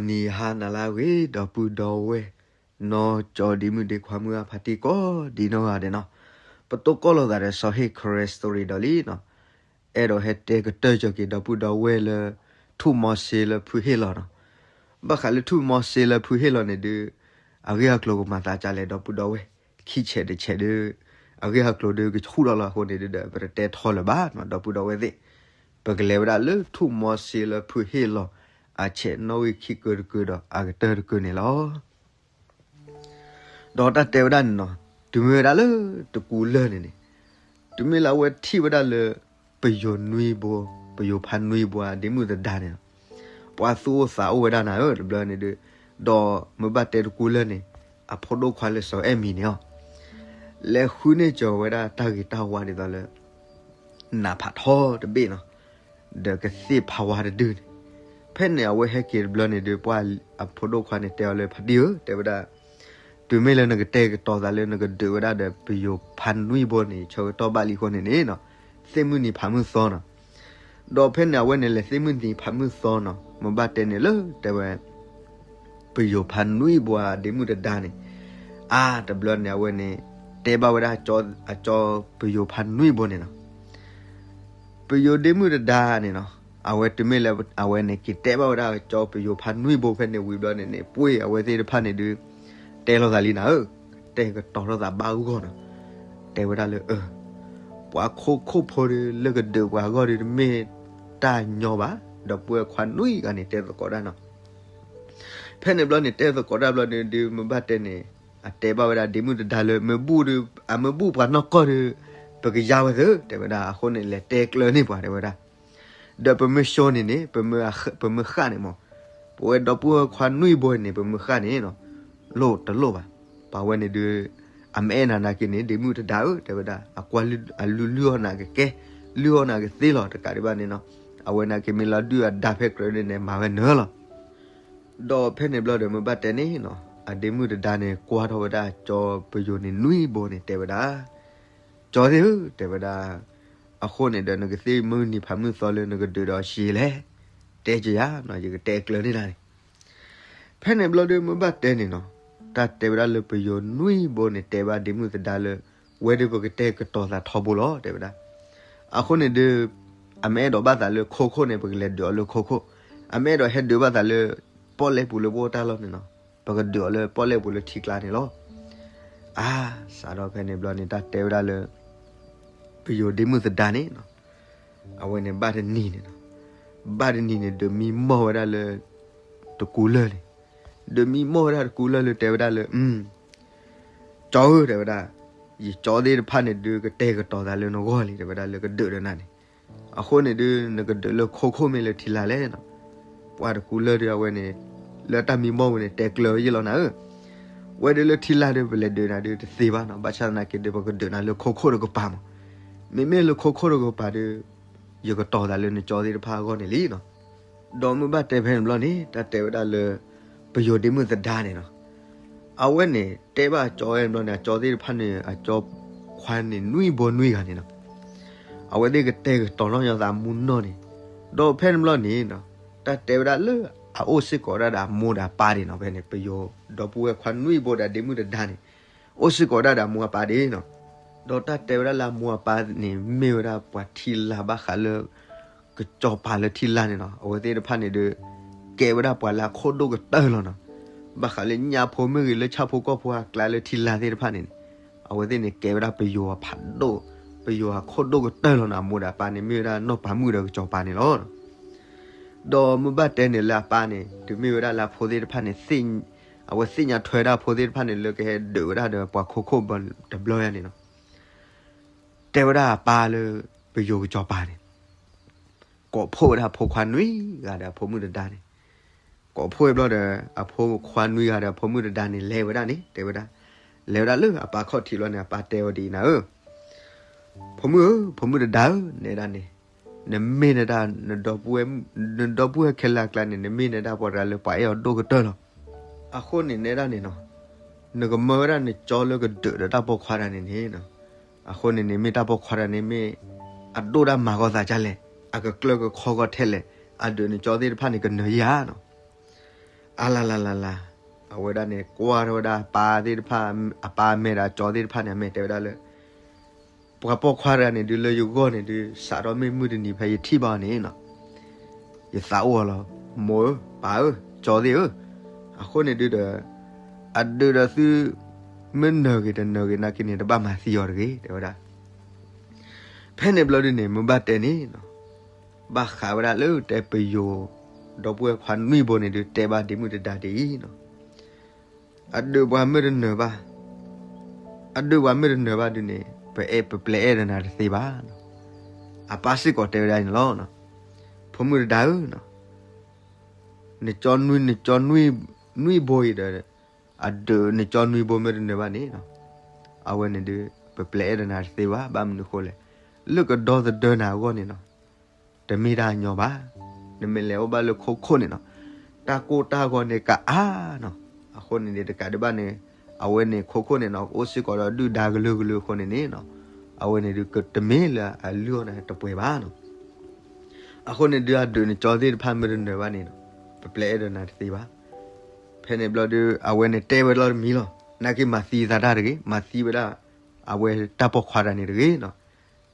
နံၤဟါနၤလၢအဂ့ၤ ဒီပုၢ်ဒီဝဲၢ် နီၢ်ကၠီဒ့မုၣ်ဒ့ခွါမုၢ်အဖါတံၢ်ကိးဒ်နီၢ်ဂၤဒဲးနီၤ, ပတိၢ်ကီၢ်လိာ်သးဒီးစီၤဟ့ၣ် Karen Story ဒီးလံနီၤ, အဲၣ်ဒိးဟဲတဲကတၢၢ်ကၠီၤက့ၤဒီပုၢ်ဒီဝဲၢ်လၢ ထူၣ်မီၤစ့လၢဖုဟ့ၣ်လီၤနီၤ. ဘၣ်ဃးလၢထူၣ်မီၤစ့လၢဖုဟ့ၣ်လီၤန့ၣ်ဒုး အဂ့ၢ်အကျိၤကမၤသးဒ်လဲၣ်ဒီပုၢ်ဒီဝဲၢ်, ခံဆဲးတဆဲးဒုး အဂ့ၢ်အကျိၤဒုးကဆူၣ်ထီၣ်လီၤအဃိန့ၣ်ဒုးဒီး ပတတဲထီလၢၤဘၣ်နီၤ ဒီပုၢ်ဒီဝဲၢ်သ့ၣ်, ပကလဲၤဝဲဒၣ်လၢထူၣ်မီၤစ့လၢဖုဟ့ၣ်လီၤ အဆဲးနီၣ်ဂံၢ်ခံကၢတကၢဒီးအကတၢၢ်တကၢန့ၣ်လီၤ. ဒီးတၢ်တဲဝဲဒၣ်န့ၣ်နီၤ, တုၤမ့ၢ်ဝဲဒၣ်လၢတကူလၢၢ်န့ၣ်န့ၣ်, တုၤမ့ၢ်လၢအဝဲထံၣ်ဝဲဒၣ်လၢ ပယိၤနွံဘိ, ပယိၤဖါနွံဘိအဒ့မုၣ်သဒါန့ၣ်နီၤ, ပှၤသူၣ်အိၣ်သးအိၣ်ဝဲဒၣ်နၤဧၢ တဘျီန့ၣ်ဒုး, ဒီးမ့ၢ်ဘၣ်တဲတကူလၢၢ်န့ၣ် အဖိဒိၣ်ခွါလၢစီၤအဲၣ်မံၤန့ၣ်လီၤ, လဲၤဃုန့ၢ်ကၠီၤဝဲဒၣ်တၢ်ဂ့ၤတၢ်ဝါဒ်သိးလၢ နးဖးထီတဘ့ၣ်နီၤ, ဒီးကသ့ၣ်ဖးဝါတဒုန့ၣ်, ဖဲန့ၣ်အဝဲဟဲက့ၤတဘျီန့ၣ်ဒုး ပှၤအဖိဒိၣ်ခွါန့ၣ်တဲအီၤလၢ ဖါတံၢ်ဧၢ တဲဝဲဒၣ်, တုၤမ့ၢ်လၢနကတဲာ်ကတီၤသးလၢနကဒုးဝဲဒၣ်ဒီးပယိၤဖါနွံဘိန့ၣ် ဆၢကတီၢ်ဘၣ်လံအဃိန့ၣ်န့ၣ်နီၤ, သ့ၣ်မုၢ်နံၤဖးမုၢ်သီနီၤ, ဒီးဖဲန့ၣ်အဝဲန့ၣ်လဲၤသ့ၣ်မုၢ်နံၤဖးမုၢ်သီနီၤ မ့ၢ်ဘၣ်တဲန့ၣ်လၢတဲဝဲ ပယိၤဖါနွံဘိအဒ့မုၣ်တဒါန့ၣ်, အါတဘျီန့ၣ် အဝဲန့ၣ် တဲဘၣ်ဝဲဒၣ်အကၠီပယိၤဖါနွံဘိန့ၣ်နီၤ, ပယိၤဒ့မုၣ်တဒါန့ၣ်နီၤ, အဝဲတုၤမ့ၢ်လၢအဝဲန့ၣ် က့ၤတဲဘၣ်ဝဲဒၣ်အကၠီပယိၤဖါနွံဘိဖဲန့ၣ်ဝံၤဘျီန့ၣ်န့ၣ် ပှ့ၤအဝဲသ့ၣ်တဖၣ်န့ၣ်ဒုး တဲလိာ်သးလံနၤဧၢ, တဲာ်ကတီၤထီၣ်သးဘၣ်ဂီၢ်နီၤ, တဲဝဲဒၣ်လၢ အၢ ပှၤခိခိၣ်ဖိဒုးလၢကဒုးပှၤအဂီၢ်ဒုးတမ့ၢ်တၢ်ညီဘၣ်, ဒီပုၢ်ဝဲၢ်ခွါနွံဂၤန့ၣ် တဲသကိးတၢ်နီၤ, ဖဲန့ၣ်ဘျီန့ၣ် တဲသကိးတၢ်ဘျီန့ၣ်ဒုး မ့ၢ်ဘၣ်တဲန့ၣ် အတဲဘၣ်ဝဲဒၣ်ဒ့မုၣ်တဒါလၢ မ့ၢ်ဘူၣ်ဒုး အမ့ၢ်ဘူၣ်ပှၤနီၢ်ကီၢ်ဒုး ပကယါဝဲသ့ တဲဝဲဒၣ်, အဃိန့ၣ် လဲၤတဲကျၢၤန့ၢ်ပှၤ တဲဝဲဒၣ်, ဒီးပမ့ၢ်ဆှီန့ၣ်န့ၣ် ပမ့ၢ်ဃၣ်န့ၣ်မး, ပဝဲဒီပုၢ်ဝဲၢ်ခွါနွံဘိန့ၣ် ပမ့ၢ်ဃၣ်န့ၣ်နီၤ, လိၣ်တလိၣ်ဘၣ်, ပှၤဝဲန့ၣ်ဒုး အမ့ၢ်အဲၣ်နၤနာ်က့န့ၣ် ဒ့မုၣ်တဒါဧၢ တဲဝဲဒၣ်, အကွၢ်အလုၢ်အီၣ်နၤကကဲ, လုၢ်အီၣ်နၤကသ့လီၤ တကးဒံးဘၣ်န့ၣ်နီၤ, အဝဲနာ်က့မ့ၢ်လီၤဒုၣ်အဒါဖဲကြၢးန့ၣ်န့ၣ် မၤဝဲနၢၤလီၤ. ဒီးဖဲန့ၣ်ဘျီဒီး မ့ၢ်ဘၣ်တဲန့ၣ်နီၤ, အဒ့မုၣ်တဒါန့ၣ် ကွၢ်ထီၣ်ဝဲဒၣ်ကၠီပယိၤန့ၣ်နွံဘိန့ၣ် တဲဝဲဒၣ်, ကၠီသ့ၣ်ဧၢ တဲဝဲဒၣ်, အဃိန့ၣ်ဒီး နကသ့ၣ်မုၢ်နံၤဖးမုၢ်သီလၢနကဒုးဒီးဆံးလဲၣ်, တဲကယၤနီၤ, ယကတဲကျၢၤန့ၢ်နၤန့ၣ်. ဖဲန့ၣ်ဘျီဒီး မ့ၢ်ဘၣ်တဲန့ၣ်နီၤ, တၢ်တဲဝဲဒၣ်လၢပယိၤနွံဘိန့ၣ် တဲဘၣ်ဒ့မုၣ်သဒါလၢ ဝဲဒုးပကတဲာ်ကတီၤသးထီဘိလီၤ တဲဝဲဒၣ်. အဃိန့ၣ်ဒီး အမ့ၢ်အဲၣ်ဒိးဘၣ်သးလၢခိခိၣ်န့ၣ် ပကလဲၤဒုးအီၤလၢခိခိၣ်, အမ့ၢ်အဲၣ်ဒိးဟဲဒုးဘၣ်သးလၢ ပီၣ်လဲၣ်ပူၤလၢပအိၣ်တၢ်လီၢ်န့ၣ်နီၤ, ပကဒုးအီၤလၢပီၣ်လဲၣ်ပူၤလၢထံကျါန့ၣ်လီၤ. အါ, စးထီၣ်ဖဲန့ၣ်ဘျီန့ၣ် တၢ်တဲဝဲဒၣ်လၢ ပယိၤဒ့မုၣ်သဒါန့ၣ်နီၤ, အဝဲန့ၣ်ဘၣ်တနံၤန့ၣ်နီၤ, ဘၣ်တနံၤန့ၣ် ဒုးမံမီၢ်ဝဲဒၣ်လၢ တကူလၢၢ်န့ၣ်, ဒုးမံမီၢ်ဝဲဒၣ်တကူလၢၢ်လၢတဲဝဲဒၣ်လၢ ကၠီဧၢ တဲဝဲဒၣ်, ယကၠီသ့ၣ်တဖၣ်န့ၣ်ဒုးကတဲာ်ကတီၤသးလၢနဂီၢ်လံ တဲဝဲဒၣ်လၢကဒုးဒီးနၤန့ၣ်. အဃိန့ၣ်ဒုး နကဒုးလၢခိခိၣ်မ့ၢ်လၢထံလာ်လဲၣ်နီၤ. ပှၤတကူလၢၢ်ဒုးအဝဲန့ၣ် လၢတၢ်မံမီၢ်ဝဲန့ၣ် တဲကျၢၤဝဲယဲၢ်လီၤနၤဧၢ, ဝဲဒုးလၢထံလာ်ဒုး ပလဲၤဒုးနၤဒုးတသ့ဘၣ်နီၤ, ဘၣ်ဆၣ်သနာ်က့ဒုး ပကဒုးနၤလၢခိခိၣ်တကပၤမး, မ့မ့ၢ်လၢခိခိၣ်တကပၤဒုး ယကတီၤသးလၢနကၠီသ့ၣ်တဖၣ်အဂီၢ်န့ၣ်လံနီၤ. ဒီးမ့ၢ်ဘၣ်တဲဖဲန့ၣ်ဘျီန့ၣ် တၢ်တဲဝဲဒၣ်လၢ ပယိၤဒ့မုၣ်သဒါန့ၣ်နီၤ, အဝဲန့ၣ် တဲဘၣ်အကၠီဝဲန့ၣ်ဘျီန့ၣ် အကၠီသ့ၣ်တဖၣ်န့ၣ် အကၠီခွါန့ၣ်နွံဘိနွံဂၤန့ၣ်နီၤ, အဝဲသ့ၣ်ကတဲာ်ကတီၤထီၣ်ညီသးအမူနီၢ်န့ၣ်, ဒီးဖဲန့ၣ်ဘျီန့ၣ်နီၤ တၢ်တဲဝဲဒၣ်လၢအအိၣ်စ့ၢ်ကီးဝဲဒၣ်ဒီးအမိၢ်ဒီးအပၢ်န့ၣ်နီၤ, ဖဲန့ၣ် ပယိၤဒီပုၢ်ဝဲၢ်ခွါနွံဘိဒီးဒ့မုၣ်သဒါန့ၣ် အိၣ်စ့ၢ်ကီးဝဲဒၣ်ဒီးအမိၢ်အပၢ်ဒၣ်နီၤ. ဒီးတၢ်တဲဝဲဒၣ်လၢအမိၢ်အပၢ်န့ၣ် မ့ၢ်ဝဲဒၣ်ပှၤထံလာ်ဘၣ်ဃးလၢ ကစီၤပၤလၢထံလာ်န့ၣ်နီၤ, အဝဲသ့ၣ်တဖၣ်န့ၣ်ဒီး ကဲဝဲဒၣ်ပှၤလၢအခိၣ်ဒိၣ်ကတၢၢ်လီၤနီၤ. ဘၣ်ဃးလၢညၣ်ဖိမ့ၢ်ဂ့ၤ လၢဆၣ်ဖိကီၢ်ဖိအကျါလၢထံလာ်သ့ၣ်တဖၣ်န့ၣ်န့ၣ် အဝဲသ့ၣ်န့ၣ်ကဲဝဲဒၣ်ပယိၤအဖးဒိၣ်, ပယိၤအခိၣ်ဒိၣ်ကတၢၢ်လီၤနီၤ. အမိၢ်ဒီးအပၢ်န့ၣ် မ့ၢ်ဝဲဒၣ်နီၢ်ပၤမုၣ်ဒီးကစီၤပၤန့ၣ်လီၤ. ဒီးမ့ၢ်ဘၣ်တဲန့ၣ်လၢအပၢ်န့ၣ် တုၤမ့ၢ်ဝဲဒၣ်လၢအဖိသ့ၣ်တဖၣ်န့ၣ် အဝဲသ့ၣ်ညါထွဲဒၣ်အဖိသ့ၣ်တဖၣ်န့ၣ် လၢကဟဲဒုးဝဲဒၣ်ဒီးပှၤခိခိၣ်ဘီတဘျီယါန့ၣ်နီၤ, တဲဝဲဒၣ်အပၢ်လၢ ပယိၤကစီၤပၤန့ၣ် ကိးဖှိၣ်ဝဲဒၣ်အဖိခွါနွံဂၤဒီးအဖိမုၣ်တဒါန့ၣ်, ကိးဖှိၣ်ဝဲဘျီဒီး အဖိခွါနွံဂၤဒီးအဖိမုၣ်တဒါန့ၣ် လဲၤဝဲဒၣ်န့ၣ် တဲဝဲဒၣ်, လဲၤဝဲဒၣ်လၢအပၢ်ခီၣ်ထံးဘျီန့ၣ် အပၢ်တဲဝဲဒ်အံၤနၤဧၢ, ဖိမုၣ်ဧၢ ဖိမုၣ်တဒါဧၢ, နဲဒၣ်န့ၣ် နမ့ၢ်နဒၣ် နဒီပုၢ်ဝဲၢ်ခဲလၢာ်အကျါန့ၣ် နမ့ၢ်နဒၣ်ပှၤတဂၤလၢပှၤအဲၣ်အီၤဒိၣ်ကတၢၢ်လီၤ. အဃိန့ၣ်နဲဒၣ်န့ၣ်နီၤ, နကမၢဝဲဒၣ်နကၠီလၢကဒုးဒီးတၢ်ပိာ်ခွါတဂၤန့ၣ်န့ၣ်, အဃိန့ၣ်န့ၣ် မ့ၢ်တၢ်ပိာ်ခွါတဂၤန့ၣ် မ့ၢ်အဒိၣ်တၢ်မၤဂီၢ်သးဒ်လဲၣ်, အကကျၢကခီဂီၢ်ထဲလဲၣ်, အဒုးနကၠီသ့ၣ်တဖၣ်န့ၣ် ကနၢၤယၤနီၤ. အလၤလၤလၤလၤ, အဝဲဒၣ်န့ၣ် ကွၢ်ထီၣ်ဝဲဒၣ်အပၢ်သ့ၣ်တဖၣ်, အပၢ်အမဲာ်ဒီးအကၠီသ့ၣ်တဖၣ်န့ၣ် အမဲာ်တဲဝဲဒၣ်လၢ ပှၤပိာ်ခွါတဂၤန့ၣ်ဒုး လၢယဂီၢ်န့ၣ်ဒုး စးထီၣ်မ့ၢ်မုၢ်တနံၤဖဲယထံၣ်ဘၣ်အီၤန့ၣ်နီၤ, ယသးအိၣ်အီၤလီၤ. မိၢ်ဧၢ, ပၢ်ဧၢ, ကၠီသ့ၣ်ဧၢ, အဃိန့ၣ်ဒုးဒီး အဒုးဒီးသု မ့ၢ်နၢၤဂ့ၤတနၢၤဂ့ၤနာ်က့န့ၣ် တဘၣ်မၤသံအီၤတဂ့ၤ တဲဝဲဒၣ်. ဖဲန့ၣ်ဘျီဒုးန့ၣ် မ့ၢ်ဘၣ်တဲန့ၣ်နီၤ, ဘၣ်ဃးဝဲဒၣ်လၢတဲပယိၤ ဒီပုၢ်ဝဲၢ်ခွါနွံဘိန့ၣ်ဒုး တဲဘၣ်ဒ့မုၣ်တဒါဒ်အံၤနီၤ, အဒုးပှၤမ့ၢ်တနၢၤဘၣ်, အဒုးပှၤမ့ၢ်တနၢၤဘၣ်ဒုးန့ၣ် ပအဲၣ်ပပျဲအဲၣ်ဒီးနၤတသ့ဘၣ်နီၤ. အပၢ်စ့ၢ်ကီးတဲဝဲဒၣ်န့ၣ်လီၤ. ဖိမုၣ်တဒါဧၢ, နကၠီနွံ, နကၠီနွံဘိအံၤဒီး အဒုးနကၠီနွံဘိမ့ၢ်တနၢၤဘၣ်န့ၣ်နီၤ, အဝဲန့ၣ်ဒုး ပပျဲအဲၣ်ဒီးနၤတသ့ဘၣ်. ဘၣ်မနုၤဃိလဲၣ်, လၢကဒီသဒၢနၤအဂီၢ်န့ၣ်နီၤ, တမ့ၢ်တၢ်ညီဘၣ်. နမ့ၢ်လဲၤအိၣ်ဘၣ်လၢခိခိၣ်န့ၣ်နီၤ, တၢ်ကိၢ်တၢ်ဂီၤန့ၣ်ကအါနီၤ. အဃိန့ၣ်န့ၣ် တကးဒံးဘၣ်န့ၣ် အဝဲန့ၣ်ခိခိၣ်န့ၣ်နီၤ အိၣ်စ့ၢ်ကီးဒီးဒုၣ်ဒါကလုာ်ကလုာ်အဃိန့ၣ်န့ၣ်နီၤ, အဝဲန့ၣ်ဒုး ကတမ့ၢ်လၢအလုၢ်အီၣ်နၤတပှဲၤဘၣ်နီၤ. အဃိန့ၣ်ဒုး အဒုးနကၠီသ့ၣ်တဖၣ်မ့ၢ်တနၢၤဘၣ်န့ၣ်နီၤ, ပပျဲအဲၣ်ဒီးနၤတသ့ဘၣ်. ဖဲန့ၣ်ဘျီဒုး အဝဲန့ၣ်တဲဝဲလီၤတမံၤလီၤ. နာ်က့မၤသံသးတၢ်တဂ့ၤ, မၤသံဝဲဒၣ် အဝဲတၢ်ပိာ်ခွါတဂၤန့ၣ်တဂ့ၤနီၤ.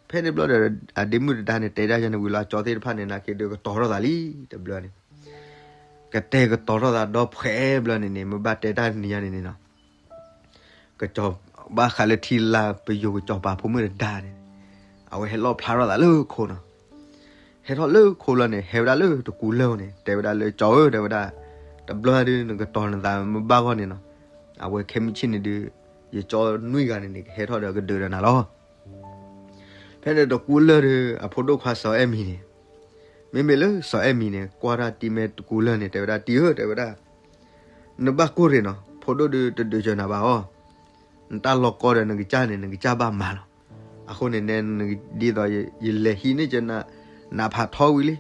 ဖဲန့ၣ်ဘျီဒီး အဒ့မုၣ်တဒါန့ၣ် တဲဒၣ်ယၤန့ၣ်ဝံၤလီၤ အကၠီသ့ၣ်တဖၣ်န့ၣ် နာ်က့ဒုးကတီၤထီၣ်သးလံ တဘျီန့ၣ်, ကတဲာ်ကတီၤထီၣ်သးဒီဖှဲးဘျီန့ၣ်န့ၣ် မ့ၢ်ဘၣ်တဲတၢ်တနံၤညါန့ၣ်န့ၣ်နီၤ ကစီၤ, ဘၣ်ဃးလၢထံလာ်ပယိၤကစီၤပၤဖိမုၣ်တဒါန့ၣ်, အဝဲဟဲလီၣ်ဖျါထီၣ်သးလၢခိနီၤ. ဟဲထီၣ်လၢခိလီၤန့ၣ် ဟဲဝဲဒၣ်လၢတကူလၢၢ်န့ၣ် တဲဝဲဒၣ်လၢကၠီဧၢ တဲဝဲဒၣ်, တဘျီဒုးနကတီၤနသးမ့ၢ်ဘၣ်ဂီၢ်န့ၣ်နီၤ, အဝဲခဲမုၢ်ဆ့ၣ်န့ၣ်ဒုး ယကၠီနွံဂၤန့ၣ်န့ၣ် ကဟဲထီၣ်ဒီးကဒုးဒီးနၤလီၤ. ဖဲန့ၣ်တကူလၢၢ်ဒီး အဖိဒိၣ်ခွါစီၤအဲၣ်မံၤန့ၣ်, မ့မ့ၢ်လၢစီၤအဲၣ်မံၤန့ၣ် ကွၢ်တၢ်တံၤမဲာ်တကူလၢၢ်န့ၣ် တဲဝဲဒၣ် တံၤဧၢ တဲဝဲဒၣ်, နဘၣ်ကိၢ်ရ့ၣ်နီၤ, ဖိဒိၣ်ဒုးတဒုးစၢၤနၤဘၣ်အီၤ, နတၢ်လီၤကီဒီးနကစၢ်န့ၣ် နကစၢ်ဘၣ်မၤလီၤ. အဃိန့ၣ် နဒ်သိး ယလဲၤဟံးန့ၢ်စၢၤ နးဖးထီဝံၤလံ,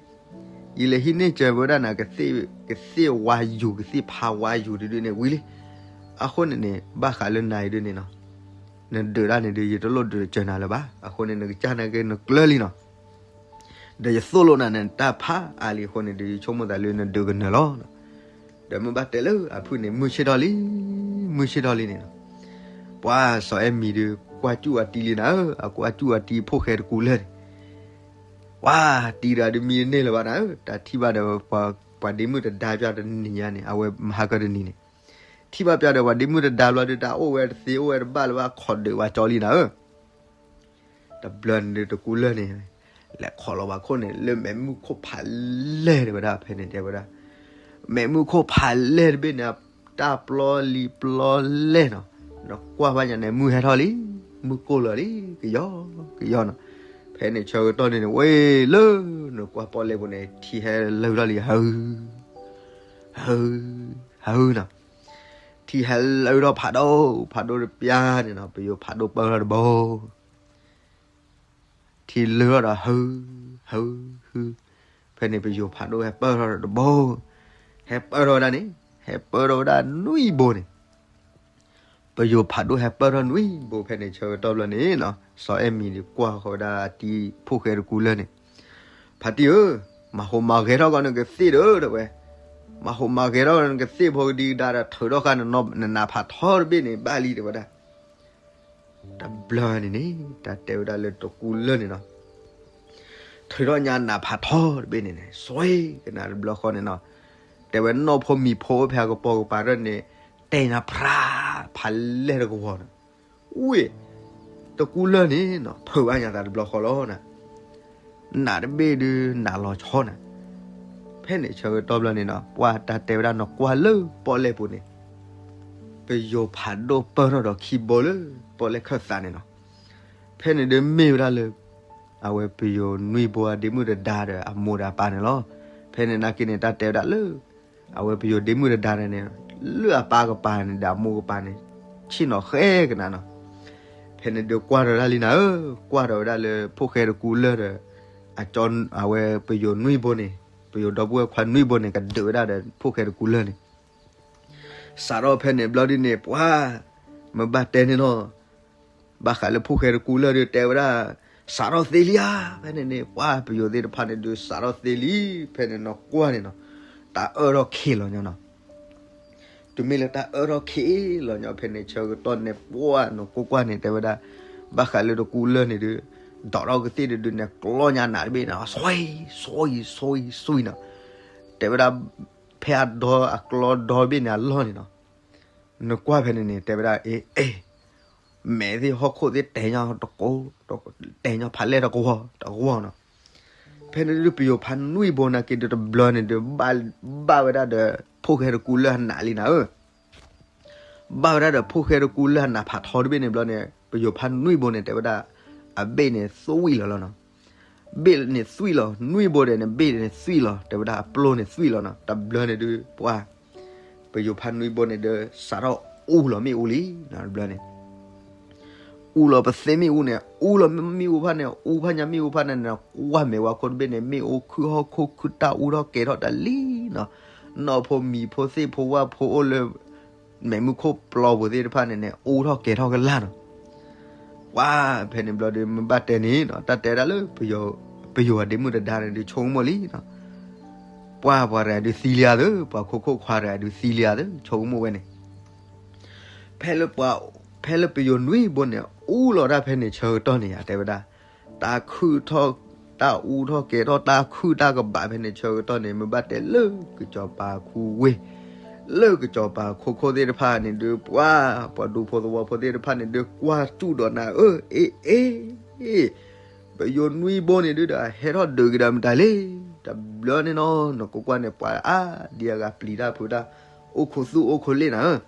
ယလဲၤဟံးန့ၢ်စၢၤဝဲဒၣ်နၤ ကသ့ၣ်ဝါယူၤ ကသ့ၣ်ဖးဝါယူၤတဒုန့ၣ်ဝံၤလံ. အဃိန့ၣ်န့ၣ် ဘၣ်ဃးလၢနၤအံၤဒုးန့ၣ်နီၤ, နဒုးတၢ်န့ၣ်ဒုး ယတလိၣ်ဒုးစၢၤနၤလၢၤဘၣ်. အဃိန့ၣ် နကစၢ်နာ်က့နကျၢၤလံနီၤ, ဒီးယသိၣ်လိနၤန့ၣ် တၢ်ဖးအါလံအဃိန့ၣ်ဒုး ယဆိကမိၣ်သးလၢနဒုးကနၢၤလီၤ. ဒီးမ့ၢ်ဘၣ်တဲလၢအဖုၣ်န့ၣ် မုၢ်ဆ့ၣ်ထီၣ်လံ, မုၢ်ဆ့ၣ်ထီၣ်လံန့ၣ်နီၤ, ပှၤစီၤအဲၣ်မံၤဒုး ကွၢ်စူၣ်အတံၤလံနၤဧၢ, အကွၢ်စူၣ်အတံၤဖိၣ်ဃဲတကူလၢၢ်န့ၣ်, ပှၤတံၤတဂၤဒုးမံတန့ၢ်လၢၤဘၣ်နၤဧၢ, တၢ်ထံၣ်ဘၣ်ဒီး ပှၤဒ့မုၣ်တဒါပျၢ်တနံၤညါန့ၣ် အဝဲမဟါကတနံၤန့ၣ်, ထံၣ်ဘၣ်ပျၢ်ဒီးပှၤဒ့မုၣ်တဒါဘျီဒုး တၢ်အိၣ်ဝဲတသ့အိၣ်ဝဲတဘၣ်လၢၤဘၣ် ခိးဒုးဝဲကၠီလံနၤဧၢ. တဘျီန့ၣ်ဒုးတကူလၢၢ်န့ၣ် လဲၤခိးလီၤဝဲခိၣ်န့ၣ် လၢမဲးမုၢ်ခိၣ်ဖးလဲၢ်တဲဝဲဒၣ် ဖဲန့ၣ်တဲဝဲဒၣ်, မဲးမုၢ်ခိၣ်ဖးလဲၢ်တဘ့ၣ်န့ၣ် တၢ်ပျီလံပျီလဲၢ်နီၤ, နကွၢ်ဘၣ်ညါန့ၣ် မုၢ်ဟဲထီၣ်လံ, မုၢ်ကိၢ်လီၤလံ, ကယီကယီနီၤ. ဖဲန့ၣ်ဆၢကတီၢ်န့ၣ်န့ၣ် ဝဲလၢနကွၢ်ပီၣ်လဲၣ်ပူၤန့ၣ် ထံဟဲလၢထီၣ်လံ ဟၢ ဟၢ ဟၢနီၤ, ထံဟဲလၢထီၣ်ဖးဒိၣ် ဖးဒိၣ်တပျၢ်န့ၣ်နီၤ, ပယိၤဖးဒိၣ်ပၢၢ်ထီၣ်တဘိ ထံလၢထီၣ်ဒီး ဟၢ ဟၢ ဟၢ, ဖဲန့ၣ်ပယိၤဖးဒိၣ်ဟဲပၢၢ်ထီၣ်ဒီးတဘိ, ဟဲပၢၢ်ထီၣ်ဝဲဒၣ်န့ၣ် ဟဲပၢၢ်ထီၣ်ဝဲဒၣ်နွံဘိန့ၣ်, ပယိၤဖးဒိၣ်ဟဲပၢၢ်ထီၣ်နွံဘိ ဖဲန့ၣ်ဆၢကတီၢ်ဘျီန့ၣ်နီၤ, စီၤအဲၣ်မံၤန့ၣ်ကွၢ်ဃီၤဝဲဒၣ်အတံၤဖိၣ်ဃဲတကူလၢၢ်န့ၣ်, ဖါတံၢ်ဧၢ, မၤဟူးမၤဂဲၤထီၣ်ကီးနကသ့ၣ်ဒီး တဲဝဲ, မၤဟူးမၤဂဲၤထီၣ်နကသ့ၣ်ဖိကဒံကဒါဒီး ထုးထီၣ်ဃာ်နနးဖးထီတဘ့ၣ်န့ၣ် ဘၣ်လံ တဲဝဲဒၣ်. တဘျီန့ၣ်န့ၣ် တၢ်တဲဝဲဒၣ်လၢတကူလၢၢ်န့ၣ်နီၤ, ထုးထီၣ်ညါနးဖးထီတဘ့ၣ်န့ၣ်န့ၣ် စွဲကနၣ်တဘျီဃီန့ၣ်နီၤ, တဲဝဲနီၢ်ဖိမံၤဖိဖဲအကပိာ်ကပၤဒီးန့ၣ် တဲညါဖြါ ဖးလဲၢ်တကဝီၤန့ၣ်, ဝ့ၢ် တကူလၢၢ်န့ၣ်နီၤ ဖုးဘၣ်ညါသးတဘျီဃီလီၤနၤ, နးတဘ့ၣ်ဒုးနးလီၤဆီနၤ. ဖဲန့ၣ်ဆၢကတီၢ်ဘျီန့ၣ်နီၤ ပှၤတၢ်တဲဝဲဒၣ်နီၤ ကွၢ်လၢပီၣ်လဲၣ်ပူၤန့ၣ် ပယိၤဖးဒိၣ်ပၢၢ်ထီၣ်ဒီးခံဘိလၢ ပီၣ်လဲၣ်ခၢၣ်သးန့ၣ်နီၤ. ဖဲန့ၣ်ဒုးမ့ၢ်ဝဲဒၣ်လၢ အဝဲပယိၤနွံဘိအဒ့မုၣ်တဒါဒီးအမိၢ်ဒီးအပၢ်န့ၣ်လီၤ. ဖဲန့ၣ်နာ်က့န့ၣ် တၢ်တဲဝဲဒၣ်လၢ အဝဲပယိၤဒ့မုၣ်တဒါန့ၣ် လၢအပၢ်ကပၤန့ၣ်ဒီးအမိၢ်ကပၤန့ၣ် ဆ့ၣ်နီၤဃဲကနၣ်နီၤ. ဖဲန့ၣ်ဒုးကွၢ်ထီၣ်ဒၣ်လံနၤဧၢ, ကွၢ်ထီၣ်ဝဲဒၣ်လၢဖိၣ်ဃဲတကူလၢၢ်ဒီး အကၠီ အဝဲပယိၤနွံဘိန့ၣ် ပယိၤဒီပုၢ်ဝဲၢ်ခွါနွံဘိန့ၣ် ကဒုးဝဲဒၣ်ဒီးဖိၣ်ဃဲတကူလၢၢ်န့ၣ် စးထီၣ်ဖဲန့ၣ်ဘျီဒ်န့ၣ် ပှၤ မ့ၢ်ဘၣ်တဲန့ၣ်နီၤ, ဘၣ်ဃးလၢဖိၣ်ဃဲတကူလၢၢ်ဒုးတဲဝဲဒၣ် စးထီၣ်သ့လံဧါ. ဖဲန့ၣ်န့ၣ် ပှၤပယိၤသ့ၣ်တဖၣ်န့ၣ်ဒုး စးထီၣ်သ့လံ. ဖဲန့ၣ်နီၤကွၢ်န့ၣ်နီၤ တၢ်အၢၣ်ထီၣ်ခံးလီၤညါနီၤ. တမ့ၢ်လၢတၢ်အၢၣ်ထီၣ်ခံးလီၤညီ ဖဲန့ၣ်ဆၢကတီၢ်န့ၣ် ပှၢ်နီၢ်ကိးကွၢ်န့ၣ် တဲဝဲဒၣ် ဘၣ်ဃးလၢတကူလၢၢ်န့ၣ်ဒီး ဒိးထီၣ်ကသ့ၣ်တဒုန့ၣ် ကျီညါနးတဘ့ၣ်န့ၣ် ဆွံ ဆွံ ဆွံ ဆွံနီၤ, တဲဝဲဒၣ် ဖဲအဒိအကျီဒီဘ့ၣ်န့ၣ်အလီၢ်န့ၣ်နီၤ, နကွၢ်ဖဲန့ၣ်န့ၣ် တဲဝဲဒၣ် အ့ အ့ မဲာ်သ့ၣ်ဟီၣ်ခိၣ်သ့ၣ်တဲညီတကိး တဲညီဖးလဲၢ်တကဝီၤတကဝီၤနီၤ, ဖဲန့ၣ်ဒုးပယိၤဖးနွံဘိနာ်က့ဒုးတဘျီန့ၣ်ဒုး ဘၣ်ဝဲဒၣ်ဒီး ဖိၣ်ဃဲတကူလၢၢ်အနးလံနၤဧၢ ဘၣ်ဝဲဒၣ်ဒီးဖိၣ်ဃဲတကူလၢၢ်အနးဖးထီတဘ့ၣ်န့ၣ်ဘျီန့ၣ် ပယိၤဖးနွံဘိန့ၣ် တဲဝဲဒၣ် အဘ့ၣ်န့ၣ်သွံၣ်လီၤလီၤနီၤ, ဘ့ၣ်န့ၣ်သွံၣ်လီၤ နွံဘိဒီးန့ၣ် ဘ့ၣ်န့ၣ်သွံၣ်လီၤ တဲဝဲဒၣ်အပျိၢ်န့ၣ်သွံၣ်လီၤနီၤ, တဘျီန့ၣ်ဒုးပှၢ် ပယိၤဖးနွံဘိန့ၣ်ဒီး စးထီၣ်အူလီၤမ့ၣ်အူလံနီၤ တဘျီန့ၣ် အူလီၤပသ့မ့ၣ်အူန့ၣ် အူလီၤမ့ၣ်အူဖးန့ၣ် အူဖးညါမ့ၣ်အူဖးန့ၣ်န့ၣ် ကွၢ်မဲာ်ဝဲခိၣ်တဘ့ၣ်န့ၣ် မ့ၣ်အူခုၣ်ဟီၣ်ခိၣ်ခုၣ်တၢ်အူထီၣ်ကဲၤထီၣ်တၢ်လံနီၤ, နီၢ်ဖိမံၤဖိသ့ၣ်ဖိဝၣ်ဖိအိၣ်လၢ မဲာ်မုၢ်ခိၣ်ပျီပူၤသ့ၣ်တဖၣ်န့ၣ်န့ၣ် အူထီၣ်ကဲၤထီၣ်ကလာ်နီၤ, ပှၢ်ဖဲန့ၣ်ဘျီဒီး မ့ၢ်ဘၣ်တဲန့ၣ်နီၤ တၢ်တဲဒၣ်လၢ ပယိၤအဒ့မုၣ်တဒါန့ၣ်ဒုးဆိကမိၣ်လံနီၤ, ပှၢ်ပှၤတဂၤဒုးသံလံဧါသၢ ပှၤခိခိၣ်ခွါတဂၤဒုးသံလံဧါသၢ ဆိကမိၣ်ဝဲန့ၣ် ဖဲလၢပှၤ ဖဲလၢပယိၤနွံဘိန့ၣ် အူလီၤတၢ်ဖဲန့ၣ်ဆၢကတီၢ်န့ၣ်ယါ တဲဝဲဒၣ် တၢ်ခုၣ်ထီၣ် တၢ်အူထီၣ်ကဲၤထီၣ် တၢ်ခုၣ်တၢ်ကဘးဖဲန့ၣ်ဆၢကတီၢ်န့ၣ် မ့ၢ်ဘၣ်တဲလၢကစီၤပၤခူဝ့ၢ် လၢကစီၤပၤခိခိၣ်သ့ၣ်တဖၣ်န့ၣ်ဒုး ပှၢ် ပှၤဒူဖိသဝီဖိသ့ၣ်တဖၣ်န့ၣ်ဒုး ကွၢ်စူၣ်ဒီးနၤ အၢ အ့ အ့ ပယိၤနွံဘိန့ၣ်ဒုးဒီး ဟဲထီၣ်ဒုးက့ၤဒီးမတၤလဲၣ် တဘျီန့ၣ်နီၤ နကိးကွၢ်န့ၣ် ပှၤအါဒံအဂၤပျံၤတၢ်ဖုးတၢ် အိၣ်ခိးသူၣ်အိၣ်ခိးလ့ၣ်နၤဧၢ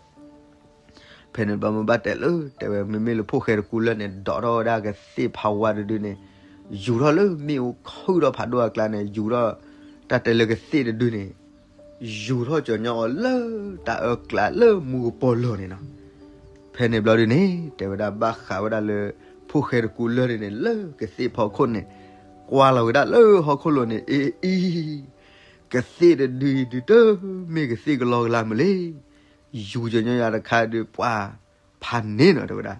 ဖဲန့ၣ်ဘျီမ့ၢ်ဘၣ်တဲလၢ တဲဝဲ မ့မ့ၢ်လၢဖိၣ်ဃဲတကူလၢၢ်န့ၣ် ဒိးထီၣ်ဝဲဒၣ်ကသ့ၣ်ဖးဝါတဒုန့ၣ် ယူၤထီၣ်လၢမ့ၣ်အူခုၣ်ထီၣ်ဖးဒိၣ်အကျါန့ၣ် ယူၤထီၣ် တၢ်တဲလၢကသ့ၣ်တဒုန့ၣ် ယူၤထီၣ်ကၠီၤညီအီၤလၢတၢ်အၢကျါလၢမူကပီၤလီၢ်န့ၣ်နီၤ ဖဲန့ၣ်ဘျီဒုန့ၣ် တဲဝဲဒၣ်ဘၣ်ဃးဝဲဒၣ်လၢ ဖိၣ်ဃဲတကူလၢၢ်ဒုန့ၣ် လၢကသ့ၣ်ဖီခိၣ်န့ၣ် ကွၢ်လီၤဝဲဒၣ်လၢဟီၣ်ခိၣ်လိၤန့ၣ် အ့ အံၤ ကသ့ၣ်တဒုအံၤဒုးတမ့ၢ်ကသ့ၣ်ကလီကလါမုၢ်လံ ယူၤကၠီၤညီယၤတခါဒုး ပှၢ်ဖးန့ၣ်နီၤ တဲဝဲဒၣ်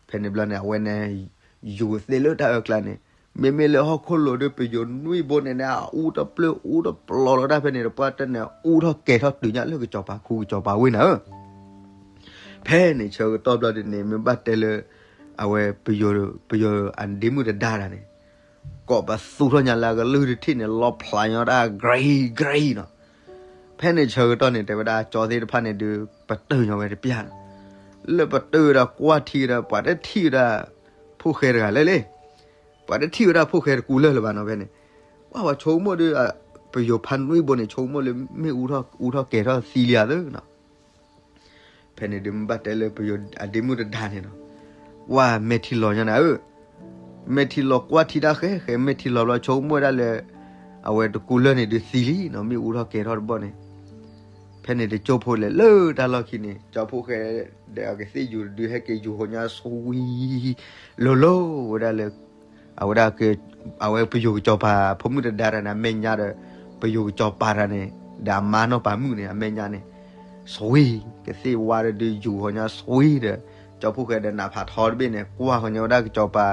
ဖဲန့ၣ်ဘျီန့ၣ် အဝဲန့ၣ် ယူၤသ့ၣ်လၢတၢ်အၢကျါန့ၣ် မ့မ့ၢ်လၢဟီၣ်ခိၣ်လိၤဒုး ပယိၤနွံဘိန့ၣ်န့ၣ် အအူတပျၢ်အူတပျီၤလီၤတၢ်ဖဲန့ၣ် တပှၢ်တၢ်န့ၣ်အူထီၣ်ကဲၤထီၣ်တုၤညါလၢကစီၤပၤခူကစီၤပၤဝ့ၢ်နၤဧၢ ဖဲန့ၣ်ဆၢကတီၢ်ဘျီဒုန့ၣ် မ့ၢ်ဘၣ်တဲလၢ အဝဲ ပယိၤအဒ့မုၣ်တဒါတၢ်န့ၣ် ကိးပသူထီၣ်ညါလၢအကလုၢ်တထံၣ်န့ၣ် လီၤဖျးညီတၢ် ကရံၤကရံၤနီၤ ဖဲန့ၣ်ဆၢကတီၢ်န့ၣ် တဲဝဲဒၣ်ကၠီသ့ၣ်တဖၣ်န့ၣ်ဒုး ပတုာ်ညီဝဲတပျၢ်နီၤ လၢပတုာ်ဝဲဒၣ်ကွၢ်ထံဝဲဒၣ် ပှၤတထံၣ်ဝဲဒၣ် ဖိၣ်ဃဲတဂၤလၢ်လၢ် ပှၤတထံၣ်ဝဲဒၣ်ဖိၣ်ဃဲတကူလၢၢ်လၢၤဘၣ်နီၤ ဖဲန့ၣ် ပှၢ်ပှၤဆိကမိၣ်ဒီး ပယိၤဖးနွံဘိန့ၣ် ဆိကမိၣ်လၢမ့ၣ်အူထီၣ်ကဲၤထီၣ်သံလံဧါသၢနီၤ ဖဲန့ၣ်ဒုးမ့ၢ်ဘၣ်တဲလၢပယိၤအဒ့မုၣ်တဒါန့ၣ်နီၤ ပှၢ်မဲာ်ထံလီၤညါနၤဧၢ မဲာ်ထံလီၤကွၢ်ထံတၢ်ဃဲဃဲ မဲာ်ထံလီၤဘျီဆိကမိၣ်ဝဲဒၣ်လၢ အဝဲတကူလၢၢ်န့ၣ်ဒုးသံလံနီၤ မ့ၣ်အူထီၣ်ကဲၤထီၣ်တဘီန့ၣ် ဖဲန့ၣ်တကၠိဖိလဲၣ်လၢတၢ်လီၢ်ခံန့ၣ် ကၠီဖိၣ်ဃဲဒီးအကသ့ၣ်ယူၤတဒုဟဲက့ၤယူၤဃီၤညါ ဆွံ လိၤလိၤဝဲဒၣ်လၢ အဝဲဒၣ်က အဝဲပယိၤကစီၤပၤဖိမုၣ်တဒါတၢ်န့ၣ် အမဲာ်ညါဒီး ပယိၤကစီၤပၤတၢ်န့ၣ် ဒီးအမါနီၢ်ပၤမုၣ်န့ၣ် အမဲာ်ညါန့ၣ် ဆွံ ကသ့ၣ်ဝါတဒုယူၤဃီၤညါဆွံဒီး ကၠီဖိၣ်ဃဲဒီးနးဖးထီတဘ့ၣ်န့ၣ် ကွၢ်ဃီၤညါဝဲဒၣ်ကစီၤပၤ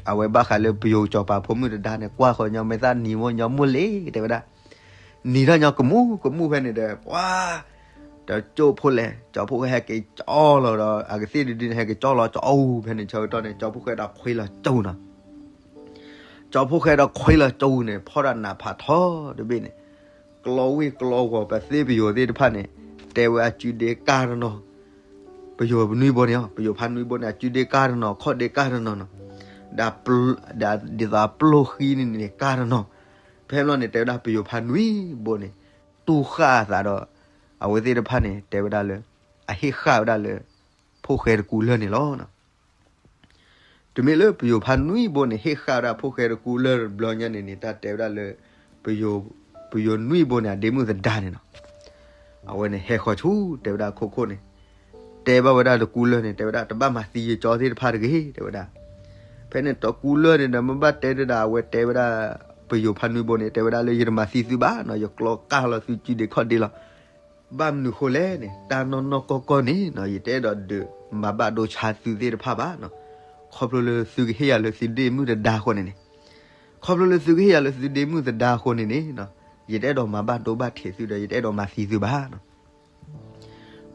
အဝဲဘၣ်ဃးလၢပယိၤကစီၤပၤဖိမုၣ်တဒါန့ၣ် ကွၢ်ဃီၤညါမဲာ်သၣ်နံၤမိၢ်ညီမိၢ်လ့ၤ တဲဝဲဒၣ် နံၤထီၣ်ညီကမူၣ်ကမူၣ်ဖဲန့ၣ်ဒီး ပှၤ တကၠိဖိလဲၣ် ကၠီဖိၣ်ဃဲဟဲက့ၤကၠီလီၤဒီး အကသ့ၣ်တဒုန့ၣ် ဟဲက့ၤကၠီလီၤကၠီအူ ဖဲန့ၣ်ဆၢကတီၢ်န့ၣ် ကၠီဖိၣ်ဃဲဒီးခွံလီၤကၠိနီၤ ကၠီဖိၣ်ဃဲဒီးခွံလီၤကၠိန့ၣ် ဖီၣ်ဒီးနးဖးထီတဘ့ၣ်န့ၣ် ကျီဝ့ၢ်ကျီဂီၤပသ့ၣ်ပယိၤသ့ၣ်တဖၣ်န့ၣ် တဲဝဲအစုဒ့ကၢ်တနီၤ ပယိၤနွံဘိန့ၣ် ပယိၤဖးနွံဘိန့ၣ် အစုဒ့ကၢ်တနီၤ ခီၣ်ဒ့ကၢ်တနီၤနီၤ ဒီး ဒ်သိးအပျိၢ်ဃံန့ၣ်န့ၣ် ကၢ်တနီၤ ဖဲဘျီန့ၣ် တဲဝဲဒၣ်ပယိၤဖးနွံဘိန့ၣ် တူၢ်ဃၣ်အသးဒီး အဝဲသ့ၣ်တဖၣ်န့ၣ် တဲဝဲဒၣ်လၢ အဟ့ၣ်ဃာ်ဝဲဒၣ်လၢ ဖိၣ်ဃဲတကူလၢၢ်န့ၣ်လီၤ. တမ့ၢ်လၢပယိၤဖးနွံဘိန့ၣ် ဟ့ၣ်ဃာ်ဝဲဒၣ်ဖိၣ်ဃဲတကူလၢၢ်တဘျီညါန့ၣ်န့ၣ် တၢ်တဲဝဲဒၣ်လၢ ပယိၤနွံဘိန့ၣ် အဒ့မုၣ်သဒါန့ၣ်လီၤ. အဝဲန့ၣ်ဟဲဃီၤဆူ တဲဝဲဒၣ်ခိၣ်ခိၣ်န့ၣ် တဲဘၣ်ဝဲဒၣ်တကူလၢၢ်န့ၣ် တဲဝဲဒၣ် တဘၣ်မၤသံယကၠီသ့ၣ်တဖၣ်တဂ့ၤ တဲဝဲဒၣ်. ဖဲန့ၣ်တကူလၢၢ်န့ၣ်ဒီး မ့ၢ်ဘၣ်တဲဒၣ် အဝဲတဲဝဲဒၣ် ပယိၤဖးနွံဘိန့ၣ် တဲဝဲဒၣ်လၢ ယတမၤသံသုဘၣ်နီၤ, ယကျီကၢ်လီၤသုစုဒ့ခီၣ်ဒ့လီၤ. ဘၣ်မနုၤဃိလဲၣ်န့ၣ် တၢ်နီၢ်နီၢ်ကီၢ်ကီၢ်န့ၣ်နီၤ ယတအဲၣ်ဒိးဒုးမၤဘၣ်ဒိဆါသုသ့ၣ်တဖၣ်ဘၣ်နီၤ. ခီဖျိလၢသုကဟ့ၣ်ယၤလၢသုဒ့မုၣ်သဒါအဃိန့ၣ်န့ၣ်, ခီဖျိလၢသုကဟ့ၣ်ယၤလၢသုဒ့မုၣ်သဒါအဃိန့ၣ်န့ၣ် ယတအဲၣ်ဒိးမၤဘၣ်ဒိဘၣ်ထံးသုဒီး ယတအဲၣ်ဒိးမၤသံသုဘၣ်နီၤ.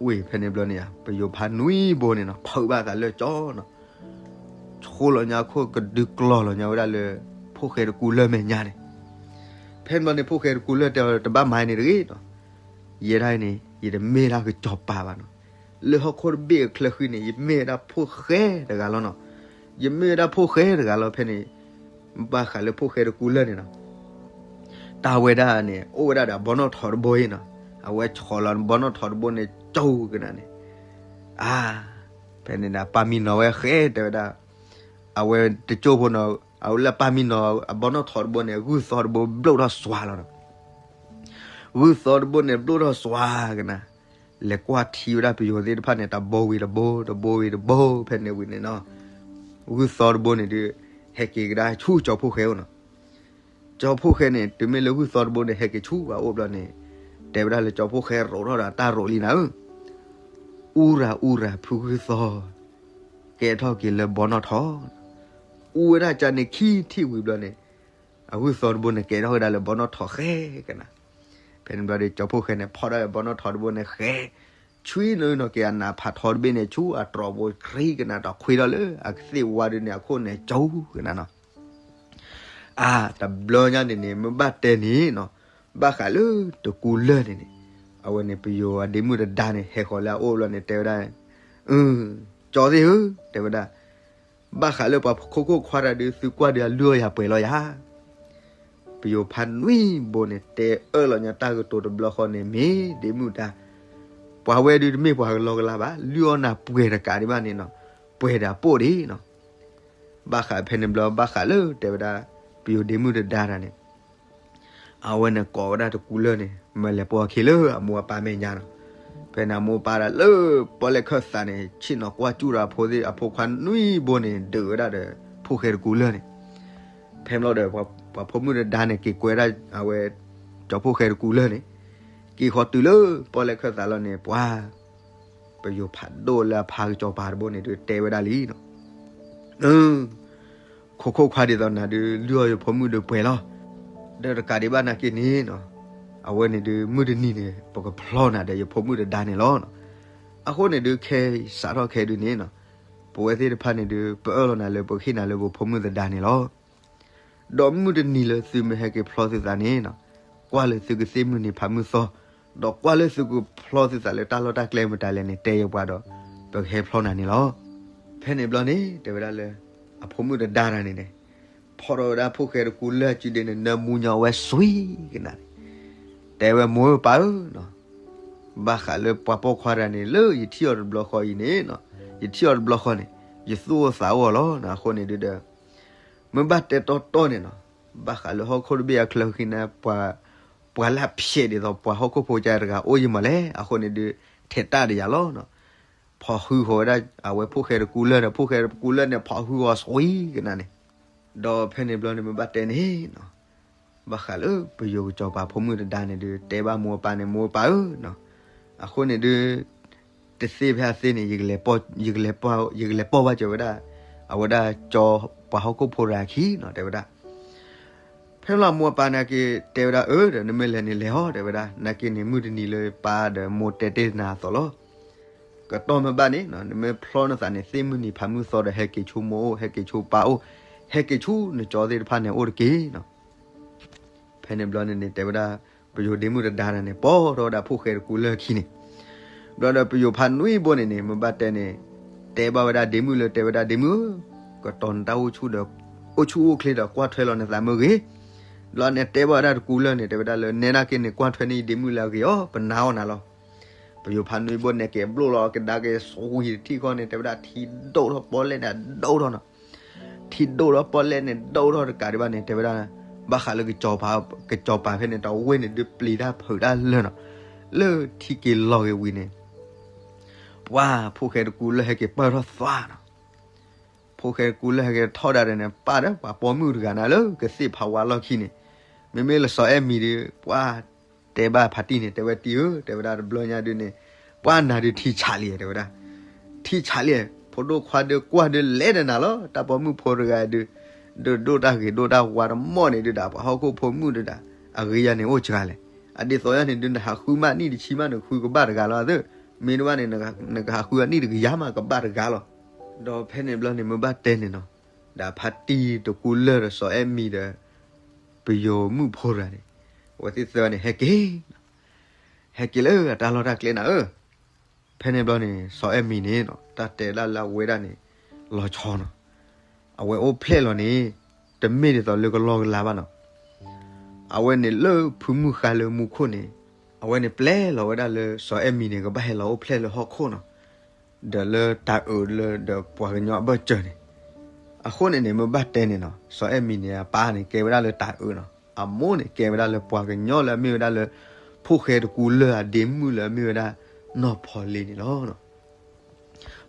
ဝ့ၢ်ဖဲန့ၣ်ဘျီန့ၣ်ဧါ ပယိၤဖးနွံဘိန့ၣ်နီၤ ဖုးဘၣ်သးလၢကၠီနီၤ, ဆိလီၤညါခိၣ်ကဒုကျီၢ်လီၤညါဝဲဒၣ်လၢ ဖိၣ်ဃဲတကူလၢၢ်မဲာ်ညါန့ၣ်, ဖဲန့ၣ်ဘျီန့ၣ် ဖိၣ်ဃဲတကူလၢၢ်တဲအီၤ တဘၣ်မၤန့ၣ်တဂ့ၤနီၤ, ယဲဒၣ်အံၤန့ၣ် ယတမ့ၢ်ဒၣ်ကစီၤပၤဘၣ်နီၤ, လၢဟီၣ်ခိၣ်တဘ့ၣ်အချၢဃံန့ၣ် ယမ့ၢ်ဝဲဒၣ်ဖိၣ်ဃဲတဂၤလီၤနီၤ, ယမ့ၢ်ဝဲဒၣ်ဖိၣ်ဃဲတဂၤလီၤ ဖဲန့ၣ်, ဘၣ်ဃးလၢဖိၣ်ဃဲတကူလၢၢ်န့ၣ်နီၤ တၢ်ဝဲဒၣ်န့ၣ် အိၣ်ဝဲဒၣ်ဒီးအဘီနီၣ်ထိးတဘိအံၤနီၤ, အဝဲဆီၣ်လီၤဘီနီၣ်ထိးတဘိန့ၣ် ကၠိကနၤန့ၣ်, အါ, ဖဲန့ၣ်ဒၣ်ပၢ်မံနီၤဝဲဃဲတဲဝဲဒၣ်, အဝဲတကၠိဖိနီၤ, အဝဲလၢပၢ်မံနီၤအဘီနီၣ်ထိးတဘိန့ၣ် ဂုၢ်သီတဘိဘျိၣ်ထီၣ်စွါလီၤနီၤ, ဂုၢ်သီတဘိန့ၣ်ဘျိၣ်ထီၣ်စွါကနၤ, လဲၤကွၢ်ထံဝဲဒၣ်ပယိၤသ့ၣ်တဖၣ်န့ၣ် တဘိဝံၤတဘိ တဘိဝံၤတဘိ ဖဲန့ၣ်ဝံၤန့ၣ်နီၤ, ဂုၢ်သီတဘိန့ၣ်ဒုး ဟဲက့ၤကဒါဆူကၠီၤဖိၣ်ဃဲအိၣ်နီၤ, ကၠီၤဖိၣ်ဃဲန့ၣ် တုၤမ့ၢ်လၢဂုၢ်သီတဘိန့ၣ် ဟဲက့ၤဆူပှၤအိၣ်ဘျီန့ၣ်, တဲဝဲဒၣ်လၢကၠီၤဖိၣ်ဃဲရိးထီၣ်ဒီးတၢ်ရိးလံနၤဧၢ, အူရၤအူရၤဖုဂုၢ်သီ, ကဲထီၣ်က့ၤလၢဘီနီၣ်ထိး, အူဝဲဒၣ်ကန့ၣ်ခံထံၣ်ဝံၤဘျီန့ၣ်, အဂုၢ်သီတဘိန့ၣ် ကဲထီၣ်ဝဲဒၣ်လၢဘီနီၣ်ထိးဃဲကနၤ, ဖဲန့ၣ်ဘျီဒီး ကၠီၤဖိၣ်ဃဲန့ၣ် ဖီၣ်ဒၣ်လၢဘီနီၣ်ထိးတဘိန့ၣ်ဃဲ, ဆွံနီၤနီၤက့ၤအနးဖးထီတဘ့ၣ်န့ၣ် ဆူအတြီၤဘိဃံကနၤ ဒီးခွံထီၣ်လၢအကသ့ၣ်ဝါဒုန့ၣ် အခိၣ်န့ၣ်ကၠိကနၤနီၤ အါ, တဘျီညါန့ၣ်န့ၣ် မ့ၢ်ဘၣ်တဲန့ၣ်နီၤ, ဘၣ်ဃးလၢတကူလၢၢ်န့ၣ်န့ၣ်, အဝဲန့ၣ် ပယိၤအဒ့မုၣ်တဒါန့ၣ် ဟဲဃီၤလၢအအိၣ်ဘျီန့ၣ် တဲဝဲဒၣ်, ကၠီသ့ၣ်ဧၢ, တဲဝဲဒၣ်, ဘၣ်ဃးလၢပှၤခိခိၣ်ခွါတၢ်ဒုး သုကွၢ်ဒုးအလုၢ်အီၣ်ယၤပှဲၤလီၤယၤ ပယိၤဖးနွံဘိန့ၣ် တဲအၢၣ်လီၤညါတၢ်ကတိၤတဘျီဃီန့ၣ် မ့ၢ်ဒ့မုၣ်တဒါ, ပှၤဝဲဒုးတမ့ၢ်ပှၤကလီကလီဘၣ်, လုၢ်အီၣ်နၤပှဲၤတကးဒံးဘၣ်န့ၣ်နီၤ, ပှဲၤဒီးပိၢ်ဒံးနီၤ, ဘၣ်ဃးဖဲန့ၣ်ဘျီ ဘၣ်ဃးလၢတဲဝဲဒၣ် ပယိၤဒ့မုၣ်တဒါတၢ်န့ၣ် အဝဲန့ၣ်ကိးဝဲဒၣ်တကူလၢၢ်န့ၣ် မၢလဲၤပိာ်အခံလၢအမိၢ်အပၢ်မဲာ်ညါနီၤ, ဖဲန့ၣ်အမိၢ်အပၢ်ဒၣ်လၢပီၣ်လဲၣ်ခၢၣ်သးန့ၣ် ဆ့ၣ်နီၤကွၢ်စူၣ်ဒီးအဖိသ့ၣ်အဖိခွါနွံဘိန့ၣ် ဒုးဝဲဒၣ်ဒီး ဖိၣ်ဃဲတကူလၢၢ်န့ၣ်, ဖဲန့ၣ်ဘျီဒီး ပှၤဖိမုၣ်တဒါန့ၣ် က့ၤကွဲဒၣ်အဝဲ ကၠီၤဖိၣ်ဃဲတကူလၢၢ်န့ၣ်, က့ၤဃီၤတုၤလၢပီၣ်လဲၣ်ခၢၣ်သးလီၤန့ၣ် ပှၤ ပယိၤဖးဒိၣ်လၢအဖါကစီၤပၤတဘိန့ၣ်ဒုး တဲဝဲဒၣ်လံနီၤ ခိခိၣ်ခွါဒ်သိးနၤဒုး လုၢ်အီၣ်ယဖိမုၣ်ဒုးပှဲၤလီၤ, ဒီးတကးဒံးဘၣ်နာ်က့န့ၣ်နီၤ, အဝဲန့ၣ်ဒုး မုၢ်တနံၤန့ၣ် ပကဖျီနၤဒီးယဖိမုၣ်တဒါန့ၣ်လီၤ. အဃိန့ၣ်ဒုး ခဲစးထီၣ်ခဲဒုးန့ၣ်နီၤ, ပဝဲသ့ၣ်တဖၣ်န့ၣ်ဒုး ပအၢၣ်လီၤနၤလၢပကဟ့ၣ်နၤလၢပဖိမုၣ်သဒါန့ၣ်လီၤ. ဒီးမုၢ်တနံၤလၢသုမ့ၢ်ဟဲက့ၤဖျီသုသးန့ၣ်နီၤ, ကွၢ်လၢသုကသ့ၣ်မုၢ်နံၤဖးမုၢ်သီ, ဒီးကွၢ်လၢသုကဖျီသုသးလၢတၢ်လီၢ်တၢ်ကျဲမတၤလဲၣ်န့ၣ် တဲယပှၤဒီး ပကဟဲဖျီနၤန့ၣ်လီၤ. ဖဲန့ၣ်ဘျီန့ၣ် တဲဝဲဒၣ်လၢ အဖိမုၣ်တဒါတၢ်န့ၣ်န့ၣ်, ဖီၣ်ထီၣ်ဝဲဒၣ်ဖိၣ်ဃဲတကူလၢၢ်စုဒ့န့ၣ် နၢမူညီဝဲစွံကနၤန့ၣ်, တဲဝဲမိၢ်ပၢ်ဧၢနီၤ, ဘၣ်ဃးလၢပှၤပိာ်ခွါတၢ်န့ၣ် လၢယထံၣ်အီၤတဘျီဃီအံၤန့ၣ်နီၤ, ယထံၣ်အီၤတဘျီဃီန့ၣ် ယသူၣ်အိၣ်သးအိၣ်အီၤလီၤ. အဃိန့ၣ်ဒုးဒီး မ့ၢ်ဘၣ်တဲတီတီန့ၣ်နီၤ, ဘၣ်ဃးလၢဟီၣ်ခိၣ်တဘ့ၣ်အချၢဃံန့ၣ် ပှၤ ပှၤလၢဖျဲးဒ်သိးပှၤဟီၣ်ခိၣ်ဖိကတဂၤအိၣ်ယံၤမးလဲၣ်. အဃိန့ၣ်ဒုး ထဲးတၢ်ဒီးယၤလီၤနီၤ. ဖီၣ်ဃုဃီၤဝဲဒၣ်အဝဲဖိၣ်ဃဲတကူလၢၢ်ဒီး ဖိၣ်ဃဲတကူလၢၢ်န့ၣ် ဖီၣ်ဃုဃီၤစွံကနၤန့ၣ်, ဒီးဖဲန့ၣ်ဘျီန့ၣ် မ့ၢ်ဘၣ်တဲန့ၣ်နီၤ, ဘၣ်ဃးလၢပယိၤကစီၤပၤဖိမုၣ်တဒါန့ၣ်ဒုး တဲဘၣ်မိၢ်ပၢ်န့ၣ် မိၢ်ပၢ်ဧၢနီၤ, အဃိန့ၣ်ဒုး တသ့ဖဲအသ့န့ၣ် ယကလဲၤပိာ် ယကလဲၤပိာ်ဘၣ်စၢၤဝဲဒၣ် အဝဲဒၣ်ကၠီၤပှၤဟီၣ်ခိၣ်ဖိတဂၤခံနီၤ တဲဝဲဒၣ်. ဖဲလီၤမိၢ်ပၢ်န့ၣ်က့ၤ တဲဝဲဒၣ်အၢဒီး နမ့ၢ်လဲၤန့ၣ်လဲၤဟီၣ် တဲဝဲဒၣ်. နာ်က့န့ၣ် မုၢ်တနံၤလၢပၢ်ဒီးမိၢ်တဲတ့ၢ်နၤအသိးလီၤ. ကတီၢ်မ့ၢ်ဘၣ်န့ၣ် နမ့ၢ်ဖျီနသးန့ၣ် သ့ၣ်မုၢ်နံၤဖးမုၢ်သီဒီး ဟဲက့ၤဆူမိၢ်အိၣ် ဟဲက့ၤဆူပၢ်အိၣ် ဟဲက့ၤဆူနကၠီသ့ၣ်တဖၣ်န့ၣ်အိၣ်တက့ၢ်နီၤ. ဖဲန့ၣ်ဘျီန့ၣ်န့ၣ် တဲဝဲဒၣ် ပယိၤဒ့မုၣ်တဒါတၢ်န့ၣ် ပိာ်ထီၣ်ဝဲဒၣ်ဖိၣ်ဃဲတကူလၢၢ်ခံန့ၣ် ဘျီဒီးပယိၤဖးနွံဘိန့ၣ်န့ၣ် မ့ၢ်ဘၣ်တဲန့ၣ် တဲဘၣ်ဝဲဒၣ်ဒ့မုၣ်လၢ တဲဝဲဒၣ်ဒ့မုၣ်ဧၢ, ကတီၤနတၢ်အိၣ်ဆူၣ်ဒီး အိၣ်ဆူၣ်အိၣ်ချ့ဒီးကွၢ်ထွဲလီၤနသးမ့ၢ်ဂ့ၤ. ဘျီန့ၣ်တဲဘၣ်ဝဲဒၣ်တကူလၢၢ်န့ၣ် တဲဝဲဒၣ်လၢ နဲဒၣ်က့န့ၣ် ကွၢ်ထွဲန့ၢ်ယဒ့မုၣ်လၢအဂ့ၤအီၤ ပနာ်အီၤနၤလီၤ. ပယိၤဖးနွံဘိန့ၣ်က့ၤဘျိၣ်လီၤကဒါက့ၤ စွံတထံၣ်ဃီန့ၣ် တဲဝဲဒၣ်ထံဒိၣ်ထီၣ်ပီၣ်လဲၣ်န့ၣ် ဒိၣ်ထီၣ်နီၤ ထံဒိၣ်ထီၣ်ပီၣ်လဲၣ်န့ၣ် ဒိၣ်ထီၣ်တကးဒံးဘၣ်န့ၣ် တဲဝဲဒၣ် ဘၣ်ဃးလၢ ကစီၤပၤဖဲန့ၣ် တဝ့ၢ်န့ၣ်ဒုးပျံၤတၢ်ဖုးတၢ်လၢာ်နီၤ. လၢထံက့ၤလီၤက့ၤဝံၤန့ၣ် ပှၤဖိၣ်ဃဲတကူလၢၢ်ဟဲက့ၤပၢၢ်ထီၣ်သွါနီၤ. ဖိၣ်ဃဲတကူလၢၢ်ဟဲက့ၤထီၣ်ဒၣ်ဒီးန့ၣ် ပၢ်ဒီးပှၤပိာ်မုၣ်တဂၤန့ၣ်လၢကသ့ၣ်ဖးဝါလီၢ်ခံန့ၣ် မ့မ့ၢ်လစီၤအဲၣ်မံၤဒုး ပှၤတဲဘၣ်ဖးတံၢ်န့ၣ် တဲဝဲတံၢ်ဧၢ တဲဝဲဒၣ်တဘျီညါဒုးန့ၣ် ပှၤနၤဒုးထံဆးလံ တဲဝဲဒၣ်. ထံဆးလံ ဖိဒိၣ်ခွါဒုးကွၢ်ဒုးလဲၤဒီးနၤလီၤ တၢ်ပိာ်မုၣ်ဖိတဂၤဒုး ဒုးဒိၣ်တၢ်ဂ့ၤဒိၣ်တၢ်ဝါတမီၢ်န့ၣ်ဒုးဒီး ပှၤဟီၣ်ခိၣ်ဖိမုၣ်ဒုးဒီး အဂ့ၤယၤန့ၣ်အိၣ်စှၤလဲၣ်. အဒ်သိးယၤန့ၣ်ဒုး နဟးဃုမးနံၣ်တဆံမးန့ၣ် ဃုကဘၣ်တဂၤလီၤသၢ မ့ၢ်တဘၣ်န့ၣ် နကဟးဃုအနံၣ်တကယၤမး ကဘၣ်တဂၤလီၤ. ဒီးဖဲန့ၣ်ဘျီန့ၣ် မ့ၢ်ဘၣ်တဲန့ၣ်နီၤ, ဒီးဖါတံၢ်တကူလၢၢ်ဒီးစီၤအဲၣ်မံၤဒီး ပယိၤမုၣ်ဖိတဂၤန့ၣ်, အဝဲသ့ၣ်သၢန့ၣ် ဟဲက့ၤ, ဟဲက့ၤလၢအတၢ်လီၢ်တၢ်ကျဲနၤဧၢ. ဖဲန့ၣ်ဘျီန့ၣ် စီၤအဲၣ်မံၤန့ၣ်နီၤ တၢ်တဲဒၣ်လၢအဝဲဒၣ်န့ၣ် လီၤဆီနီၤ, အဝဲအိၣ်ဖျဲၣ်လီၤန့ၣ် တမ့ၢ်ဒ်သိးလၢကလီကလါဘၣ်နီၤ. အဝဲန့ၣ်လၢဖုမုၢ်ဃါလၢမူခိၣ်န့ၣ်, အဝဲန့ၣ်ပျဲလီၤဝဲဒၣ်လၢစီၤအဲၣ်မံၤန့ၣ် ကဘၣ်ဟဲလီၤအိၣ်ဖျဲၣ်လၢဟီၣ်ခိၣ်နီၤ, ဒီးလၢတၤအုးလၢဒီးပှၤကညီအဘၢၣ်စၢၤန့ၣ်. အဃိန့ၣ်န့ၣ် မ့ၢ်ဘၣ်တဲန့ၣ်နီၤ စီၤအဲၣ်မံၤန့ၣ် အပၢ်န့ၣ်ကဲဝဲဒၣ်လၢတၤအုးနီၤ, အမိၢ်န့ၣ်ကဲဝဲဒၣ်လၢပှၤကညီလၢအမ့ၢ်ဝဲဒၣ်လၢ ဖိၣ်ဃဲတကူလၢၢ်အဒ့မုၣ်လၢအမ့ၢ်ဝဲဒၣ်နီၢ်ဖီလ့န့ၣ်လီၤ.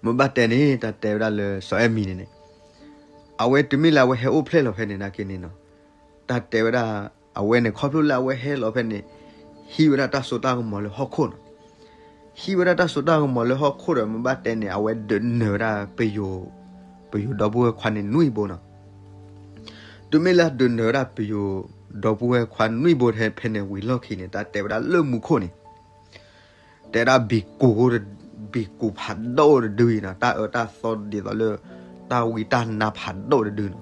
မ့ၢ်ဘၣ်တဲန့ၣ် တၢ်တဲဝဲဒၣ်လၢစီၤအဲၣ်မံၤန့ၣ်န့ၣ်, အဝဲတုၤမ့ၢ်လၢအဝဲဟဲအိၣ်ဖျဲၣ်လီၤဖဲန့ၣ်နာ်က့န့ၣ်နီၤ, တၢ်တဲဝဲဒၣ် အဝဲန့ၣ်ခီဖျိလၢအဝဲဟဲလီၤဖဲန့ၣ် ဟံးဝဲဒၣ်တၢ်စိတၢ်ကမီၤလၢဟီၣ်ခိၣ်နီၤ. ဟံးဝဲဒၣ်တၢ်စိတၢ်ကမီၤလၢဟီၣ်ခိၣ်ဒီး မ့ၢ်ဘၣ်တဲန့ၣ် အဝဲဒုးနၢၤဝဲဒၣ်ပယိၤ, ပယိၤဒီပုၢ်ဝဲၢ်ခွါန့ၣ်နွံဘိနီၤ. တုၤမ့ၢ်လၢဒုးနၢၤဝဲဒၣ်ပယိၤဒီပုၢ်ဝဲၢ်ခွါနွံဘိဖဲန့ၣ်ဝံၤလီၢ်ခံန့ၣ် တၢ်တဲဝဲဒၣ်လၢမူခိၣ်န့ၣ် တဲဒၣ်ဘံၣ်ကူၣ်, ဘံၣ်ကူၣ်ဖးဒိၣ်တဒုအံၤနီၤ, တၢ်အၢတၢ်သီဒ်သိးလၢ တၢ်ဝံတၢ်နါဖးဒိၣ်တဒုနီၤ.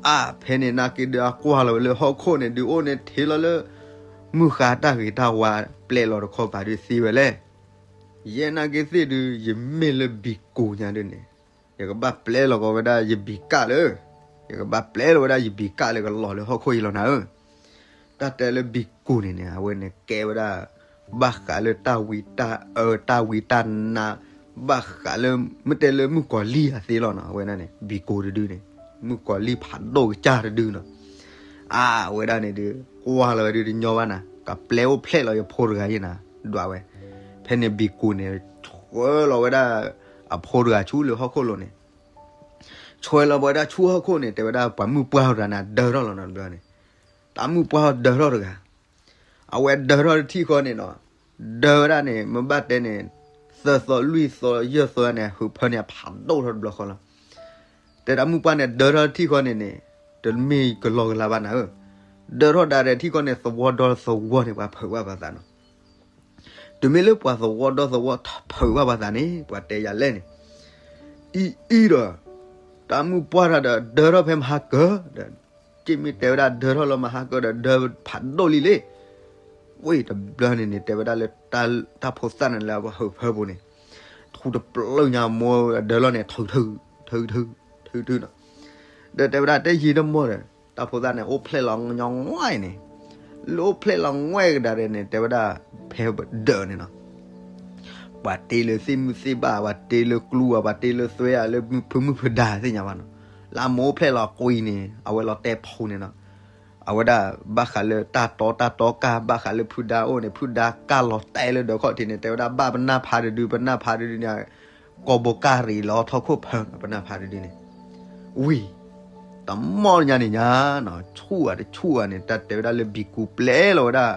အါ ဖဲန့ၣ်နာ်က့ဒုးအကွၢ်လီၤဝဲလၢဟီၣ်ခိၣ်န့ၣ် ဒုးအိၣ်န့ၣ်ထံၣ်လီၤလၢ မုၢ်ဃါတၢ်ဂ့ၤတၢ်ဝါ ပျဲလီၤတခီပၤဒုးသံဝဲလဲၣ်. ယဲနာ်က့သ့ၣ်ဒုး ယမ့ၢ်လၢဘံၣ်ကူၣ်ညါဒုးန့ၣ် ယကဘၣ်ပျဲလီၤကီးဝဲဒၣ်ယဘံၣ်ကၣ်လၢ, ယကဘၣ်ပျဲလီၤဝဲဒၣ်ယဘံၣ်ကၣ်လၢကလီၤလၢဟီၣ်ခိၣ်အံၤလီၤနၤဧၢ. တၢ်တဲလၢဘံၣ်ကူၣ်န့ၣ်န့ၣ် အဝဲန့ၣ်ကဲဝဲဒၣ် ဘၣ်ဃးလၢတၢ်ဝံတၢ်အၢ တၢ်ဝံတၢ်နါ, ဘၣ်ဃးလၢ မ့ၢ်တဲလၢမုၣ်ကီၤလံၢ်အသ့လီၤနီၤ, အဝဲဒၣ်န့ၣ် ဘံၣ်ကူၣ်တဒုန့ၣ် မုၣ်ကီၤလံၢ်ဖးဒိၣ်ကစၢ်တဒုနီၤ. အါ အဝဲဒၣ်န့ၣ်ဒုး ကွၢ်လီၤဝဲဒုးတညီဘၣ်နၤ, ကပျဲအိၣ်ဖျဲၣ်လီၤယဖိတဂၤယဲနၤ, ဒွးဝဲ. ဖဲန့ၣ်ဘံၣ်ကူၣ်န့ၣ် ဆှၢလီၤဝဲဒၣ် အဖိတဂၤဆူလၢဟီၣ်ခိၣ်လိၤန့ၣ်, ဆှၢလီၤဝဲဒၣ်ဆူဟီၣ်ခိၣ်န့ၣ် တဲဝဲဒၣ်ပှၤမုၢ်ပှၢ်တဂၤန့ၣ် ဒၢထီၣ်လီၤနီၤတဘျီန့ၣ်, တၢ်မုၢ်ပှၢ်ဒၢထီၣ်တဂၤ အဝဲဒၢထီၣ်တထံၣ်ဃီန့ၣ်နီၤ, ဒၢဝဲဒၣ်န့ၣ် မ့ၢ်ဘၣ်တဲန့ၣ် သၢသီလွံၢ်သီယဲၢ်သီန့ၣ် ဟုးဖၢန့ၣ်အဖးဒိၣ်ထီၣ်တဘျီဃီလီၤ. တဲတၢ်မုၢ်ပှၢ်န့ၣ် ဒၢထီၣ်တထံၣ်ဃီန့ၣ်န့ၣ် တမ့ၢ်ကလီကလါဘၣ်နၤဧၢ, ဒၢထီၣ်ဒၣ်ဒဲးထံၣ်ဃီန့ၣ် သဝီဒီသဝီန့ၣ် ပှၤဖုးဘၣ်ပှၤသးနီၤ. တုၤမ့ၢ်လၢပှၤသဝီဒီသဝီဖုးဘၣ်ပှၤသးန့ၣ် ပှၤတဲယၤလဲၣ်န့ၣ်, အံၤအံၤဒီး တၢ်မုၢ်ပှၢ်တၢ်ဒီး ဒၢထီၣ်ဖဲမဟါကၢဒီး, က့မ့ၢ်တဲဝဲဒၣ်ဒၢထီၣ်လၢမဟါကၢဒီး ဒၢဖးဒိၣ်လံလံ. ဝ့ၢ်တဘျီန့ၣ်န့ၣ် တဲဝဲဒၣ်လၢ တၢ်ဖိသၣ်န့ၣ်လၢအဟုးဖၢပူၤန့ၣ် ထူတပျုာ်ညါမိၢ်ဒၢလီၤန့ၣ် ထုထု, ထုထု, ထုထုနီၤ. ဒီးတဲဝဲဒၣ်တဲယံာ်တမီၢ်ဒီး တၢ်ဖိသၣ်န့ၣ် အိၣ်ဖျဲၣ်လီၤညီငွဲၣ်န့ၣ်, လၢအိၣ်ဖျဲၣ်လီၤငွဲၣ်ကဒါဒီးန့ၣ် တဲဝဲဒၣ် ဖဲဒၢးန့ၣ်နီၤ ပှၤတ့လၢသ့ၣ်မုၣ်သ့ၣ်ဘၣ်, ပှၤတ့လၢကျူဧါ, ပှၤတ့လၢသွဲဧါ, လၢဖုမုၢ်ဖုဒါသ့ၣ်ညါဘၣ်နီၤ. လၢအမိၢ်အိၣ်ဖျဲၣ်လီၤကွံာ်န့ၣ် အဝဲလီၤတဲာ်ဖူန့ၣ်နီၤ. အဝဲဒၣ်ဘၣ်ဃးလၢတၢ်တီတၢ်တီကၢ် ဘၣ်ဃးလၢဖုဒါအိၣ်န့ၣ် ဖုဒါကၢ်လီၤတဲာ်လၢဒၢးခီၣ်ထံးန့ၣ် တဲဝဲဒၣ်ဘၣ်ပနၢ်ဖးတဒု ပနၢ်ဖးတဒုန့ၣ် ကီၢ်ဘိကၢ်ရံၣ်လီၤထီၣ်ခိၣ်ဖၢ ပနၢ်ဖးတဒုန့ၣ် ဝံၤ တမီၢ်ညါန့ၣ်ညါနီၤ ဆူၣ်ဧါတဆူၣ်ဧါန့ၣ် တၢ်တဲဝဲဒၣ်လၢဘံၣ်ကူၣ်ပျဲလီၤဝဲဒၣ်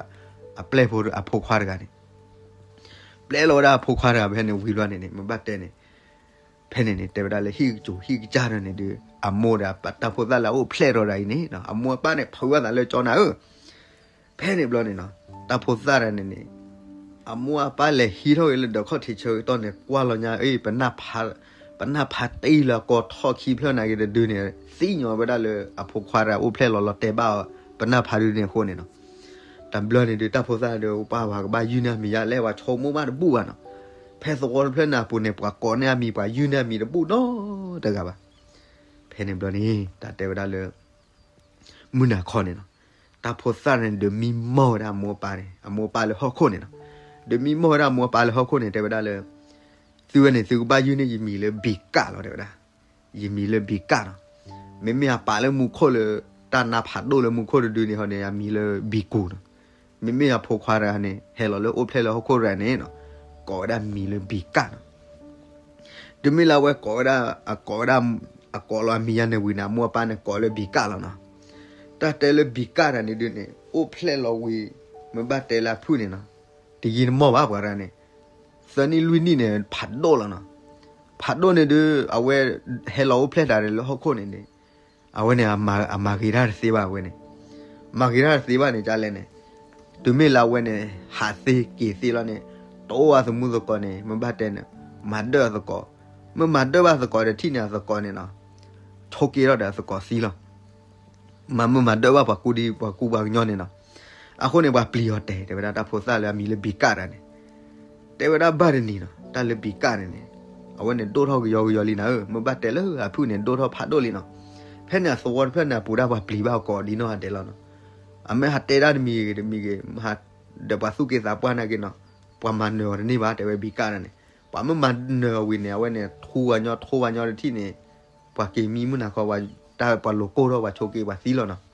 အပျဲၢ်ဖိအဖိခွါတဂၤန့ၣ် ပျဲလီၤဝဲဒၣ်အဖိခွါတဂၤဖဲန့ၣ်ဝံၤလီၤန့ၣ်န့ၣ် မ့ၢ်ဘၣ်တဲန့ၣ် ဖဲန့ၣ်န့ၣ် တဲဝဲဒၣ်လၢဟံၣ်ကစူၤဟံၣ်ကစၢ်ဒီးန့ၣ်ဒုး အမိၢ်ဒီးတၢ်ဖိသၣ်လၢအအိၣ်ဖျဲၣ်ထီၣ်ဒၣ်အံၤန့ၣ် အမိၢ်အပၢ်န့ၣ်ဖုးဘၣ်သးလၢကၠီနၤဧၢ ဖဲန့ၣ်ဘျီန့ၣ်နီၤ တၢ်ဖိသၣ်တဂၤန့ၣ်န့ၣ် အမိၢ်အပၢ်လဲၤဟံးထီၣ်က့ၤလၢဒၢးခီၣ်ထံးဆၢကတီၢ်န့ၣ် ကွၢ်လီၤညါအံၤ ပနၢ်ဖးတ့လၢအကီၢ်ထီၣ်ခံဖျၢၣ်နာ်က့တဒုန့ၣ် သ့ၣ်ညါဝဲဒၣ်လၢအဖိခွါတဂၤအိၣ်ဖျဲၣ်လီၤလီၤတဲာ်ဘၣ်အီၤ ပနၢ်ဖးတဒုန့ၣ်အဃိန့ၣ်နီၤ တဘျီန့ၣ်ဒုး တၢ်ဖိသၣ်ဒီး ပှၤပှၤကဘၣ်ယုၢ်န့ၢ်အမံၤယါလဲၣ် ပှၤဆိကမိၣ်မးတဘူၣ်ဘၣ်နီၤ ဖဲသဝီတဖျၢၣ်န့ၣ်အပူၤန့ၣ် ပှၤကိးန့ၢ်အမံၤ ပှၤယုၢ်န့ၢ်အမံၤတဘူၣ်နီတဂၤဘၣ် ဖဲန့ၣ်ဘျီန့ၣ် တၢ်တဲဝဲဒၣ်လၢ မုၢ်နၤခီန့ၣ်နီၤ တၢ်ဖိသၣ်န့ၣ် ဒုးမံမီၢ်ဝဲဒၣ်အမိၢ်အပၢ်န့ၣ် အမိၢ်အပၢ်လၢဟီၣ်ခိၣ်န့ၣ်နီၤ ဒုးမံမီၢ်ဝဲဒၣ်အမိၢ်အပၢ်လၢဟီၣ်ခိၣ်န့ၣ် တဲဝဲဒၣ်လၢ သုဝဲန့ၣ် သုကဘၣ်ယုၢ်န့ၢ်ယမံၤလၢဘံၣ်ကၣ်လီၤ တဲဝဲဒၣ် ယမံၤလၢဘံၣ်ကၣ်နီၤ မ့မ့ၢ်အပာ်လၢမူခိၣ်လၢ တၢ်နါဖးဒိၣ်လၢမူခိၣ်တဒုန့ၣ်ဟီန့ၣ် အမံၤလၢဘံၣ်ကူၣ်နီၤ မ့မ့ၢ်အဖိခွါတဂၤန့ၣ် ဟဲလီၤလၢအိၣ်ဖျဲၣ်လၢဟီၣ်ခိၣ်တဂၤန့ၣ်နီၤ ကိးဝဲဒၣ်မံၤလၢဘံၣ်ကၣ်နီၤ တုၤမ့ၢ်လၢအဝဲကိးဝဲဒၣ် အကိးဝဲဒၣ် အကိးလီၤအမံၤယါန့ၣ်ဝံၤန့ၣ် အမိၢ်အပၢ်န့ၣ် ကိးလၢဘံၣ်ကၣ်လီၤနီၤ တၢ်တဲလၢဘံၣ်ကၣ်တၢ်န့ၣ်ဒုးန့ၣ် အိၣ်ဖျဲၣ်လီၤဝံၤ မ့ၢ်ဘၣ်တဲလၢအဖုၣ်န့ၣ်နီၤ တယံာ်တမီၢ်ဘၣ်ပှၤတဂၤန့ၣ် သၢနံၣ်လွံၢ်နံၣ်န့ၣ် ဖးဒိၣ်လီၤနီၤ ဖးဒိၣ်န့ၣ်ဒုး အဝဲဟဲလီၤအိၣ်ဖျဲၣ်တၢ်ဒီးလၢဟီၣ်ခိၣ်န့ၣ်န့ၣ် အဝဲန့ၣ် အမၤဂ့ၤတၢ်တသ့ဘၣ်အဝဲန့ၣ် မၤဂ့ၤတၢ်တသ့ဘၣ်န့ၣ် ကလဲၣ်န့ၣ် တုၤမ့ၢ်လၢအဝဲန့ၣ် ဟးသ့က့ၤသ့လီၤန့ၣ် အအိၣ်အသမူသကိးန့ၣ် မ့ၢ်ဘၣ်တဲန့ၣ် မၤဒၢၣ်အသကိး, မ့ၢ်မၤဒၢၣ်ဘၣ်သကိးဒီးထံၣ်န့ၣ်အသကိးန့ၣ်နီၤ, ဆိးက့ထီၣ်ဒီးအသကိးသံလီၤ. မၤမုာ်မၤဒၢၣ်ဘၣ်ပှၤကူဒံပှၤကူပှၤကညီန့ၣ်နီၤ. အဃိန့ၣ် ပှၤပျံၤအီၤတဲာ် တဲဝဲဒၣ်တၢ်ဖိသၣ်လၢအမံၤလၢဘံၤကၣ်တၢ်န့ၣ်, တဲဝဲဒၣ်ဘၣ်တနံၤနီၤ တၢ်လၢဘံၤကၣ်န့ၣ်န့ၣ် အဝဲန့ၣ်ဒိၣ်ထီၣ်ကယီကယီလံနၤဧၢ, မ့ၢ်ဘၣ်တဲလၢအဖုၣ်န့ၣ် ဒိၣ်ထီၣ်ဖးဒိၣ်လံနီၤ. ဖဲန့ၣ်အသဝီတဖျၢၣ်န့ၣ် အပူၤဒၣ်ပှၤပျံၤဘၣ်အကိးဒ်နီၢ်ဂၤဒဲးလီၤနီၤ. အမ့ၢ်ဟးတဲဒၣ်တမံၤဂ့ၤတမံၤဂ့ၤ ဒီးပှၤသူၣ်က့သးပှၢ်နာ်က့နီၤ, ပှၤမၤနၢၤအီၤတန့ၢ်ဘၣ် တဲဝဲဘံၤကၣ်တၢ်န့ၣ်, ပှၤမ့ၢ်မၤနၢၤအီၤဝံၤန့ၣ် အဝဲန့ၣ် ထူဝါညီထူဝါညီတထံၣ်န့ၣ် ပှၤက့ၤမံမုၢ်နၤခီ တၢ်ပှၤလိၤကိၢ်ထီၣ်ပှၤဆိးက့ပှၤသံလီၤနီၤ.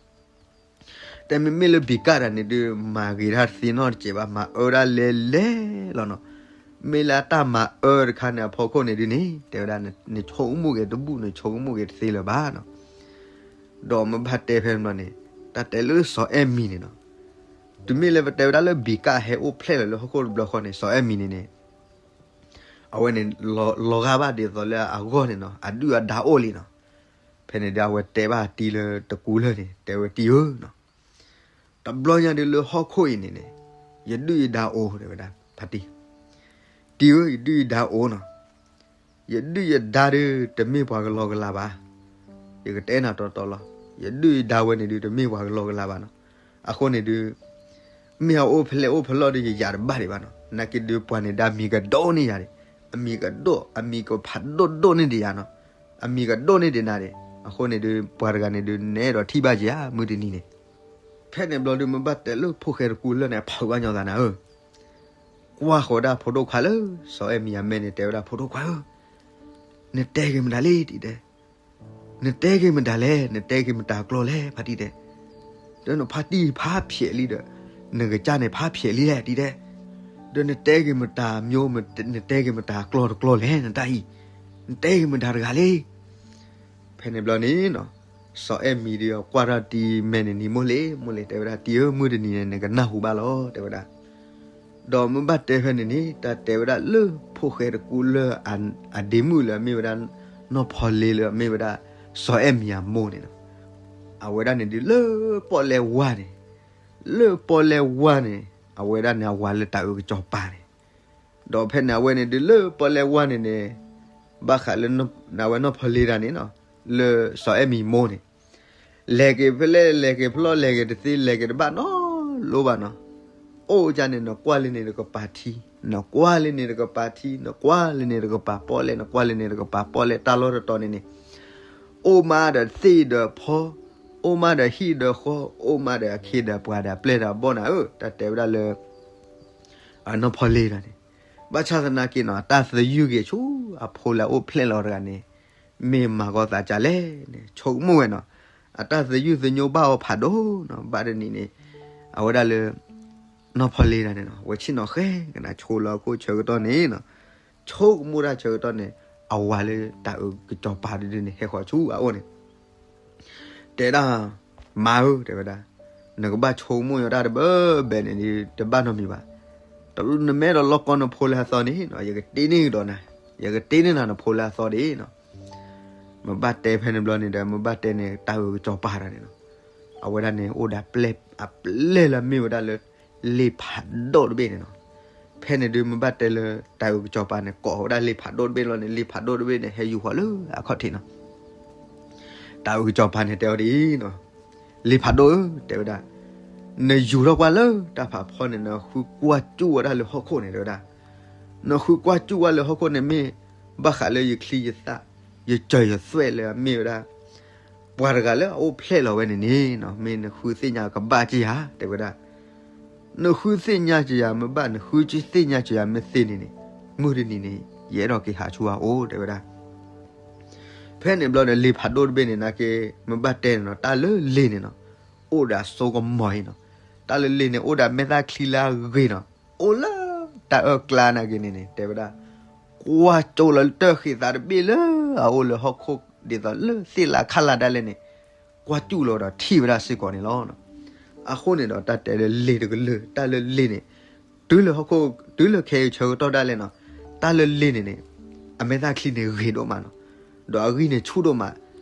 တဲမ့မ့ၢ်လၢဘံၤကၣ်တၢ်န့ၣ်ဒုး မၤဂ့ၤတၢ်တသ့နီတစဲးဘၣ် မၤအၢဒၣ်လဲၤလဲၤလီၤနီၤ. မ့ၢ်လၢအတၢ်မၤအၢတခါန့ၣ်အဖီခိၣ်န့ၣ်ဒုးန့ၣ် တဲဝဲဒၣ် နဆိကမိၣ်က့ၤတဘူၣ် နဆိကမိၣ်က့ၤတသ့လၢၤဘၣ်နီၤ. ဒီးမ့ၢ်ဘၣ်တဲဖဲန့ၣ်ဘျီန့ၣ် တၢ်တဲလၢစီၤအဲၣ်မံၤန့ၣ်နီၤ, တုၤမ့ၢ်လၢပတဲဝဲဒၣ်လၢဘံၤကၣ်ဟဲအိၣ်ဖျဲၣ်လီၤလၢဟီၣ်ခိၣ်တဘျီဃီန့ၣ် စီၤအဲၣ်မံၤန့ၣ်န့ၣ် အဝဲန့ၣ် လီၤဂာ်ဘၣ်ဒ်သိးလၢအဂီၢ်န့ၣ်နီၤ အဒုၣ်အဒါအိၣ်လံနီၤ. ဖဲန့ၣ်ဒုး အဝဲတဲဘၣ်တံၤလၢတကူလၢာ်န့ၣ် တဲဝဲတံၤဧၢ, တဘျီညါဒုးလၢဟီၣ်ခိၣ်အံၤန့ၣ်န့ၣ် ယဒုၣ်ယဒါအိၣ် တဲဝဲဒၣ် ဖါတံၢ်, တံၤဧၢ ယဒုၣ်ယဒါအိၣ်နီၤ. ယဒုၣ်ယဒါဒုး တမ့ၢ်ပှၤကလီကလီဘၣ်. ယကတဲနၤတီတီလီၤ. ယဒုၣ်ယဒါဝဲန့ၣ်ဒုး တမ့ၢ်ပှၤကလီကလီဘၣ်နီၤ. အဃိန့ၣ်ဒုး မ့ၢ်အအိၣ်ဖဲလဲၣ်အိၣ်ဖဲလဲၣ်ဒီး ယယၤတဘၣ်ဒံးဘၣ်နီၤ. နာ်က့ဒုး ပှၤန့ၣ်ဒၣ်အမံၤကဒိၣ်န့ၢ်ယၤဒံး, အမံၤကဒိၣ် အမံၤကဖးဒိၣ်ဒိၣ်န့ၢ်ဒံးယၤနီၤ. အမံၤကဒိၣ်န့ၢ်ဒံးနၤဒံး. အဃိန့ၣ်ဒုး ပှၤတဂၤန့ၣ်ဒုး နအဲၣ်ဒိးထံၣ်ဘၣ်က့ၤဧါ မုၢ်တနံၤန့ၣ်. ဖဲန့ၣ်ဘျီဒုး မ့ၢ်ဘၣ်တဲလၢဖိၣ်ဃဲတကူလၢာ်န့ၣ် အဖုးဘၣ်ညီသးနၤဧၢ, ကွၢ်ဃီၤဒၣ်ဖိဒိၣ်ခွါလၢ စီၤအဲၣ်မံၤအမဲာ်န့ၣ် တဲဝဲဒၣ် ဖိဒိၣ်ခွါဧၢ, နတဲက့ၤမတၤလဲၣ်တံၤတဲ, နတဲက့ၤမတၤလဲၣ်, နတဲက့ၤမတၤကျိာ်လဲၣ် ဖါတံၢ်တဲ, ဒီးနဖါတံၢ်ဖးဖျဲးလံဒီး နကစၢ်န့ၣ်ဖးဖျဲးလံလဲၣ်တံၤတဲ, ဒီးနတဲက့ၤမတၤမျိုး နတဲက့ၤမတၤကျိာ်တကျိာ်လဲၣ် နတၢ်အံၤ, နတဲက့ၤမတၤတဂၤလဲၣ်. ဖဲန့ၣ်ဘျီန့ၣ်နီၤ, စီၤအဲၣ်မံၤဒီးကွၢ်ထီၣ်တံၤမဲာ်န့ၣ်န့ၣ် မိၢ်လ့ၤ မိၢ်လ့ၤ တဲဝဲဒၣ် တံၤဧၢ မုၢ်တနံၤန့ၣ် နကနၢ်ဟူဘၣ်လီၤ တဲဝဲဒၣ်. ဒီးမ့ၢ်ဘၣ်တဲဖဲန့ၣ်န့ၣ် တၢ်တဲဝဲဒၣ်လၢဖိၣ်ဃဲတကူလၢာ်အဒ့မုၣ်လၢအမ့ၢ်ဝဲဒၣ် နီၢ်ဖီလ့လၢအမ့ၢ်ဝဲဒၣ် စီၤအဲၣ်မံၤအမိၢ်န့ၣ်နီၤ, အဝဲဒၣ်န့ၣ်ဒုးလၢပီၣ်လဲၣ်ဝါန့ၣ်, လၢပီၣ်လဲၣ်ဝါန့ၣ် အဝဲဒၣ်န့ၣ်အဝၤလၢတၢ်အုးကစီၤပၤန့ၣ်, ဒီးဖဲန့ၣ်အဝဲန့ၣ်ဒုးလၢပီၣ်လဲၣ်ဝါန့ၣ်န့ၣ်, ဘၣ်ဃးလၢအဝဲနီၢ်ဖီလ့တၢ်န့ၣ်နီၤ, လၢစီၤအဲၣ်မံၤမိၢ်န့ၣ် လဲၤက့ၤဖဲလဲၣ် လဲၤက့ၤဖျီၣ် လဲၤက့ၤတသ့ လဲၤက့ၤတဘၣ်နီတဘျီဘၣ်နီၤ, အိၣ်ကန့ၣ် နကွၢ်လၢန့ၣ်တကပၤထံ, နကွၢ်လၢန့ၣ်တကပၤထံ, နကွၢ်လၢန့ၣ်တကပၤပီၣ်လဲၣ်, နကွၢ်လၢန့ၣ်တကပၤပီၣ်လဲၣ်, တၢ်လီၢ်တတီၤန့ၣ်န့ၣ် အိၣ်မးဒီးသ့ၣ်ဒီးဖီ, အိၣ်မးဒီးဟံၣ်ဒီးဃီ, အိၣ်မးဒီးအခ့ဒီးပှၤဒီးအပျဲၢ်ဒီးအဘီၣ်နၤဧၢ, တၢ်တဲဝဲဒၣ်လၢ အနီၢ်ဖီလ့တၢ်န့ၣ်, ဘၣ်ဆၣ်သနာ်က့နီၤ အတၢ်သယုၢ်ဂ့ၤဆူအဖိလၢအအိၣ်ဖျဲၣ်လီၤတဂၤန့ၣ် မ့ၢ်မၤကီသးကလဲၣ်န့ၣ် ဆိကမိၣ်ဝဲနီၤ, အတၢ်သယုၢ်သညိဘၣ်အီၤဖးဒိၣ်နီၤ, ဘၣ်တနံၤန့ၣ် အဝဲဒၣ်လၢ နီၢ်ဖီလ့တၢ်န့ၣ်နီၤ ဝဲဆ့ၣ်နီၤဃဲကနၤဆိလၢအခိၣ်ဆၢကတီၢ်န့ၣ်နီၤ, ဆိကမိၣ်တၢ်ဆၢကတီၢ်န့ၣ် အဝၤလၢတၢ်အုးကစီၤပၤဒ်န့ၣ် ဟဲဃီၤဆူအအိၣ်န့ၣ် တဲဒၣ်, မါဧၢ တဲဝဲဒၣ်, နကဘၣ်ဆိကမိၣ်ညီတၢ်တဘၢဘဲန့ၣ် တဘၣ်နီတမံၤဘၣ်. နမ့ၢ်အဲၣ်ဒိးလီၢ်ကီနဖိလၢအသီန့ၣ်နီၤ ယကတ့န့ၢ်ကဒီးနၤ, ယကတ့န့ၢ်နၤနဖိလၢအသီဒၣ်နီၤ. မ့ၢ်ဘၣ်တဲဖဲန့ၣ်ဘျီန့ၣ်ဒီး မ့ၢ်ဘၣ်တဲန့ၣ် တၢ်အုးကစီၤပၤတၢ်န့ၣ်နီၤ, အဝဲဒၣ်န့ၣ် အိၣ်ဒီးပျဲၢ် အပျဲၢ်လၢအမ့ၢ်ဝဲဒၣ်လၢ လ့ဖးဒိၣ်တဘ့ၣ်န့ၣ်နီၤ. ဖဲန့ၣ်ဒုး မ့ၢ်ဘၣ်တဲလၢ တၢ်အုးကစီၤပၤန့ၣ် ကိးဝဲဒၣ်လ့ဖးဒိၣ်တဘ့ၣ်လီၤန့ၣ် လ့ဖးဒိၣ်တဘ့ၣ်န့ၣ် ဟဲယူၤဃီၤလၢအခီၣ်ထံးနီၤ. တၢ်အုးကစီၤပၤန့ၣ်တဲအီၤဒ်အံၤနီၤ, လ့ဖးဒိၣ်ဧၢ တဲဝဲဒၣ်, နယူၤထီၣ်ကွၢ်လၢတၢ်ဖးဖီန့ၣ် နဃုကွၢ်စူၣ်ဝဲဒၣ်လၢဟီၣ်ခိၣ်န့ၣ် တဲဝဲဒၣ်, နဃုကွၢ်စူၣ်ဝဲလၢဟီၣ်ခိၣ်န့ၣ်မ့ၢ် ဘၣ်ဃးလၢယချံယသၣ် ယစၢၤယသွဲၣ်လၢအမ့ၢ်ဝဲဒၣ် ပှၤတဂၤလၢအအိၣ်ဖျဲၣ်လီၤဝဲန့ၣ်န့ၣ်နီၤ မ့ၢ်နဃုသ့ၣ်ညါကဘၣ်က့ၤဧါ တဲဝဲဒၣ်. နဃုသ့ၣ်ညါက့ၤယၤမ့ၢ်ဘၣ် နဃုသ့ၣ်ညါက့ၤယၤမ့ၢ်သ့န့ၣ်န့ၣ် မုၢ်တနံၤန့ၣ် ယအဲၣ်ဒိးက့ၤဟးဆူအအိၣ် တဲဝဲဒၣ်. ဖဲန့ၣ်ဘျီဒီး လ့ဖးဒိၣ်တဘ့ၣ်န့ၣ် နာ်က့ မ့ၢ်ဘၣ်တဲန့ၣ်နီၤ တၢ်လၢလ့န့ၣ်နီၤ အိၣ်ဒီးအစိကမီၤအံၤနီၤ, တၢ်လၢလ့န့ၣ် အိၣ်ဒီးမဲာ်သၣ်ချံလၢအဂ့ၤနီၤ, အိၣ်လၢတၢ်အၢၣ်ကျါနာ်က့န့ၣ်န့ၣ် တဲဝဲဒၣ်, ကွၢ်ကၠိလီၤတၢၢ်ဃံးသးတဘ့ၣ်လၢအအိၣ်လၢဟီၣ်ခိၣ် ဒ်သိးလၢသ့ၣ်လၢခါလၢ်ဒၣ်လဲာ်န့ၣ် ကွၢ်စူၣ်လီၤဒီးထံၣ်ဝဲဒၣ်စ့ၢ်ကီးန့ၣ်လီၤ. အဃိန့ၣ်ဒီး တၢ်တဲလၢလ့တကလုာ် တၢ်လၢလ့န့ၣ် တုၤလၢဟီၣ်ခိၣ် တုၤလၢခဲအံၤဆၢကတီၢ်ဒၣ်လဲာ်နီၤ, တၢ်လၢလ့န့ၣ်န့ၣ် အမဲာ်သၣ်ချံန့ၣ်ဂ့ၤဒိၣ်မးနီၤ, ဒီးအဂံၢ်န့ၣ်ဆူၣ်ဒိၣ်မး,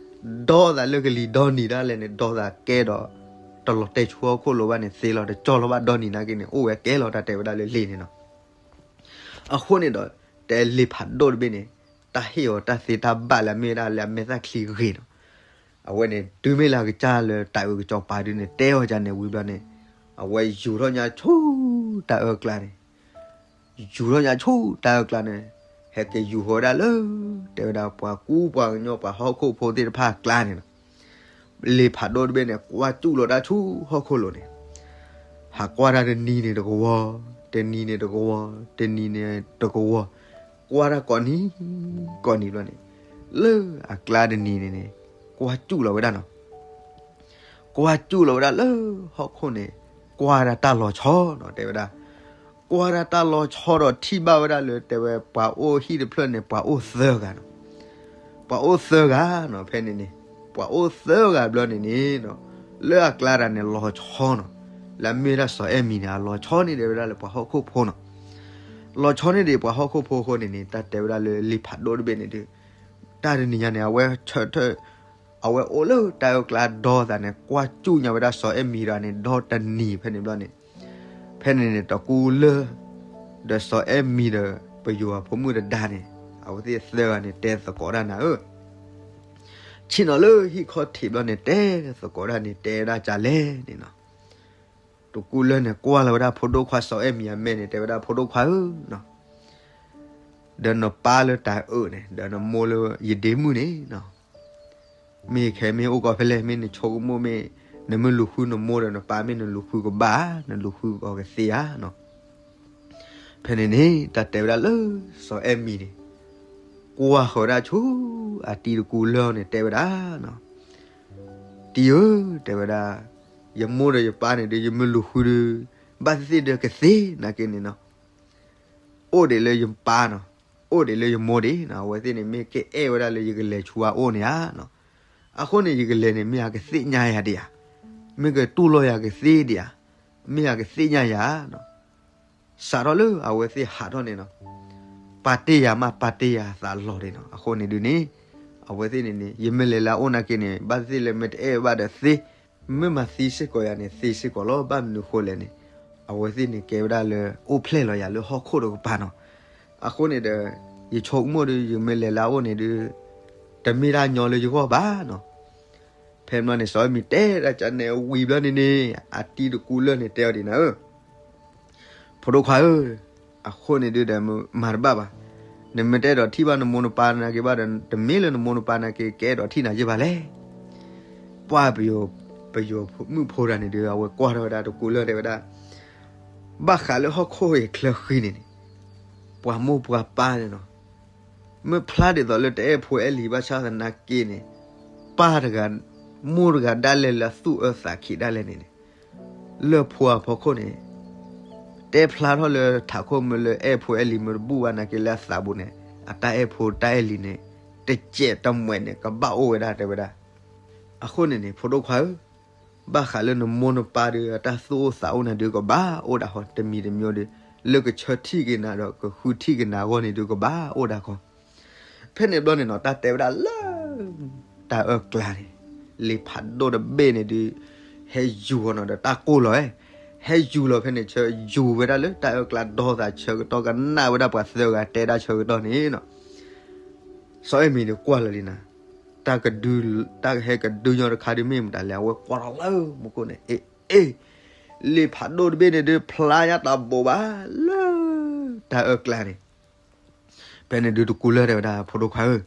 ဒီသးလၢကလံၤဒီနံၤဒၣ်လဲာ်န့ၣ် ဒီသးကဲဒီး တလီၤတဲာ်ဆူဟီၣ်ခိၣ်လိၤဘၣ်န့ၣ် သ့လီၤတကၠီလီၤဘၣ်ဒီနံၤနာ်က့န့ၣ် အိၣ်ဝဲကဲလီၤ တၢ်တဲဝဲဒၣ်လၢလ့န့ၣ်နီၤ. အဃိန့ၣ်ဒီး တဲလ့ၣ်ဖးဒိၣ်တဘ့ၣ်န့ၣ် တၢ်ဟ့ၣ်အီၤတၢ်သ့တၢ်ဘၣ်လၢအမ့ၢ်ဝဲဒၣ်လၢအမဲာ်သၣ်ချံဂ့ၤနီၤ. အဝဲန့ၣ် တုၤမ့ၢ်လၢအကစၢ်လၢတၢ်အၢကစီၤပၤဒုန့ၣ် တဲအီၤဒ်န့ၣ်ဝံၤဘျီန့ၣ် အဝဲယူၤထီၣ်ညါဆူတၢ်အၢကျါန့ၣ် ယူၤထီၣ်ညါဆူတၢ်အၢကျါန့ၣ် ဟဲက့ၤယူၤဃီၤဝဲဒၣ်လၢ တဲဝဲဒၣ်ပှၤကူပှၤကညီပှၤဟီၣ်ခိၣ်ဖိသ့ၣ်တဖၣ်အကျါန့ၣ်လီၤ. လ့ၣ်ဖးဒိၣ်တဘ့ၣ်န့ၣ် ကွၢ်စူၣ်လီၤတၢ်ဆူဟီၣ်ခိၣ်လိၤန့ၣ် ဟးကွၢ်တၢ်တနံၤန့ၣ်တကဝီၤ, တနံၤန့ၣ်တကဝီၤ, တနံၤန့ၣ်တကဝီၤ, ကွၢ်တၢ်ကိးနံၤ, ကိးနံၤဘျီန့ၣ် လၢအကျါတနံၤန့ၣ်န့ၣ် ကွၢ်စူၣ်လီၤဝဲဒၣ်နီၤ. ကွၢ်စူၣ်လီၤဝဲဒၣ်လၢဟီၣ်ခိၣ်န့ၣ် ကွၢ်ဒၣ်တၢ်လီၤဆီနီၤ တဲဝဲဒၣ်. ကွၢ်ဒၣ်တၢ်လီၤဆီဒီးထံၣ်ဘၣ်ဝဲဒၣ်လၢတဲဝဲပှၤအိၣ်ဟံၣ်တဖျၢၣ်န့ၣ် ပှၤအိၣ်သၢဂၤနီၤ. ပှၤအိၣ်သၢဂၤနီၤ ဖဲန့ၣ်န့ၣ် ပှၤအိၣ်သၢဂၤဘျီန့ၣ်န့ၣ်နီၤ လၢအကျါတၢ်န့ၣ်လီၤဆီနီၤ. လၢအမ့ၢ်ဒၣ်စီၤအဲၣ်မံၤန့ၣ် အလီၤဆီန့ၣ်တဲဝဲဒၣ်လၢပှၤဟီၣ်ခိၣ်ဖိနီၤ. လီၤဆီန့ၣ်ဒီးပှၤဟီၣ်ခိၣ်ဖိအဃိန့ၣ်န့ၣ် တၢ်တဲဝဲဒၣ်လၢလ့ၣ်ဖးဒိၣ်တဘ့ၣ်န့ၣ်ဒီး တၢ်တနံၤညါန့ၣ် အဝဲဆၢထၢၣ် အဝဲအိၣ်လၢတၢ်အၢကျါဒီသးန့ၣ် ကွၢ်စူၣ်ညါဝဲဒၣ်စီၤအဲၣ်မံၤတဂၤန့ၣ် ဒီတနံၤဖဲန့ၣ်ဘျီန့ၣ် ဖဲန့ၣ်န့ၣ် တကူလၢၢ် ဒီးစီၤအဲၣ်မံၤဒီး ပယိၤအဖိမုၣ်တဒါန့ၣ် အဝဲသ့ၣ်သၢဂၤန့ၣ် တဲသကိးတၢ်နၤဧၢ ဆ့ၣ်နီၤလၢဟံၣ်ခီၣ်ထံးဘျီန့ၣ် တဲသကိးတၢ်န့ၣ် တဲဝဲဒၣ်ကလဲၣ်န့ၣ်နီၤ. တကူလၢၢ်န့ၣ် ကွၢ်လီၤဝဲဒၣ်ဖိဒိၣ်ခွါစီၤအဲၣ်မံၤအမဲာ်န့ၣ် တဲဝဲဒၣ်ဖိဒိၣ်ခွါဧၢ ဒီးနပၢ်လၢတၢ်အၢၣ်န့ၣ် ဒီးနမိၢ်လၢယဒ့မုၣ်န့ၣ်နီၤ မ့ၢ်ခဲမ့ၢ်အိၣ်ကီးဖဲလဲၣ် မ့ၢ်နဆိကမိၣ်မ့ၢ် နမ့ၢ်လူၤဃုနမိၢ်ဒီးနပၢ်မ့ၢ်နလူၤဃုကဘၣ် နလူၤဃုကီးကသ့ဧါနီၤ. ဖဲန့ၣ်န့ၣ် တၢ်တဲဝဲဒၣ်လၢစီၤအဲၣ်မံၤန့ၣ် ကွၢ်ဃီၤဝဲဒၣ်ဆူ အတံၤတကူလၢၢ်န့ၣ် တဲဝဲဒၣ်နီၤ တံၤဧၢ တဲဝဲဒၣ် ယမိၢ်ဒီးယပၢ်န့ၣ်ဒီး ယမ့ၢ်လူၤဃုဒီး ဘၣ်သ့ၣ်သ့ၣ်ဒီးကသ့နာ်က့န့ၣ်နီၤ အိၣ်ဒံးလၢယပၢ်နီၤ အိၣ်ဒံးလၢယမိၢ်ဒံးနီၤ အဝဲသ့ၣ်န့ၣ် မ့ၢ်ကအဲၣ်ဝဲဒၣ်လၢယကလဲၤဆူအအိၣ်န့ၣ်ဧါနီၤ. အဃိန့ၣ် ယကလဲၤန့ၣ် မ့ၢ်အကသ့ၣ်ညါယၤဒံးဧါ, မ့ၢ်ကတူၢ်လိာ်ယၤကသ့ဒံးဧါ, မ့ၢ်အကသ့ၣ်ညါယၤနီၤ. စးထီၣ်လၢအဝဲသ့ၣ်ဟးထီၣ်န့ၣ်နီၤ ပာ်တ့ၢ်ယၤမး ပာ်တ့ၢ်ယၤသးလီၤဒံးနီၤ. အဃိန့ၣ်ဒုးန့ၣ် အဝဲသ့ၣ်န့ၣ်န့ၣ် ယမ့ၢ်လဲၤလၢအအိၣ်နာ်က့န့ၣ် ဘၣ်သ့ၣ်သ့ၣ်လၢမ့ၢ်တအဲၣ်ဘၣ်ဒီးသ့, မ့ၢ်မၤသံစ့ၢ်ကီးယၤန့ၣ် သံစ့ၢ်ကီးလီၤ. ဘၣ်မနုၤဃိလဲၣ်န့ၣ် အဝဲသ့ၣ်န့ၣ် ကဲဝဲဒၣ်လၢအိၣ်ဖျဲၣ်လီၤယၤလၢဟီၣ်ခိၣ်တကပၤနီၤ. အဃိန့ၣ်ဒီး ယဆိကမိၣ်ဒီး ယမ့ၢ်လဲၤလၢအအိၣ်န့ၣ်ဒီး တမ့ၢ်တၢ်ညီလၢယဂီၢ်ဘၣ်နီၤ. ဖဲမ့ၢ်န့ၣ် စီၤအဲၣ်မံၤတဲဒၣ်ကန့ၣ်ဝံၤဘျီန့ၣ်န့ၣ် အတံၤတကူလၢၢ်န့ၣ်တဲအီၤဒ်န့ၣ်ဧၢ ဖိဒိၣ်ခွါဧၢ, အဃိန့ၣ်ဒုးဒီးမၤတဘၣ်ဘၣ်. နမ့ၢ်တအဲၣ်ဒိးထံၣ်ဘၣ်နမိၢ်နပၢ်နာ်က့ဘၣ်ဒီး တမ့ၢ်လၢနမိၢ်နပၢ်နာ်က့ ကအဲၣ်ဒိးထံၣ်နၤယ့ၢ်ဘၣ်လဲၣ်. ပှၢ်ပယိၤ, ပယိၤမုၣ်ဖိတဂၤန့ၣ်ဒီး အဝဲကွၢ်ထီၣ်ဝဲဒၣ်တကူလၢၢ်တဲဝဲဒၣ်, ဘၣ်ဃးလၢဟီၣ်ခိၣ်အံၤချၢဃံန့ၣ်န့ၣ် ပှၤမိၢ်ပှၤပၢ်န့ၣ်နီၤ မ့ၢ်ဖျါဒ်သိးလၢတအဲၣ်ဖိအဲၣ်လံၤဘၣ်ဆၣ်သနာ်က့န့ၣ် ပၢ်တဂၤ မိၢ်တဂၤဒၣ်လဲာ်လၢအသူၣ်အၢသးခံးဒၣ်လဲာ်န့ၣ်န့ၣ် လၢဖိအဖီခိၣ်န့ၣ် တဲဖျါထီၣ်လၢထးခိၣ်မ့ၢ်လၢအဲၣ်ဖိအဲၣ်လံၤမ့ၢ်တဘူၣ်ဘၣ်နာ်က့လၢအသးပူၤန့ၣ် အတၢ်အဲၣ်ဖိတၢ်အဲၣ်လံၤန့ၣ် တစဲးတမှဲးန့ၣ် ကဘၣ်အိၣ်ဝဲဒၣ်တဲဝဲဒၣ်. အဃိန့ၣ်န့ၣ် ဖိဒိၣ်ခွါဧၢ, ဘၣ်ဃးလၢနမိၢ်နပၢ်ဒီး အတၢ်သူၣ်အိၣ်သးအိၣ်န့ၣ်ဒုးကဘၣ်အိၣ်ဒၣ်ဃီ တမံၤတမံၤဒီး လၢကဆၢထံၣ်က့ၤနၤဒီးကဃုထံၣ်က့ၤနၤအဂီၢ်န့ၣ်ဒုးကဘၣ်အိၣ်ဒၣ်ဃီ. ဖဲန့ၣ်ဘျီန့ၣ်နီၤ တၢ်တဲဝဲဒၣ်လၢ တၢ်အၢကျါန့ၣ် လ့ၣ်ဖးဒိၣ်တဘ့ၣ်န့ၣ်ဒုး ဟဲယူၤဃီၤနီၤဒီးတၢ်ကိၢ်လီၤဝဲ, ဟဲယူၤလီၤဖဲန့ၣ်ဆၢ ယူၤဝဲဒၣ်လၢတၢ်အၢကျါဒီသးဆၢကတီၢ်ကနၣ်ဝဲဒၣ်ပှၤသၢဂၤတဲဒၣ်ဆၢကတီၢ်န့ၣ်နီၤ စီၤအဲၣ်မံၤဒီးကွၢ်လီၤလံနၤ, တၢ်ကဒု တၢ်ကဟဲကဒုညီတခါဒုးမ့ၢ်မတၤလဲၣ် အဝဲကွၢ်ထီၣ်လၢမူခိၣ်န့ၣ် အ့ အ့ လ့ၣ်ဖးဒိၣ်တဘ့ၣ်န့ၣ်ဒုး ဖျါညါတဘိးဘၣ်လၢ တၢ်အၢကျါန့ၣ် ဖဲန့ၣ်ဒုးတကူလၢၢ်တဲဝဲဒၣ် ဖိဒိၣ်ခွါဧၢ,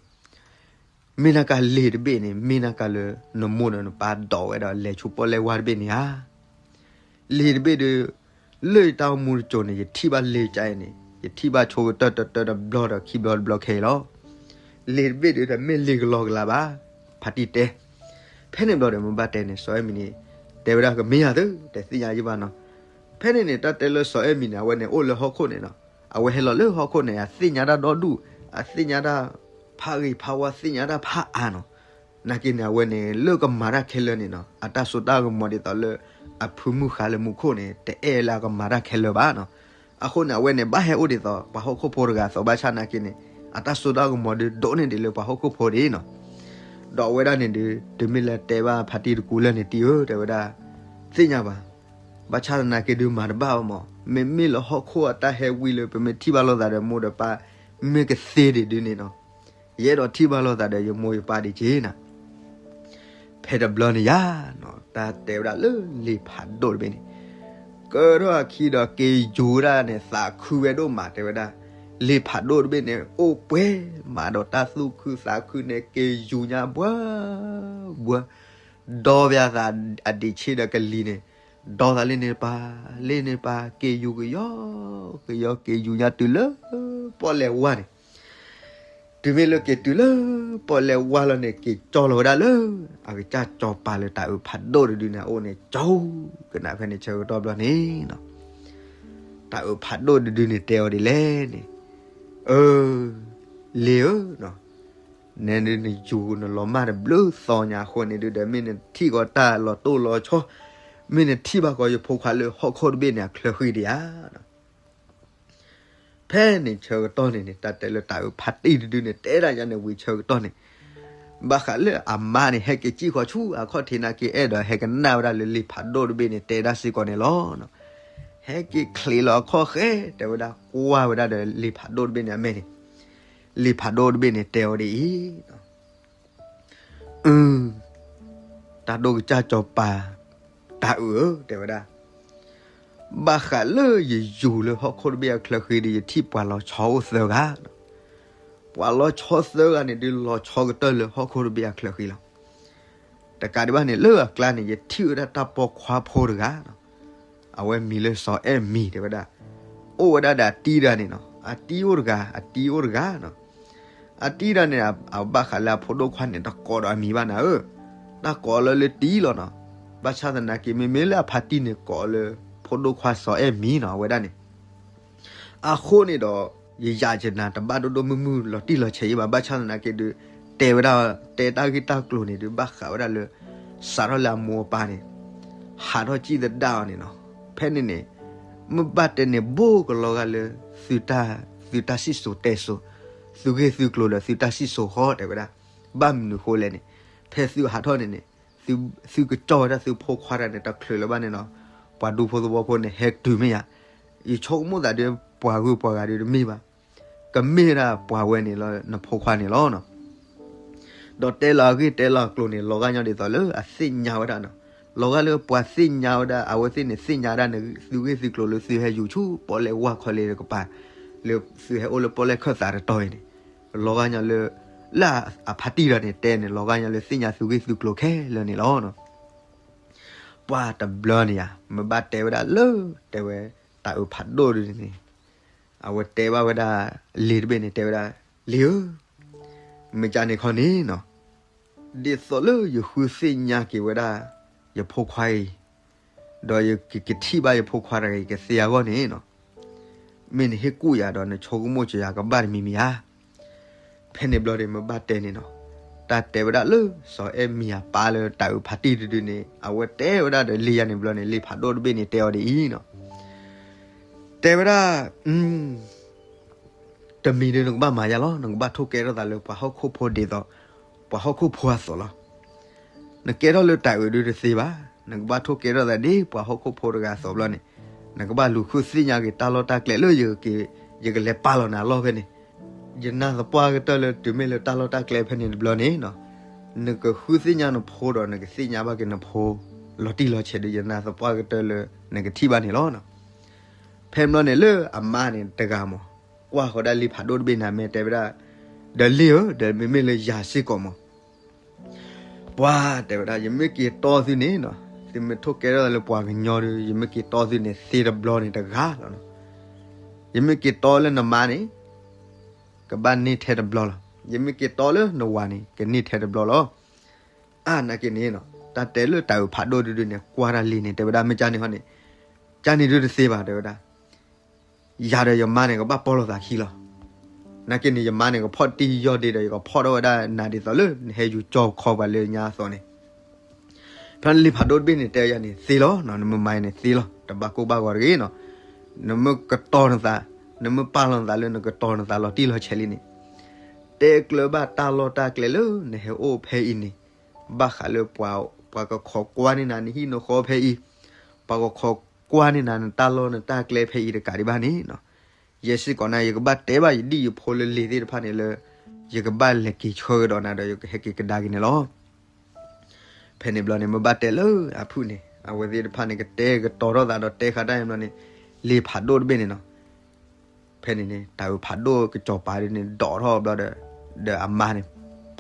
မ့ၢ်နကလ့ၣ်တဘ့ၣ်န့ၣ် မ့ၢ်နကလၢနမိၢ်ဒီးနပၢ်ဒိးဝဲဒီးလဲၤဆူပီၣ်လဲၣ်ဝါတဘ့ၣ်န့ၣ်ဧါ. လ့ၣ်တဘ့ၣ်ဒုး လၢယတၢ်အိၣ်မူတစိၤန့ၣ် ယထံၣ်ဘၣ်လ့ၣ်ကါအံၤန့ၣ် ယထံၣ်ဘၣ်ဆိကတၢၢ်တၢတၢတဘျီဒီးခံဘျီတဘျီခဲအံၤလီၤ. လ့ၣ်တဘ့ၣ်ဒုး တမ့ၢ်လ့ၣ်ကလီကလီဘၣ်, ဖါတံၢ်တဲ. ဖဲန့ၣ်ဘျီဒီးမ့ၢ်ဘၣ်တဲန့ၣ် စီၤအဲၣ်မံၤန့ၣ် တဲဝဲဒၣ်ကမ့ၢ်ယၤသု တသ့ၣ်ညါယဘၣ်နီၤ. ဖဲန့ၣ်န့ၣ် တၢ်တဲလၢစီၤအဲၣ်မံၤန့ၣ် အဝဲန့ၣ်အိၣ်လၢဟီၣ်ခိၣ်န့ၣ်နီၤ, အဝဲဟဲလီၤလၢဟီၣ်ခိၣ်န့ၣ် အသ့ၣ်ညါတၢ်ဒီဒူၣ်, အသ့ၣ်ညါတၢ်ဖးဂ့ၤဖးဝါ သ့ၣ်ညါတၢ်ဖးအါနီၤ. နာ်က့န့ၣ် အဝဲန့ၣ် လၢကမၤတၢ်ခဲလၢာ်န့ၣ်နီၤ အတၢ်စိတၢ်ကမီၤဒ်သိးလၢ အဖုမုၢ်ဃါလၢမူခိၣ်န့ၣ် တအဲၣ်လၢအကမၤတၢ်ခဲလၢာ်ဘၣ်နီၤ. အဃိန့ၣ် အဝဲန့ၣ် ဘၣ်ဟဲအိၣ်ဒ်သိး ပှၤဟီၣ်ခိၣ်ဖိတဂၤအသိး ဘၣ်ဆၣ်နာ်က့န့ၣ် အတၢ်စိတၢ်ကမီၤဒုးဒိၣ်န့ၢ်ဒံးလၢပှၤဟီၣ်ခိၣ်ဖိဒံးနီၤ. ဒီးအဝဲဒၣ်န့ၣ်ဒုး တုၤမ့ၢ်လၢတဲဘၣ်ဖါတံၢ်တကူလၢၢ်န့ၣ် တံၤဧၢ တဲဝဲဒၣ် သ့ၣ်ညါဘၣ်, ဘၣ်ဆၣ်သနာ်က့ဒုးမၤတဘၣ်ဘၣ်မး, မ့မ့ၢ်လၢဟီၣ်ခိၣ်အတၢ်ဟဲဝံၤလၢ ပမ့ၢ်ထံၣ်ဘၣ်လိာ်သးဒီးမိၢ်ဒီးပၢ် မ့ၢ်ကသ့ဒံးဒုန့ၣ်နီၤ, ယအဲၣ်ဒိးထံၣ်ဘၣ်လိာ်သးဒီးယမိၢ်ယပၢ်ဒံးက့ၤနၤ. ဖဲတဘျီန့ၣ်ယါနီၤ, တၢ်တဲဝဲဒၣ်လၢလံာ်ဖးဒိၣ်တဘ့ၣ်န့ၣ် ကၢထီၣ်အခံဒီးက့ၤယူၤဝဲဒၣ်န့ၣ် သးခုဝဲဒိၣ်မး တဲဝဲဒၣ်. လံာ်ဖးဒိၣ်တဘ့ၣ်န့ၣ် အိၣ်ပှဲၤမးဒီးတၢ်သူၣ်ခုသးခုန့ၣ် က့ၤယူၤညါဘှၢဘှၢ, ဒီဝဲအသးအဒံးဆ့ဒီးကလံၤန့ၣ်, ဒီသးလ့န့ၣ်တပၤ, လ့န့ၣ်တပၤ, က့ၤယူၤကယီကယီ က့ၤယူၤညါတုၤလၢပီၣ်လဲၣ်ဝါန့ၣ် တုၤမ့ၢ်လၢက့ၤတုၤလၢပီၣ်လဲၣ်ဝါလီၤန့ၣ် က့ၤကၠီလီၤဝဲဒၣ်လၢ အကစၢ်စီၤပၤလၢတၢ်အုးဖးဒိၣ်တဒုန့ၣ် အအိၣ်န့ၣ် ကၠီကနၣ်ဖဲန့ၣ်ဆၢကတီၢ်ဘျီန့ၣ်နီၤ, တၢ်အုးဖးဒိၣ်တဒုန့ၣ်တဲအီၤဒ်လဲၣ်န့ၣ်, အၢ လံဧၢ, နဲဒုးနယူၤနလီၤမၢ်တဘျုးသီညါအဃိန့ၣ်ဒုးဒီး မ့ၢ်နထံၣ်ကီးတၢ်လီၤတိၢ်လီၤဆီ, မ့ၢ်နထံၣ်ဘၣ်ကီးယဖိခွါလၢဟီၣ်ခိၣ်တဘ့ၣ်န့ၣ် အချၢဃံဒံးဧါ. ဖဲန့ၣ်ဆၢကတီၢ်န့ၣ်န့ၣ် တၢ်တဲလၢတၢ်အုးဖးတံၢ်တဒုန့ၣ် တဲဒၣ်ယၤန့ၣ်ဝံၤဆၢကတီၢ်န့ၣ်, ဘၣ်ဃးလၢအမါန့ၣ် ဟဲက့ၤစံၣ်ဃီၤဆူအခီၣ်ထံးနာ်က့ အဲၣ်ဒိးဟဲကနၣ်ဝဲဒၣ်လၢလံာ်ဖးဒိၣ်တဘ့ၣ်န့ၣ် တဲဒၣ်စ့ၢ်ကီးန့ၣ်လီၤ. ဟဲက့ၤချံးလီၤအခီၣ်ဃဲ တဲဝဲဒၣ် ကွၢ်ဝဲဒၣ်ဒီးလံာ်ဖးဒိၣ်တဘ့ၣ်န့ၣ်အမဲာ်န့ၣ်, လံာ်ဖးဒိၣ်တဘ့ၣ်န့ၣ်တဲအီၤဒ်အံၤ အၢ တၢ်ဒိၣ်ကစၢ်စီၤပၤ တၢ်အုးဧၢ တဲဝဲဒၣ်, ဘၣ်ဃးလၢယယူၤလၢဟီၣ်ခိၣ်တဘ့ၣ်အချၢဃံဒီး ယထံၣ်ပှၤလီၤဆီအိၣ်သၢဂၤ, ပှၤလီၤဆီသၢဂၤန့ၣ်ဒုး လီၤဆီကတၢၢ်လၢဟီၣ်ခိၣ်တဘ့ၣ်အချၢဃံလီၤ. တကးဒံးဘၣ်န့ၣ် လၢအကျါန့ၣ် ယထံၣ်ဝဲဒၣ်တၢ်ပိာ်ခွါဖိတဂၤ အဝဲမံၤလၢစီၤအဲၣ်မံၤ တဲဝဲဒၣ်, အိၣ်ဝဲဒၣ်ဒီးအတံၤတဂၤန့ၣ်နီၤ, အတံၤအိၣ်တဂၤ အတံၤအိၣ်တဂၤနီၤ, အတံၤတဂၤန့ၣ် အဘၣ်ဃးလၢအဖိဒိၣ်ခွါန့ၣ် တကိးဒီးအမံၤဘၣ်နၤဧၢ, တၢ်ကိးလၢလၢတံၤလီၤနီၤ, ဘၣ်ဆၣ်သနာ်က့ မ့မ့ၢ်လၢအဖါတံၢ်န့ၣ် ကိးလၢ ဖိဒိၣ်ခွါစီၤအဲၣ်မံၤနီၤ အဝဲဒၣ်န့ၣ် အဃိန့ၣ်ဒီး ယယၤယနၤတဘၣ်ဒိၣ်ဒိၣ်မုၢ်မုၢ်လီၤတံၢ်လီၤဆဲးယံၤဘၣ်, ဘၣ်ဆၣ်သနာ်က့ဒုး တဲဝဲဒၣ် တဲတၢ်ဂ့ၢ်တၢ်ကျိၤန့ၣ်ဒုး ဘၣ်ဃးဝဲဒၣ်လၢ စးထီၣ်လၢအမိၢ်အပၢ်န့ၣ် ဟးထီၣ်စံၣ်သဒါအီၤန့ၣ်နီၤ, ဖဲန့ၣ်န့ၣ် မ့ၢ်ဘၣ်တဲန့ၣ် ဘိၣ်ကလီၤဂာ်လၢ သုတၢ်စံၣ်စိၤတဲစိၤ သုဂ့ၢ်သုကျိၤဒီးသုတၢ်စံၣ်စိၤဃီ တဲဝဲဒၣ်, ဘၣ်မနုၤဃိလဲၣ်န့ၣ် ဖဲသုဟးထီၣ်န့ၣ်န့ၣ် သုကကၠီၣ်ဝဲဒၣ်သုဖိခွါတဂၤန့ၣ် တချုးလၢၤဘၣ်န့ၣ်နီၤ, ပှၤဒူဖိသဝီဖိန့ၣ် ဟဲတုၤမ့ၢ်ယၤ, ယဆိကမိၣ်သးဒ်ပှၤဂုၤပှၤဂၤဒ်တမ့ၢ်ဘၣ်, ကမ့ၢ်ဝဲဒၣ်ပှၤဝဲန့ၣ်လီၤ နဖိခွါန့ၣ်လီၤနီၤ. ဒီးတဲလီၤအဂ့ၢ်တဲလီၤအကျိၤန့ၣ် လီၤဂာ်ညီဒ်သိးလၢအသ့ၣ်ညါဝဲဒၣ်နီၤ, လီၤဂာ်လၢပှၤသ့ၣ်ညါဝဲဒၣ် အဝဲသ့ၣ်န့ၣ် သ့ၣ်ညါဒၣ်န့ၣ် သုဂ့ၢ်သုကျိၤလၢသုဟဲယူၤဆူပီၣ်လဲၣ်ဝါခီလ့တကပၤ လၢသုဟဲအိၣ်လၢပီၣ်လဲၣ်ခၢၣ်သးတတီၤအံၤန့ၣ်, လီၤဂာ်ညီလၢ လၢအဖါတံၢ်တဂၤန့ၣ်တဲန့ၣ် လီၤဂာ်ညီလၢသ့ၣ်ညါသုဂ့ၢ်သုကျိၤခဲလၢာ်န့ၣ်လီၤ. ပှၤတဘျီန့ၣ်ယါ မ့ၢ်ဘၣ်တဲဝဲဒၣ်လၢ တဲဝဲ တၢ်အုးဖးဒိၣ်ဒ်န့ၣ် အဝဲတဲဘၣ်ဝဲဒၣ် လံာ်တဘ့ၣ်န့ၣ် တဲဝဲဒၣ် လံာ်ဧၢ, မ့ၢ်ကန့ၣ်ခီန့ၣ်နီၤ, ဒ်သိးလၢယဃုသ့ၣ်ညါက့ၤဝဲဒၣ် ယဖိခွါအံၤ ဒီးယကကထံၣ်ဘၣ်ယဖိခွါတဂၤအံၤကသ့အဂီၢ်န့ၣ်နီၤ, မ့ၢ်နဟ့ၣ်ကူၣ်ယၤဒီးနဆိကမိၣ်က့ၤယၤကဘၣ်တမံၤမံၤဧါ. ဖဲန့ၣ်ဘျီန့ၣ် မ့ၢ်ဘၣ်တဲန့ၣ်နီၤ, တၢ်တဲဝဲဒၣ်လၢ စီၤအဲၣ်မံၤအပၢ်လၢတၢ်အုးဖးတံၢ်တဒုန့ၣ် အဝဲတဲဝဲဒၣ်ဒီးလံာ်ယၤန့ၣ်ဘျီန့ၣ် လံာ်ဖးဒိၣ်တဘ့ၣ်န့ၣ်တဲအီၤဒ်အံၤနီၤ, တဲဝဲဒၣ် တမံၤဒုးနကဘၣ်မၤယါလီၤ, နကဘၣ်ထိၣ်ကဲထီၣ်သးလၢပှၤဟီၣ်ခိၣ်ဖိဒ်သိး ပှၤဟီၣ်ခိၣ်ဖိအသိးလီၤ. နကဲထီၣ်လၢတၢ်အုးဒုးတသ့ဘၣ်, နကဘၣ်ထိၣ်ကဲထီၣ်သးဒ်ပှၤဟီၣ်ခိၣ်ဖိတဂၤအသိးဘျီန့ၣ်, နကဘၣ်လူၤဃုသ့ၣ်ညါက့ၤတၢ်လီၢ်တၢ်ကျဲလၢ ယကလဲၤပာ်လီၤနၤအလီၢ်ဖဲန့ၣ်, ယနာ်သပှၢ်ကတၢၢ်လၢတုၤမ့ၢ်လၢတၢ်လီၢ်တၢ်ကျဲဖဲန့ၣ်တဘျီန့ၣ်, နကဃုသ့ၣ်ညါနဖိဒီးနကသ့ၣ်ညါဘၣ်က့ၤနဖိ လီၤတံၢ်လီၤဆဲးဒုး ယနာ်သပှၢ်ကတၢၢ်လၢနကထံၣ်ဘၣ်န့ၣ်လီၤ. ဖဲမ့ၢ်န့ၣ်လၢအမါန့ၣ်တဂၤမး ကွၢ်ဃီၤဒၣ်လံာ်ဖးဒိၣ်တဘ့ၣ်န့ၣ် မ့ၢ်တဲဝဲဒၣ်, ဒီးလံာ်ဧၢ, ဒီးမ့မ့ၢ်လၢယၤစ့ၢ်ကီးမး, ပှၤတဲဝဲဒၣ် ယမ့ၢ်က့ၤတီသုန့ၣ်နီၤ, သုမ့ၢ်ထိၣ်ကဲထီၣ်သးလၢပှၤကညီဒီး ယမ့ၢ်က့ၤတီသုန့ၣ် သ့တဘျီန့ၣ်တဂၤလီၤ. ယမ့ၢ်က့ၤတီလၢနမါန့ၣ် ကဘၣ်န့ၢ်ထဲတဘျီလီၤ. ယမ့ၢ်က့ၤတီလၢနဝၤန့ၣ် ကန့ၢ်ထဲတဘျီလီၤ. အါနာ်က့န့ၣ်နီၤ, တၢ်တဲလၢတၢ်အုးဖးဒိၣ်တဒုန့ၣ် ကွၢ်တၢ်လံာ်န့ၣ် တဲဝဲဒၣ် မ့ၢ်ကန့ၣ်ဃီန့ၣ်, ကန့ၣ်ဒုးတသ့ဘၣ် တဲဝဲဒၣ်, ယၤဒီးယမါန့ၣ် ကဘၣ်ပီၢ်လိာ်သးခံလီၤ. နာ်က့န့ၣ် ယမါန့ၣ် ကဖီၣ်တံၢ်ယီၢ်ဒ့ဒီး ယကဖီၣ်ထီၣ်ဝဲဒၣ်နၤဒ်သိးလၢ နဟဲယူၤကၠီခီပှၤလၢညါအသိးန့ၣ်, ဖဲလံာ်ဖးဒိၣ်တဘ့ၣ်န့ၣ် တဲယၤန့ၣ် သ့လီၤ, နမ့ၢ်မၤအံၤန့ၣ်သ့လီၤ, တဘၣ်ကိၢ်ဘၣ်ဂီၤတဂ့ၤနီၤ. နမ့ၢ်ကတီၤနသး, နမ့ၢ်ပာ်လီၤနသးလၢနကတီၤနသးလီၤတံၢ်လီၤဆဲးလံန့ၣ်, တဲကျၢၤဘၣ်တၢ်လီၢ်တၢ်ကျဲလၢနဟဲအိၣ်ဖဲအံၤန့ၣ်, ဘၣ်ဃးလၢပှၤ, ပှၤကခိးကွၢ်န့ၢ်နၤနဟံၣ်နဃီဖဲအံၤ, ပှၤကခိး ကွၢ်န့ၢ်နၤနတၢ်လီၢ်နတၢ်ကျဲဖဲအံၤတကးဒံးဘၣ်န့ၣ်နီၤ, ယဲစ့ၢ်ကီးနၤ ယကဘၣ်တဲဘၣ်ယဒံၣ်ယဖိလၢလ့ၤသ့ၣ်တဖၣ်န့ၣ်လၢ ယကဘၣ်လဲၤက့ၤဆှၢကဒီးနၤဒီး ယကဟဲက့ၤကဒါက့ၤန့ၣ်လီၤ. ဖဲန့ၣ်ဘျီန့ၣ် မ့ၢ်ဘၣ်တဲလၢအဖုၣ်န့ၣ် အဝဲသ့ၣ်တဖၣ်န့ၣ် ကတဲကတီၤထီၣ်သးဒီးတဲဃာ်တၢ်န့ၣ်ဘျီန့ၣ် လ့ၤဖးဒိၣ်တဘ့ၣ်န့ၣ်နီၤ. ဖဲန့ၣ်န့ၣ် တၢ်အုးဖးဒိၣ်ကစီၤပၤဒ်န့ၣ် ဒိးထီၣ်ဘျီဒီး ဒီးအမါန့ၣ်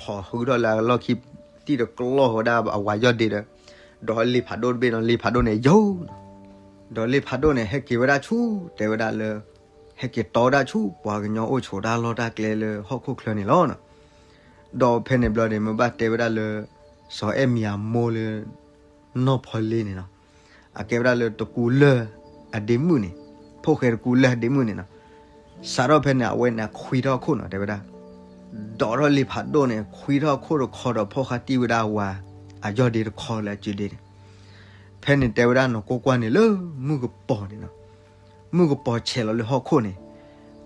ဖီၣ်ဃုထီၣ်လၢအလီၢ်ခံ သံၣ်တကျီၢ်ဝဲဒၣ်အဝၤယီၢ်ဒ့ဒီး ဒီးလ့ၤဖးဒိၣ်တဘ့ၣ်နီၤ, လ့ၤဖးဒိၣ်န့ၣ်ယိာ်နီၤ. ဒီးလ့ၤဖးဒိၣ်န့ၣ် ဟဲက့ၤဝဲဒၣ်ဆူ တဲဝဲဒၣ်လၢ ဟဲက့ၤတီဝဲဒၣ်ဆူ ပှၤကညီအိၣ်ဆိးတၢ်လီၢ်တၢ်ကျဲလၢဟီၣ်ခိၣ်ချၢန့ၣ်လီၤ. ဒီးဖဲန့ၣ်ဘျီန့ၣ် မ့ၢ်ဘၣ်တဲဝဲဒၣ်လၢ စီၤအဲၣ်မံၤအမိၢ်လၢ နီၢ်ဖီလ့န့ၣ်နီၤ, အကဲဝဲဒၣ်လၢတကူလၢၢ်အဒ့မုၣ်န့ၣ်, ဖိၣ်ဃဲတကူလၢၢ်အဒ့မုၣ်န့ၣ်နီၤ. စးထီၣ်ဖဲန့ၣ် အဝဲန့ၣ်ခွံထီၣ်အခိၣ်နီၤ တဲဝဲဒၣ်, ဒိးထီၣ်လ့ၤဖးဒိၣ်န့ၣ် ခွံထီၣ်အခိၣ်တခီဒီး ဖီၣ်ဃာ်တံၢ်ဝဲဒၣ်ဝၤ အယီၢ်ဒ့တခီလၢအစုဒ့န့ၣ်. ဖဲန့ၣ်တဲဝဲဒၣ်နီၢ်ကိၢ်ကွၢ်န့ၣ်လၢမုၢ်ကပီၤန့ၣ်နီၤ, မုၢ်ကပီၤဆဲးလီၤလၢဟီၣ်ခိၣ်န့ၣ်.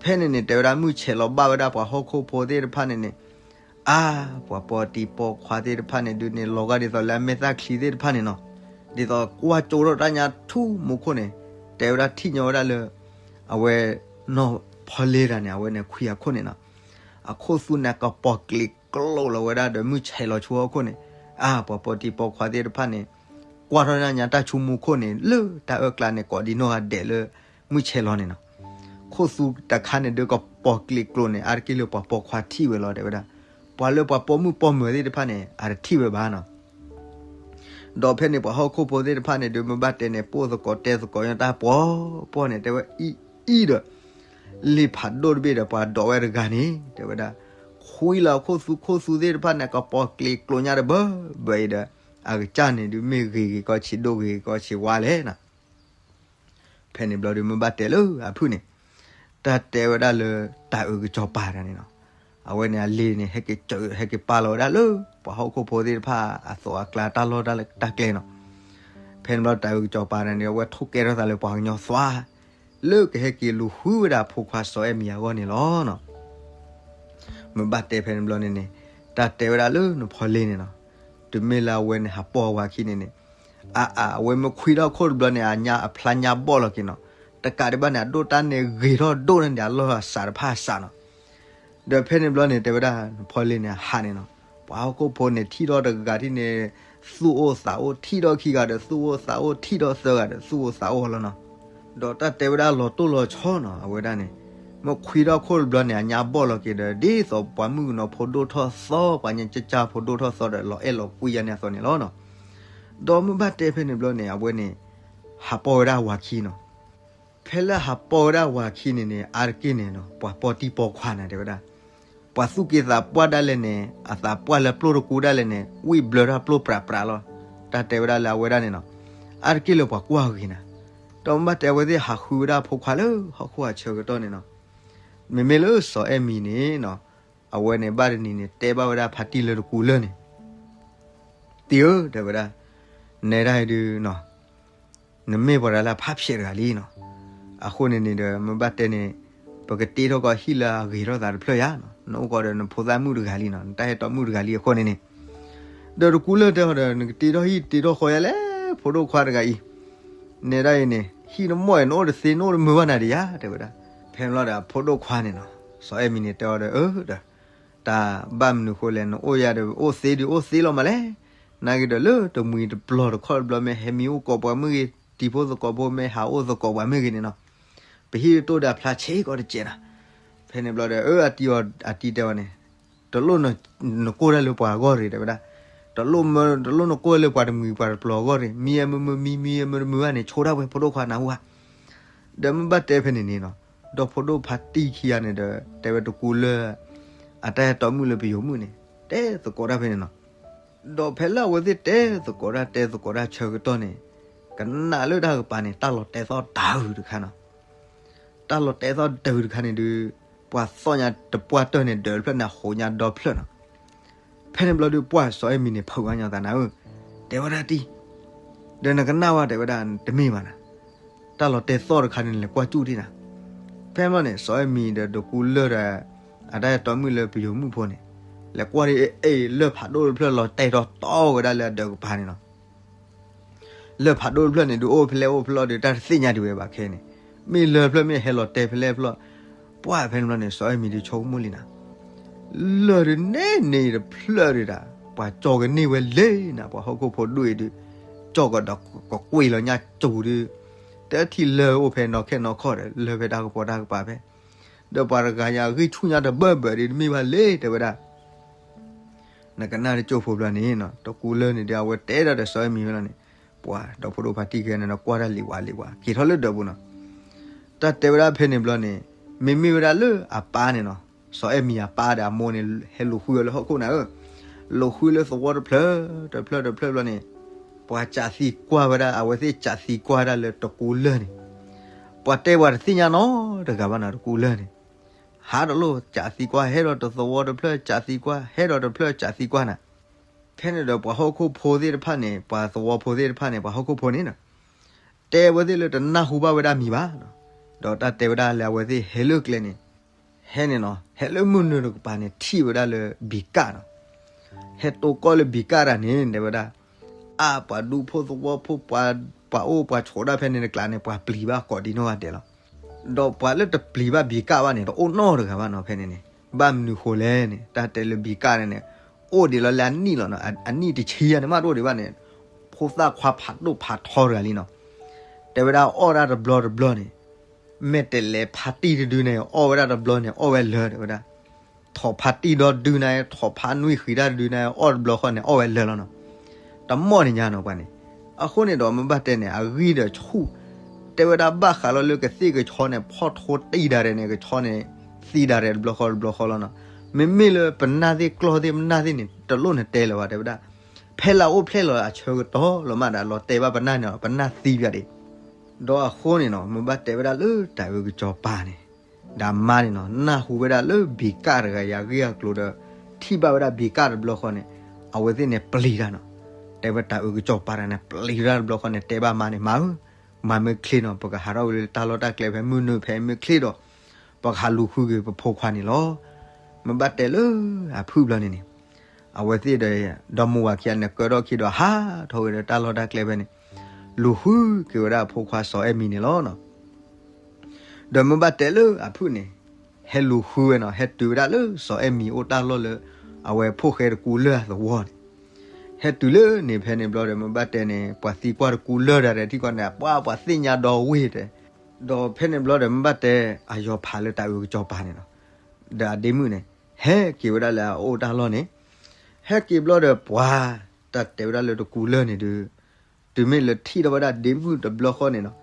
ဖဲန့ၣ်န့ၣ် တဲဝဲဒၣ်မုၢ်ဆဲးလီၤဘၣ်ဝဲဒၣ်ပှၤဟီၣ်ခိၣ်ဖိသ့ၣ်တဖၣ်န့ၣ်န့ၣ် အါ, ပှၤပိာ်တံၤပိာ်ခွါသ့ၣ်တဖၣ်န့ၣ်ဒုးန့ၣ် လီၤဂာ်ဒ်သိးလၢအမဲာ်သၣ်ချံသ့ၣ်တဖၣ်န့ၣ်နီၤ, ဒ်သိးကွၢ်ကၠိထီၣ်တၢ်ညါဆူမူခိၣ်န့ၣ်, တဲဝဲဒၣ်ထံၣ်ညီဝဲဒၣ်လၢ အဝဲ နီၢ်ဖီလ့တဂၤန့ၣ် အဝဲန့ၣ်ခွံအခိၣ်န့ၣ်နီၤ, အခိၣ်သူန့ၣ် ကပီၤကျံးကျိာ်လီၤဝဲဒၣ်ဒီးမုၢ်ဆဲးလီၤဆူဟီၣ်ခိၣ်န့ၣ်, အါ, ပှၤပိာ်တံၤပိာ်ခွါသ့ၣ်တဖၣ်န့ၣ် ကွၢ်ထီၣ်တၢ်ညါတၢ်ဆူမူခိၣ်န့ၣ် လၢတၢ်အၢၣ်ကျါန့ၣ် ကိးဒံနီၢ်ဂၤဒဲးလၢ မုၢ်ဆဲးလီၤန့ၣ်နီၤ. ခိၣ်သူတခါန့ၣ်ဒုးကပီၤကျံးကျိာ်န့ၣ် အါတက့ၢ်လၢပှၤပိာ်ခွါထံၣ်ဝဲလီၤ တဲဝဲဒၣ်. ပှၤလၢပှၤပိာ်မုၣ်ပိာ်မၢၤသ့ၣ်တဖၣ်န့ၣ် အတထံၣ်ဝဲဘၣ်နီၤ. ဒီးဖဲန့ၣ်ပှၤဟီၣ်ခိၣ်ဖိသ့ၣ်တဖၣ်န့ၣ်ဒုး မ့ၢ်ဘၣ်တဲန့ၣ် ပိၢ်သကိးတဲသကိးညါတၢ်ပှီၤပှီၤန့ၣ် တဲဝဲအံၤအံၤဒီး လ့ၤဖးဒိၣ်တဘ့ၣ်ဒီးပှၤဒိးဝဲတဂၤန့ၣ် တဲဝဲဒၣ်, ခွံလီၤခိၣ်သူခိၣ်သူသ့ၣ်တဖၣ်န့ၣ် ကပီၤကျံးကျိာ်ညါတဘၢဘၢအံၤဒီး အကစၢ်န့ၣ်ဒုးမ့ၢ်ဂ့ၤဂ့ၤကီဆံးဒိၣ်ဂ့ၤဂ့ၤကီဆံးဝါလဲၣ်နီၤ. ဖဲန့ၣ်ဘျီဒုး မ့ၢ်ဘၣ်တဲလၢအဖုၣ်န့ၣ် တၢ်တဲဝဲဒၣ်လၢတၢ်အုးကစီၤပၤတဂၤန့ၣ်နီၤ, အဝဲန့ၣ်အလ့ၤန့ၣ် ဟဲက့ၤစၢး ဟဲက့ၤပာ်လီၤဝဲဒၣ်လၢ ပှၤဟီၣ်ခိၣ်ဖိသ့ၣ်တဖၣ်အသိးအကျါတၢ်လီၢ်တၢ်ကျဲနီၤ. ဖဲန့ၣ်ဘျီတၢ်အုးကစီၤပၤတဂၤန့ၣ် အဝဲထိၣ်ကဲထီၣ်သးလၢပှၤကညီသွါ လၢကဟဲက့ၤလူၤဃုဝဲဒၣ်ဖိခွါစီၤအဲၣ်မံၤအဂီၢ်န့ၣ်လီၤ. မ့ၢ်ဘၣ်တဲဖဲန့ၣ်ဘျီန့ၣ်န့ၣ် တၢ်တဲဝဲဒၣ်လၢနီၢ်ဖီလ့န့ၣ်နီၤ, တုၤမ့ၢ်လၢအဝဲန့ၣ်ဟးပိာ်ဝၤခံန့ၣ်န့ၣ်, အါအါ အဝဲမ့ၢ်ခွံထီၣ်ခိၣ်တဘျီန့ၣ် အညါအဖျါညါဘီၣ်လီၤက့ၤနီၤ, တကးဒံးဘၣ်န့ၣ် အဒိၣ်တၢ်န့ၣ်ဂ့ၤထီၣ်ဒိၣ်န့ၢ်ဒံးအလီၢ်အစးတဖၣ်အစးနီၤ. ဒီးဖဲန့ၣ်ဘျီန့ၣ် တဲဝဲဒၣ်နီၢ်ဖီလ့န့ၣ် အဟးန့ၣ်နီၤ, ပှၤဟီၣ်ခိၣ်ဖိန့ၣ်ထံၣ်ထီၣ်တဂၤထံၣ်န့ၣ် သူၣ်အိၣ်သးအိၣ်, ထံၣ်ထီၣ်ခံဂၤဒီးသူၣ်အိၣ်သးအိၣ်, ထံၣ်ထီၣ်သၢဂၤဒီးသူၣ်အိၣ်သးအိၣ်လီၤနီၤ. ဒီးတၢ်တဲဝဲဒၣ်လီၤတိၢ်လီၤဆီနီၤ အဝဲဒၣ်န့ၣ်, မ့ၢ်ခွံထီၣ်ခိၣ်တဘျီန့ၣ် အညါဘီၣ်လီၤက့ၤဒီး ဒ်သိးပှၤမုၣ်ကနီၤဖိဒိၣ်ထီၣ်သီ ပှၤညါကၢ်ကၢ်ဖိဒိၣ်ထီၣ်သီဒီး လီၤအဲၣ်လီၤကွံယါန့ၣ်အသိးန့ၣ်လီၤနီၤ. ဒီးမ့ၢ်ဘၣ်တဲဖဲန့ၣ်ဘျီန့ၣ် အဝဲန့ၣ် ဟးပိာ်ဝဲဒၣ်ဝၤခံနီၤ. ဖဲလၢဟးပိာ်ဝဲဒၣ်ဝၤခံန့ၣ်န့ၣ် အါတက့ၢ်န့ၣ်နီၤ ပှၤပိာ်တံၤပိာ်ခွါန့ၣ် တဲဝဲဒၣ်, ပှၤသူၣ်က့သးပှၢ်ဒၣ်လဲာ်န့ၣ် အသးပှၢ်လၢပျိၢ်တကူဒၣ်လဲာ်န့ၣ် ဝံၣ်ဘျၢထီၣ်ပျိၢ်ပြးပြးလီၤ. တၢ်တဲဝဲဒၣ်လၢအဝဲဒၣ်န့ၣ်နီၤ, အါတက့ၢ်လၢပှၤကွၢ်ဂ့ၤနၤ. ဒီးမ့ၢ်ဘၣ်တဲအဝဲသ့ၣ်ဟးဃုဝဲဒၣ်ဖိခွါလၢဟီၣ်ခိၣ်အဆၢကတီၢ်န့ၣ်နီၤ, မ့မ့ၢ်လၢစီၤအဲၣ်မံၤန့ၣ်နီၤ, အဝဲန့ၣ်ဘၣ်တနံၤန့ၣ် တဲဘၣ်ဝဲဒၣ်ဖါတံၢ်လၢတကူလၢၢ်န့ၣ်, တံၢ်ဧၢ တဲဝဲဒၣ်, နဲဒၣ်အံၤဒုးနီၤ နမ့ၢ်ပှၤတဂၤလၢအဖးဖျဲးတဂၤလံနီၤ. အဃိန့ၣ်န့ၣ်ဒီး မ့ၢ်ဘၣ်တဲန့ၣ် ပကတ့ထီၣ်ကီးဟံၣ်လၢအဂ့ၤထီၣ်သးတဖျၢၣ်ယါနီၤ. နအိၣ်ကီးဒီးနဖိသၣ်မုၣ်တဂၤလံနီၤ, နတၢ်ဟဲတီမုၣ်တဂၤလံအဃိန့ၣ်န့ၣ်, ဒီးတကူလၢၢ်တဲအီၤဒီး နကတ့ထီၣ်ဟံၣ်တ့ထီၣ်ဃီယါလဲၣ် ဖိဒိၣ်ခွါတဂၤအံၤ, နဲဒၣ်အံၤန့ၣ် ဟံၣ်နမိၢ်အံၤ နအိၣ်တသ့ နအိၣ်တမုာ်ဘၣ်နၤဒံးယါ တဲဝဲဒၣ်. ဖဲန့ၣ်ဘျီဒီး ဖိဒိၣ်ခွါန့ၣ်နီၤ, စီၤအဲၣ်မံၤန့ၣ်တဲအီၤဒီး အၢ ဒီး တၢ်ဘၣ်မနုၤဃိလဲၣ် နအိၣ်ယါဒီး အိၣ်သ့ဒုးအိၣ်သ့လီၤမးလဲၣ်. နာ်က့ဒီးလၢတမှံၤတပျီၤတခီတဘျီ မ့ၢ်ဟဲမံအိၣ်ကိးပှၤမုၢ်ဂ့ၤ တံၤဖိသကိးဖိ မ့ၢ်ဟးအိၣ်သကိးပှၤမုၢ်ဂ့ၤန့ၣ်နီၤ, ပဟံၣ်တတိၢ်ဒီးအဖျါဆ့ကီးတစဲးနီၤ. ဖဲန့ၣ်ဘျီဒီး အၢ အတံၢ်အီၤ အတံၢ်တဲအီၤန့ၣ်, တလိၣ်နကိၢ်တၢ်လၢပှၤအဂီၢ်ရ့ၣ် တဲဝဲဒၣ်, တလိၣ်မၢ တလိၣ်နကိၢ်လၢပှၤတမှံၤပှၤတပျီၤအဂီၢ်ရ့ၣ်, မံအမုာ်မုာ်မံ မံအမုာ်တမုာ်ဘၣ်န့ၣ် ဆိဒၣ်ဝဲဖိဒိၣ်ခွါနၢ်ဟူဧါ. ဒီးမ့ၢ်ဘၣ်တဲဖဲန့ၣ်န့ၣ်နီၤ, ဒီဖိဒိၣ်ဖါတံၢ်ခံဂၤန့ၣ်ဒီး တဲဝဲတကူလၢၢ် အတၢ်ဟဲတီမုၣ်လၢပယိၤမုၣ်န့ၣ် တဲသကိးတၢ်ဖဲန့ၣ်နီၤ. ဒီးဖဲလၢအဝဲသ့ၣ်တဲသကိးတၢ်တဲသကိးတၢ်ဆၢကတီၢ်န့ၣ်, ကနၣ်လၢတၢ်ကပၤန့ၣ် တၢ်လီၤတဲာ်သီၣ်တၢ်အုးတခါနီၤ. တၢ်လီၤတဲာ်သီၣ်တၢ်အုးတခါန့ၣ်ဒုး ပှၤသီၣ်ညါတပှၢ်တၢၢ်န့ၣ် ဒၢးတဖျၢၣ်န့ၣ် အဟိးညါဒီဖျၢၣ်နီၤ. ဖဲန့ၣ်ဘျီဒုး ပှၢ်စီၤအဲၣ်မံၤန့ၣ် ဖုးဝဲညီသးနၤဧၢ, တဲဝဲဒၣ်တံၢ်, ဒီးနကနၣ်ဝဲ တဲဝဲဒၣ် တမ့ၢ်ဘၣ်နၤ, တၢ်လီၤတဲာ်သီၣ်တခါန့ၣ် လဲၤကွၢ်စူၣ်တံၢ်နၤ. ဖဲန့ၣ်ဘျီန့ၣ် စီၤအဲၣ်မံၤဒီးဒိးကူလၢၢ်ဒီး အတၢ်ဟဲတီမုၣ်လၢပယိၤမုၣ်ဖိန့ၣ် လဲၤကွၢ်ဒ်အ့ၣ် လၢၢ်ဖးဒိၣ်တဖျၢၣ်လီၤတဲာ်ထီၣ်တီဝဲဒၣ်လၢအဒၢးကပၤန့ၣ်နီၤ. လၢၢ်ဖးဒိၣ်တဖျၢၣ်န့ၣ် ဒုးအိၣ်ဖဲလဲၣ်အိၣ်ဖဲလဲၣ်ဒီး တၢ်တသ့ၣ်ညါဒံးဝဲဘၣ်ခဲန့ၣ်, မ့ၢ်လၢၢ်ဖျၢၣ်မ့ၢ်ဟဲလီၤတဲဖဲလဲၣ်ဖျၢၣ်, ပှၢ်ဖဲန့ၣ်ဘျီန့ၣ် စီၤအဲၣ်မံၤဒုးဆိကမိၣ်လံနၤ, လၢၢ်ဒုးန့ၢ်န့ၢ်တဖျၢၣ်ဒုးဒၣ် ပှၤကၠီကန့ၢ်ဝဲလဲၣ်နၤ, ပှၤဟီၣ်ခိၣ်ဖိဒိၣ်အံၤဒုး ကၠီကဒီးကကွံာ်လီၤညါစူၤဒုး, တထံၣ်လၢၢ်အိၣ်ဖဲနီၢ်ခဲနီၢ်ခီၣ်ဒီး လၢၢ်ဖဲတၢ်ကပီၤတၢ်ကပၤဖဲ, ဒီးပှၤတဂၤညါအဂံၢ်ဆူၣ်ညါတဘၢဘၢဒုး တမ့ၢ်ဘၣ်လဲၣ် တဲဝဲဒၣ် နကနၣ်တကၠိၢ်ဖိဘျီန့ၣ် တကူလၢၢ်န့ၣ်ဒီး အဝဲတဲဒၣ်ဒီးစီၤအဲၣ်မံၤဝဲလီၤန့ၣ်, ပှၤဒီဖိဒိၣ်ဖါတံၢ်ခဲန့ၣ်ဒီး ကွၢ်တၢ်လံၤဝါလံၤဝါ က့ၤထီၣ်လၢဒၢးပူၤနီၤ, တၢ်တဲဝဲဒၣ်ဖဲန့ၣ်ဘျီန့ၣ်, မ့မ့ၢ်ဝဲဒၣ်လၢအပၢ်န့ၣ်နီၤ, စီၤအဲၣ်မံၤအပၢ်ဒီးအမိၢ်န့ၣ် ဟဲလူၤဃုဝဲလၢဟီၣ်ခိၣ်နၤဧၢ, လူၤဃုလၢသဝီတဖျၢၣ် တဖျၢၣ်တဖျၢၣ်ဘျီန့ၣ်, ပှၤကးသံကွၢ်ဝဲဒၣ် အဝဲသ့ၣ်ကးသံကွၢ်ဝဲဒၣ်လၢတကူလၢၢ်န့ၣ်, ပှၤတဲပှၤတသ့ၣ်ညါနီတဂၤဘၣ်နီၤ တကူလၢၢ်န့ၣ်, ဟးဒီးလိၣ်ကးသံကွၢ် ဟဲဒီးတသဝီတဖျၢၣ် ကးသံကွၢ် ဟဲဒီးတဖျၢၣ်ကးသံကွၢ်နၤ, ဖဲန့ၣ်ဒီးပှၤဟီၣ်ခိၣ်ဖိသ့ၣ်တဖၣ်န့ၣ် ပှၤသဝီဖိသ့ၣ်တဖၣ်န့ၣ် ပှၤဟီၣ်ခိၣ်ဖိန့ၣ်နီၤ, တဲအဝဲသ့ၣ်လၢတနၢ်ဟူဘၣ်ဝဲဒၣ်မံၤဘၣ်နီၤ, ဒီးတၢ်တဲဝဲဒၣ်လၢအဝဲသ့ၣ်ဟဲလၢကျဲန့ၣ်, ဟဲန့ၣ်နီၤ ဟဲလၢမုၢ်နုာ်တကပၤန့ၣ် ထံၣ်ဝဲဒၣ်လၢဘံၤကၣ်နီၤ, ဟဲတိၢ်ကီၢ်လၢဘံၤကၣ်တၢ်န့ၣ် တဲဝဲဒၣ်, အါ ပှၤဒူဖိသဝီဖိ ပှၤအိၣ်ပှၤဆိးဒၣ်ဖဲန့ၣ်တကျါန့ၣ် ပှၤပျံၤဘၣ်ကိးဒံနီၢ်ဂၤဒဲးလီၤ, ဒီးပှၤလၢတပျံၤဘၣ်ဘံၤကၣ်ဘၣ်န့ၣ် တအိၣ်နီတဂၤဘၣ်နီၤ ဖဲန့ၣ်န့ၣ်, ဘၣ်မနုၤဃိလဲၣ်န့ၣ် တၢ်တဲလၢဘံၤကၣ်န့ၣ်န့ၣ်, အိၣ်ဒံးလီၤလၢအနံၣ်လီၤနီၤ အနံၣ်တဆံယဲၢ်န့ၣ် မးတအိၣ်ဒံးဘၣ်န့ၣ်, ဖိသၣ်ခွါဖးဒိၣ်ဖးထီတဂၤလံနီၤ, တဲဝဲဒၣ်အီၣ်ဒၣ်တဘျီတဘျီန့ၣ်, မ့ၢ်တလဲၤဖါတံၢ်တဒုန့ၣ် အီၣ်ဝဲဒၣ်တဘျီန့ၣ် အီၣ်ဝဲလၢာ်တဲဝဲဒၣ်, ထိးဖါတံၢ်ဒီဒုန့ၣ် ထိးဖါနွံဃံးတၢ်တဒုန့ၣ် အီၣ်တဘျီဃီန့ၣ် အီၣ်ဝဲလၢာ်လီၤနီၤ, တမီၢ်န့ၣ်ညါနီၤပှၤန့ၣ်, အဃိန့ၣ်ဒီးမ့ၢ်ဘၣ်တဲန့ၣ် အဂံၢ်ဒီးဆူၣ်, တဲဝဲဒၣ်ဘၣ်ဃးလီၤလၢကသ့ၣ်ကဆီန့ၣ် ဖီၣ်ထိတံၢ်ဒၣ်ရဲၣ်န့ၣ် ကဆီန့ၣ်, သံဒၣ်ရဲၣ်တဘျီဃီတဘျီဃီလီၤနီၤ, မ့မ့ၢ်လၢပနၢ်သ့ၣ်ကျီၢ်သ့ၣ်ပနၢ်သ့ၣ်န့ၣ် တလိၣ်နတဲလၢၤဘၣ်တဲဝဲဒၣ်, ဖဲလၢအအိၣ်ဖျဲၣ်လီၤအဆၢကတီၢ်လီၤမးဒီး လီၤတဲာ်ဘၣ်ပနၢ်န့ၣ် ပနၢ်သံပျၢ်ဒံး, ဒီးအဃိန့ၣ်နီၤ မ့ၢ်ဘၣ်တဲဝဲဒၣ်လၢတၢ်အုၣ်ကစီၤပၤန့ၣ်, ဒီးမါန့ၣ်နီၤ နၢ်ဟူဝဲဒၣ်လၢဘံၤကၣ်တဂၤအံၤအဂ့ၢ်အကျိၤဒီး, ထံၣ်ဘၣ်ဝဲဒၣ်ဘံၤကၣ်တဘျီဃီန့ၣ်, အဝဲသ့ၣ်န့ၣ်ပျံၤတၢ်နီၤ, တဲဝဲတၢ်အုၣ်ကစီၤပၤတဂၤန့ၣ် ပျံၤတၢ်တဘျီဃီန့ၣ် တဲဘၣ်မါန့ၣ် မါဧၢ, မၤမ့ၢ်ချ့နီၤ ပကဟးထီၣ်ဝဲလၢတၢ်လီၢ်တၢ်ကျဲဖဲမုၢ်နုာ်ဖဲမ့ၢ်ချ့ဒီး, ပကဟးလူၤဃုက့ၤပဖိခွါန့ၣ်လီၤ. မ့ၢ်ဘၣ်တဲလၢအဖုၣ်ဘျီန့ၣ်န့ၣ်, အဝဲသ့ၣ်ဒီး, ဒီမါဝၤခံဂၤန့ၣ် ကၢထီၣ်ခံဒီး ဟးထီၣ်ဝဲဒီးတၢ်လီၢ်တၢ်ကျဲဖဲန့ၣ်, လူၤဃုက့ၤဝဲဒၣ်အဖိခွါစီၤအဲၣ်မံၤန့ၣ်လီၤ. ဒီးမ့ၢ်ဘၣ်တဲလၢအဖုၣ်န့ၣ်, ဟဲလူၤဃုဝဲနီၤ ဟဲတုၤဝဲဒၣ်လၢစီၤအဲၣ်မံၤအိၣ်တၢ်လီၢ်လၢ, အဝဲဖိၣ်ဃဲတကူလၢၢ်အသဝီန့ၣ်, ဟဲတုၤလၢန့ၣ်ဖဲန့ၣ်ဘျီဒီး မ့ၢ်ဘၣ်တဲန့ၣ် ပှၤသံကွၢ်တကူလၢၢ်ဒၣ်ဒီးထံကီၢ်န့ၣ် ပှၤပှၤသ့ၣ်ညါဒီဝ့ၢ်တဲ, ဒီးဖဲန့ၣ်ဘျီဒီး မ့ၢ်ဘၣ်တဲ, အယီၤဖးလၢတၢ်အုၣ်ကစီၤပၤန့ၣ်လီၤ. ဒီးအဒ့မုၣ်န့ၣ်, ဟဲက့ၤဝဲဒၣ်လၢအအိၣ်တၢ်လီၢ်န့ၣ်, ဟဲက့ၤဘျီဒီးပှၤ, တၢ်တဲဝဲဒၣ်လၢတကူလၢၢ်န့ၣ်ဒုး, တုၤမ့ၢ်လၢထံၣ်ထီၣ်ဝဲဒၣ်ဒ့မုၣ်တဘျီဃီန့ၣ်လီၤ.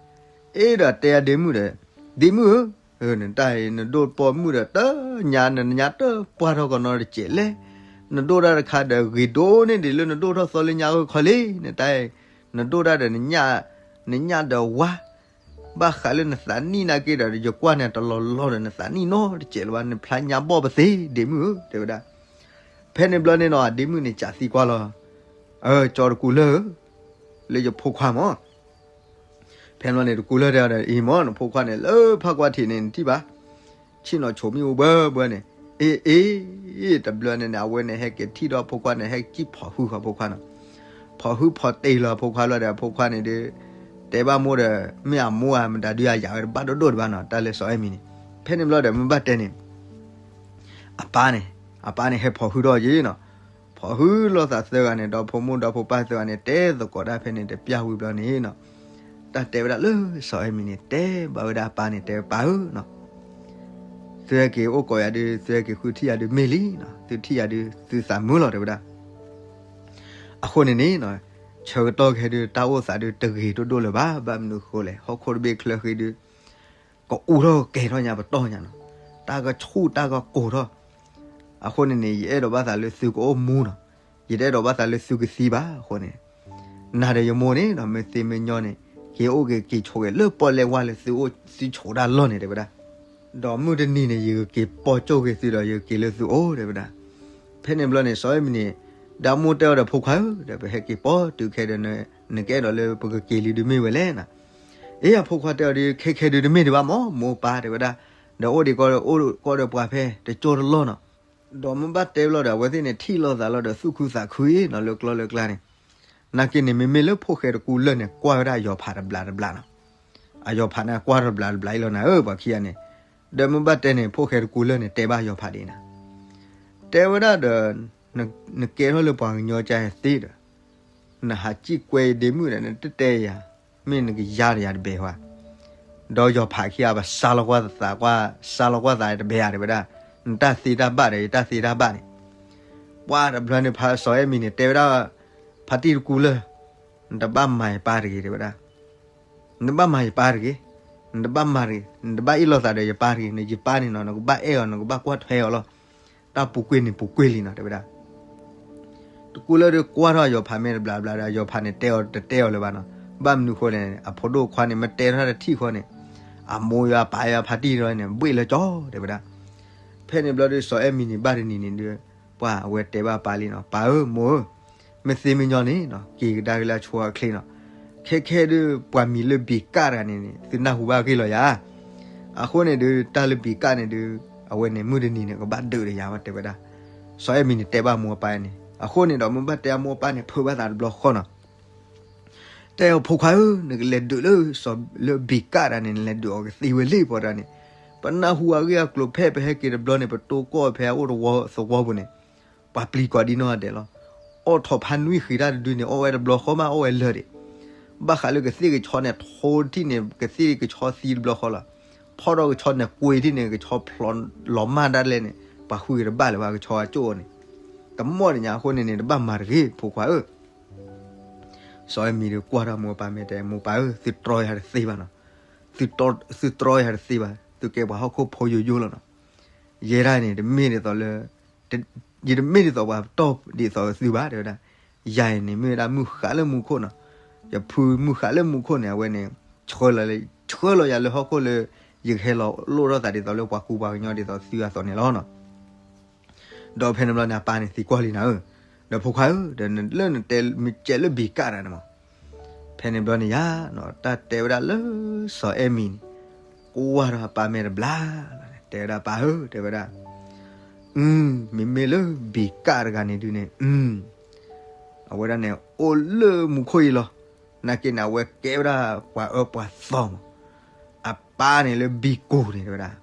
အ့ဒီးတဲအဒ့မုၣ်ဒီး, ဒ့မုၣ်ဧၢ, နတၢ်အံၤ နဒိၣ်ပိာ်မုၣ်ဒီးတညါ နညါတပှၢ်ထီၣ်ကနီတစဲးလဲၣ်, နဒိၣ်တၢ်တခါဒီးဂ့ၤဒိၣ်န့ၢ်ဒံးလၢနဒိၣ်ထီၣ်သီလၢညါအဂီၢ်ခီလံ, နတၢ်အံၤ, နဒိၣ်တၢ်ဒီး, နညၣ်ဒီးဝါ ဘၣ်ဃးလၢနသးနံၣ်နာ်က့ဒီး ယကွၢ်န့ၣ်တလီၤလီၤဒီး နသးနံၣ်နီတစဲးလၢၤဘၣ် နဖျါညါဘီၣ်ပသ့ ဒ့မုၣ်ဧၢ တဲဝဲဒၣ်. ဖဲန့ၣ်ဘျီန့ၣ်နီၤ အဒ့မုၣ်န့ၣ် ကးသံကွၢ်လီၤ, အၢ ကၠီတကူလၢၢ်ဧၢ, လၢယဖိခွါမၢ် ဖဲန့ၣ်ဘျီန့ၣ် တကူလၢၢ်တဲအီၤဒီး အံၤမၢ် နဖိခွါန့ၣ် လၢဖးကွၢ်ထံးန့ၣ် နထံၣ်ဘၣ်, ဆ့ၣ်နီၤဆိးမ့ၣ်အူဘၢဘၢန့ၣ်, အ့ အ့ တဘျီန့ၣ်န့ၣ် အဝဲန့ၣ်ဟဲက့ၤထံၣ်ဒီးအဖိခွါန့ၣ် ဟဲကံၣ်ဖီၣ်ဟုအဖိခွါနီၤ, ဖီၣ်ဟုဖီၣ်တ့ၢ်လီၤအဖိခွါလီၤဒီး အဖိခွါန့ၣ်ဒီး တဲဘၣ်မိၢ်ဒီး မ့ၢ်အမိၢ်ဧါ မတၤဒုးအယၤဝဲတဘၣ်ဒိၣ်ဒိၣ်တဘၣ်နီၤ တၢ်လၢစီၤအဲၣ်မံၤန့ၣ်. ဖဲန့ၣ်ဘျီဒီး မ့ၢ်ဘၣ်တဲန့ၣ် အပၢ်န့ၣ်, အပၢ်န့ၣ်ဟဲဖီၣ်ဟုထီၣ်ယံၤနီၤ, ဖီၣ်ဟုလိာ်သးသၢဂၤန့ၣ် ဒီးဖိမုၣ်ဒီးဖိပၢ်သၢဂၤန့ၣ် တဲသကိးတၢ်ဖဲန့ၣ်တပျၢ်ဝံၤဘျီန့ၣ်နီၤ, တၢ်တဲဝဲဒၣ်လၢစီၤအဲၣ်မံၤန့ၣ် တဲဘၣ်ဝဲဒၣ်အပၢ်န့ၣ် တဲပၢ်ဧၢနီၤ, သုဟဲက့ၤအိၣ်ကိးယၤဒုး သုဟဲက့ၤဃုထံၣ်ယၤဒုးမ့ၢ်လံနီၤ, သုထံၣ်ယၤဒုး သုသးမုာ်လီၤ တဲဝဲဒၣ်. အဃိန့ၣ်န့ၣ်နီၤ, ဆၢကတီၢ်ခဲဒုး တၢ်အိၣ်သးဒုးတဂ့ၤဒိၣ်ဒိၣ်လၢၤဘၣ်, ဘၣ်မနုၤဃိလဲၣ်, ဟီၣ်ခိၣ်တဘ့ၣ်ချၢဃ့ဒုး ကအူထီၣ်ကဲၤထီၣ်ညါပတီၢ်ညါနီၤ, တၢ်ကဆူၣ်တၢ်ကကိၤထီၣ်. အဃိန့ၣ်န့ၣ် ယအဲၣ်ဒိးဘၣ်သးလၢသုကအိၣ်မူနီၤ, ယတအဲၣ်ဒိးဘၣ်သးလၢသုကသံဘၣ်. အဃိန့ၣ် နၤဒီးယမိၢ်န့ၣ်နီၤ မ့ၢ်သ့မ့ၢ်ညီန့ၣ် က့ၤအိၣ်က့ၤက့ၤဆိးက့ၤလၢပီၣ်လဲၣ်ဝါလၢသုအိၣ်သုဆိးတၢ်လီၢ်န့ၣ် တဲဝဲဒၣ်. ဒီးမုၢ်တနံၤန့ၣ် ယကက့ၤပိာ်ကၠိၣ်က့ၤသုဒီး ယကက့ၤလၢသုအိၣ် တဲဝဲဒၣ်. ဖဲန့ၣ်ဘျီန့ၣ် စီၤအဲၣ်မံၤန့ၣ် ဒီးမိၢ်တဲအီၤဒီး ဖိခွါဧၢ, ဒီးပဟဲက့ၤပိာ်တုၤခဲဒီး နကအဲၣ်ဒိးလၢပကက့ၤလံဒုးမ့ၢ်ဝဲလဲၣ်နီၤ. အ့ အဖိခွါတဲအီၤဒုး ခဲခဲဒုးတမ့ၢ်ဒံးဘၣ်မၢ် မိၢ်ပၢ် တဲဝဲဒၣ်, ဒီးအိၣ်ဒံးကီးဒီးအိၣ်ကီးဒီးပှၤဖဲတကၠိၢ်တလီၢ်နီၤ. ဒီးမ့ၢ်ဘၣ်တဲဘျီဒီး အဝဲသ့ၣ်န့ၣ်ထံၣ်လိာ်သးလီၤဒီးသူၣ်ခုသးခုနီၤ လၢကျီလၢကျါန့ၣ် နာ်က့န့ၣ် မ့မ့ၢ်လၢဖိၣ်ဃဲတကူလၢာ်န့ၣ် ကွၢ်ဝဲဒၣ်အယီၤဖးတဘျးတဘျးနီၤ. အယီၤဖးန့ၣ်ကွၢ်ထီၣ်တဘျးတဘျးအံၤလီၤနၤဧၢ ပှၤခံဂၤန့ၣ်. ဒီးမ့ၢ်ဘၣ်တဲန့ၣ် ဖိၣ်ဃဲတကူလၢာ်န့ၣ် တဲဘၣ်အယီၤဖးဒ်အံၤနၤ, တဲဝဲဒၣ်ဒီး နကဲထီၣ်လၢပှၤကညီကါဟဲသ့ဒီး နဟးစံၣ်ကွဲဒ့မုၣ်ဒီး နတတဲယၤ, မ့ၢ်နကယါဒီးယၤတဘဲၤဝဲ. ဒီးယီၤဖးခံဂၤ ပစါလီၤကွၢ်သးကွၢ်, စါလီၤကွၢ်သးတဘဲၤဧါ တဲဝဲဒၣ်, နတၢ်သ့တၢ်ဘၣ်ဒီး ယတၢ်သ့တၢ်ဘၣ်န့ၣ်. ပှၤတဘျီန့ၣ် ဖးစီၤအဲၣ်မံၤန့ၣ် တဲဝဲဒၣ် ဖါတံၢ်တကူလၢာ်, နတဘၣ်မၤယပၢ်တဂ့ၤ တဲဝဲဒၣ်. နတဘၣ်မၤယပၢ်တဂ့ၤ, နတဘၣ်မၤတဂ့ၤ, နတဘၣ်အ့ၣ်လိာ်သးဒီးယပၢ်တဂ့ၤ, နယပၢ်န့ၣ်နီၤ နကဘၣ်အဲၣ်အီၤ နကဘၣ်ကွၢ်ထွဲအီၤလီၤ. တၢ်ပူၤကွံာ်န့ၣ်ပူၤကွံာ်လံနီၤ တဲဝဲဒၣ်. တကူလၢာ်ဒီးကွၢ်ထီၣ်အယီၤဖးမ့ၢ်တဘျးဘျးဒီး အယီၤဖးန့ၣ်တဲအီၤတတဲအီၤလၢၤဘၣ်နီၤ. ဘၣ်မနုၤဃိလဲၣ်န့ၣ် အဖိဒိၣ်ခွါန့ၣ် မ့ၢ်တဲထီၣ်တထံၣ်ဃီန့ၣ် အမိၢ်ယွၤပၢ်ယွၤဖါတံၢ်ဒီးန့ၣ် ဘှ့ၣ်လၢကၠီ တဲဝဲဒၣ်. ဖဲန့ၣ်ဘျီဒီး စီၤအဲၣ်မံၤန့ၣ် ဘၣ်တနံၤန့ၣ်ဒီး ပှၤအဝဲတဲဘၣ်ပၢ်လံနီၤ, ပၢ်ဧၢ မိၢ်ဧၢ, မ့ၢ်သ့မ့ၢ်ညီန့ၣ်နီၤ က့ၤကဒါက့ၤလၢအဆိအချ့နီၤ. ခဲခဲဒုး ပှၤမံၤလၢဘံၤကၣ်တဂၤန့ၣ်န့ၣ် သုနၢ်ဟူဘၣ်ဂ့ၢ်လီၤယၤ. အဃိန့ၣ်ဒီး တၢ်လၢဘံၤကၣ်န့ၣ်ဒီး အဝဲန့ၣ် မုၢ်တနံၤန့ၣ် ကဘၣ်ဒုးဒီးယၤဝဲ တဲဝဲဒၣ်. စီၤအဲၣ်မံၤန့ၣ် တဲဘၣ်မိၢ်ပၢ်န့ၣ် အဃိန့ၣ်ဒီး မိၢ်ဘၣ်တဲအမိၢ်ပၢ်န့ၣ် ဖုးဘၣ်သးတဘျီဃီနီၤ. တဲအီၤ ဖိခွါဧၢ, နကလဲၤဒုးလၢ လၢဘံၤကၣ်တဂၤန့ၣ် နလဲၤဒုးအီၤကသ့ဝဲလံ ပှၤတဂၤန့ၣ်. ပနၢ်ဟူအဂ့ၢ်အကျိၤဖဲ ပဟဲက့ၤတဘျီန့ၣ် ပတိၢ်ကီၢ်ဖဲအအိၣ်တဝီသဝီပူၤန့ၣ် ပှၤပျံၤကိးဒ်နီၢ်ဂၤဒဲးလီၤ. အိၣ်ထီၣ်ဖးနွံဃံးတၢ်တဒုန့ၣ် အီၣ်ဝဲတဘျီဃီမး အီၣ်ဝဲလၢာ်ဒံး. ဘၣ်ဃးလၢကသ့ၣ်ကဆီန့ၣ် ထိထံၣ်န့ၣ် ကသ့ၣ်ကဆီသံတဘျီဃီလီၤ. ဖီၣ်ထီၣ်ကဆီန့ၣ် ကွ့ထံၣ်န့ၣ် ကဆီဖျိးလီၤမၢ်ဒၣ်လဲာ်န့ၣ် ပှၤဃုက့ၤတဘၣ်လၢၤဘၣ် ကဆီအကၠိၣ်န့ၣ်. တမီၢ်တညါအဃိန့ၣ်န့ၣ် တဘၣ်မၤတဂ့ၤ ဖိခွါဧၢ. စီၤအဲၣ်မံၤဒီးကွၢ်ထီၣ်မိၢ်ပၢ်မ့ၢ်တဲ မိၢ်ပၢ်ဧၢ သုတြီယၤတသ့ဘၣ်နီၤ. သုတြီယၤတသ့ဘၣ်, သုကဲပှၤဟီၣ်ခိၣ်ဖိယိယိလီၤနီၤ. ယဲဒၣ်န့ၣ် တမ့ၢ်ဒ်သိးလၢ ယတမ့ၢ်ဒ်သိးပှၤပတီၢ်ဒ်သိးသုဘၣ် တဲဝဲဒၣ်. ယၤအံၤန့ၣ်မ့ၢ်ဝဲဒၣ်မုၢ်ဃးလၢမူခိၣ်နီၤ. ယဖုမုၢ်ဃးလၢမူခိၣ်န့ၣ် အဝဲန့ၣ် ဆှၢလီၤယၤလၢဟီၣ်ခိၣ်လၢ ယကဟဲလီၤလိၣ်ထီၣ်သးဒ်သိးလၢပှၤကူပှၤကညီဒ်သိးသုအသိးန့ၣ်လီၤနီၤ. ဒီးဖဲန့ၣ်ဘျီန့ၣ် အပၢ်န့ၣ်သံကွၢ်လံနၤဧၢ, ဒီးဖိခွါဧၢ, ဒီးလၢနတဲမ့ၢ်ကဲလၢဘံၤကၣ်တဂၤန့ၣ်မး. ဖဲန့ၣ်ဘျီန့ၣ်ယၤ တၢ်တဲဝဲဒၣ်လၢစီၤအဲၣ်မံၤန့ၣ် ကွၢ်ဒီးအပၢ်မဲာ်တဘျါလီၤန့ၣ် တဲဝဲဒၣ် ပၢ်ဧၢ တဲဝဲဒၣ်, မ့မ့ၢ်လၢဘံၤကၣ်တဂၤန့ၣ်ဒုးန့ၣ် အဝဲဒၣ်န့ၣ် အိၣ်လၢမူခိၣ်အံၤလီၤ. နာ်က့န့ၣ် အဝဲကဲဝဲဒၣ်ပှၤအၢပှၤသီမး. အပၢ်န့ၣ်လၢဘံၤကိၢ်န့ၣ် တဲဝဲဒၣ်,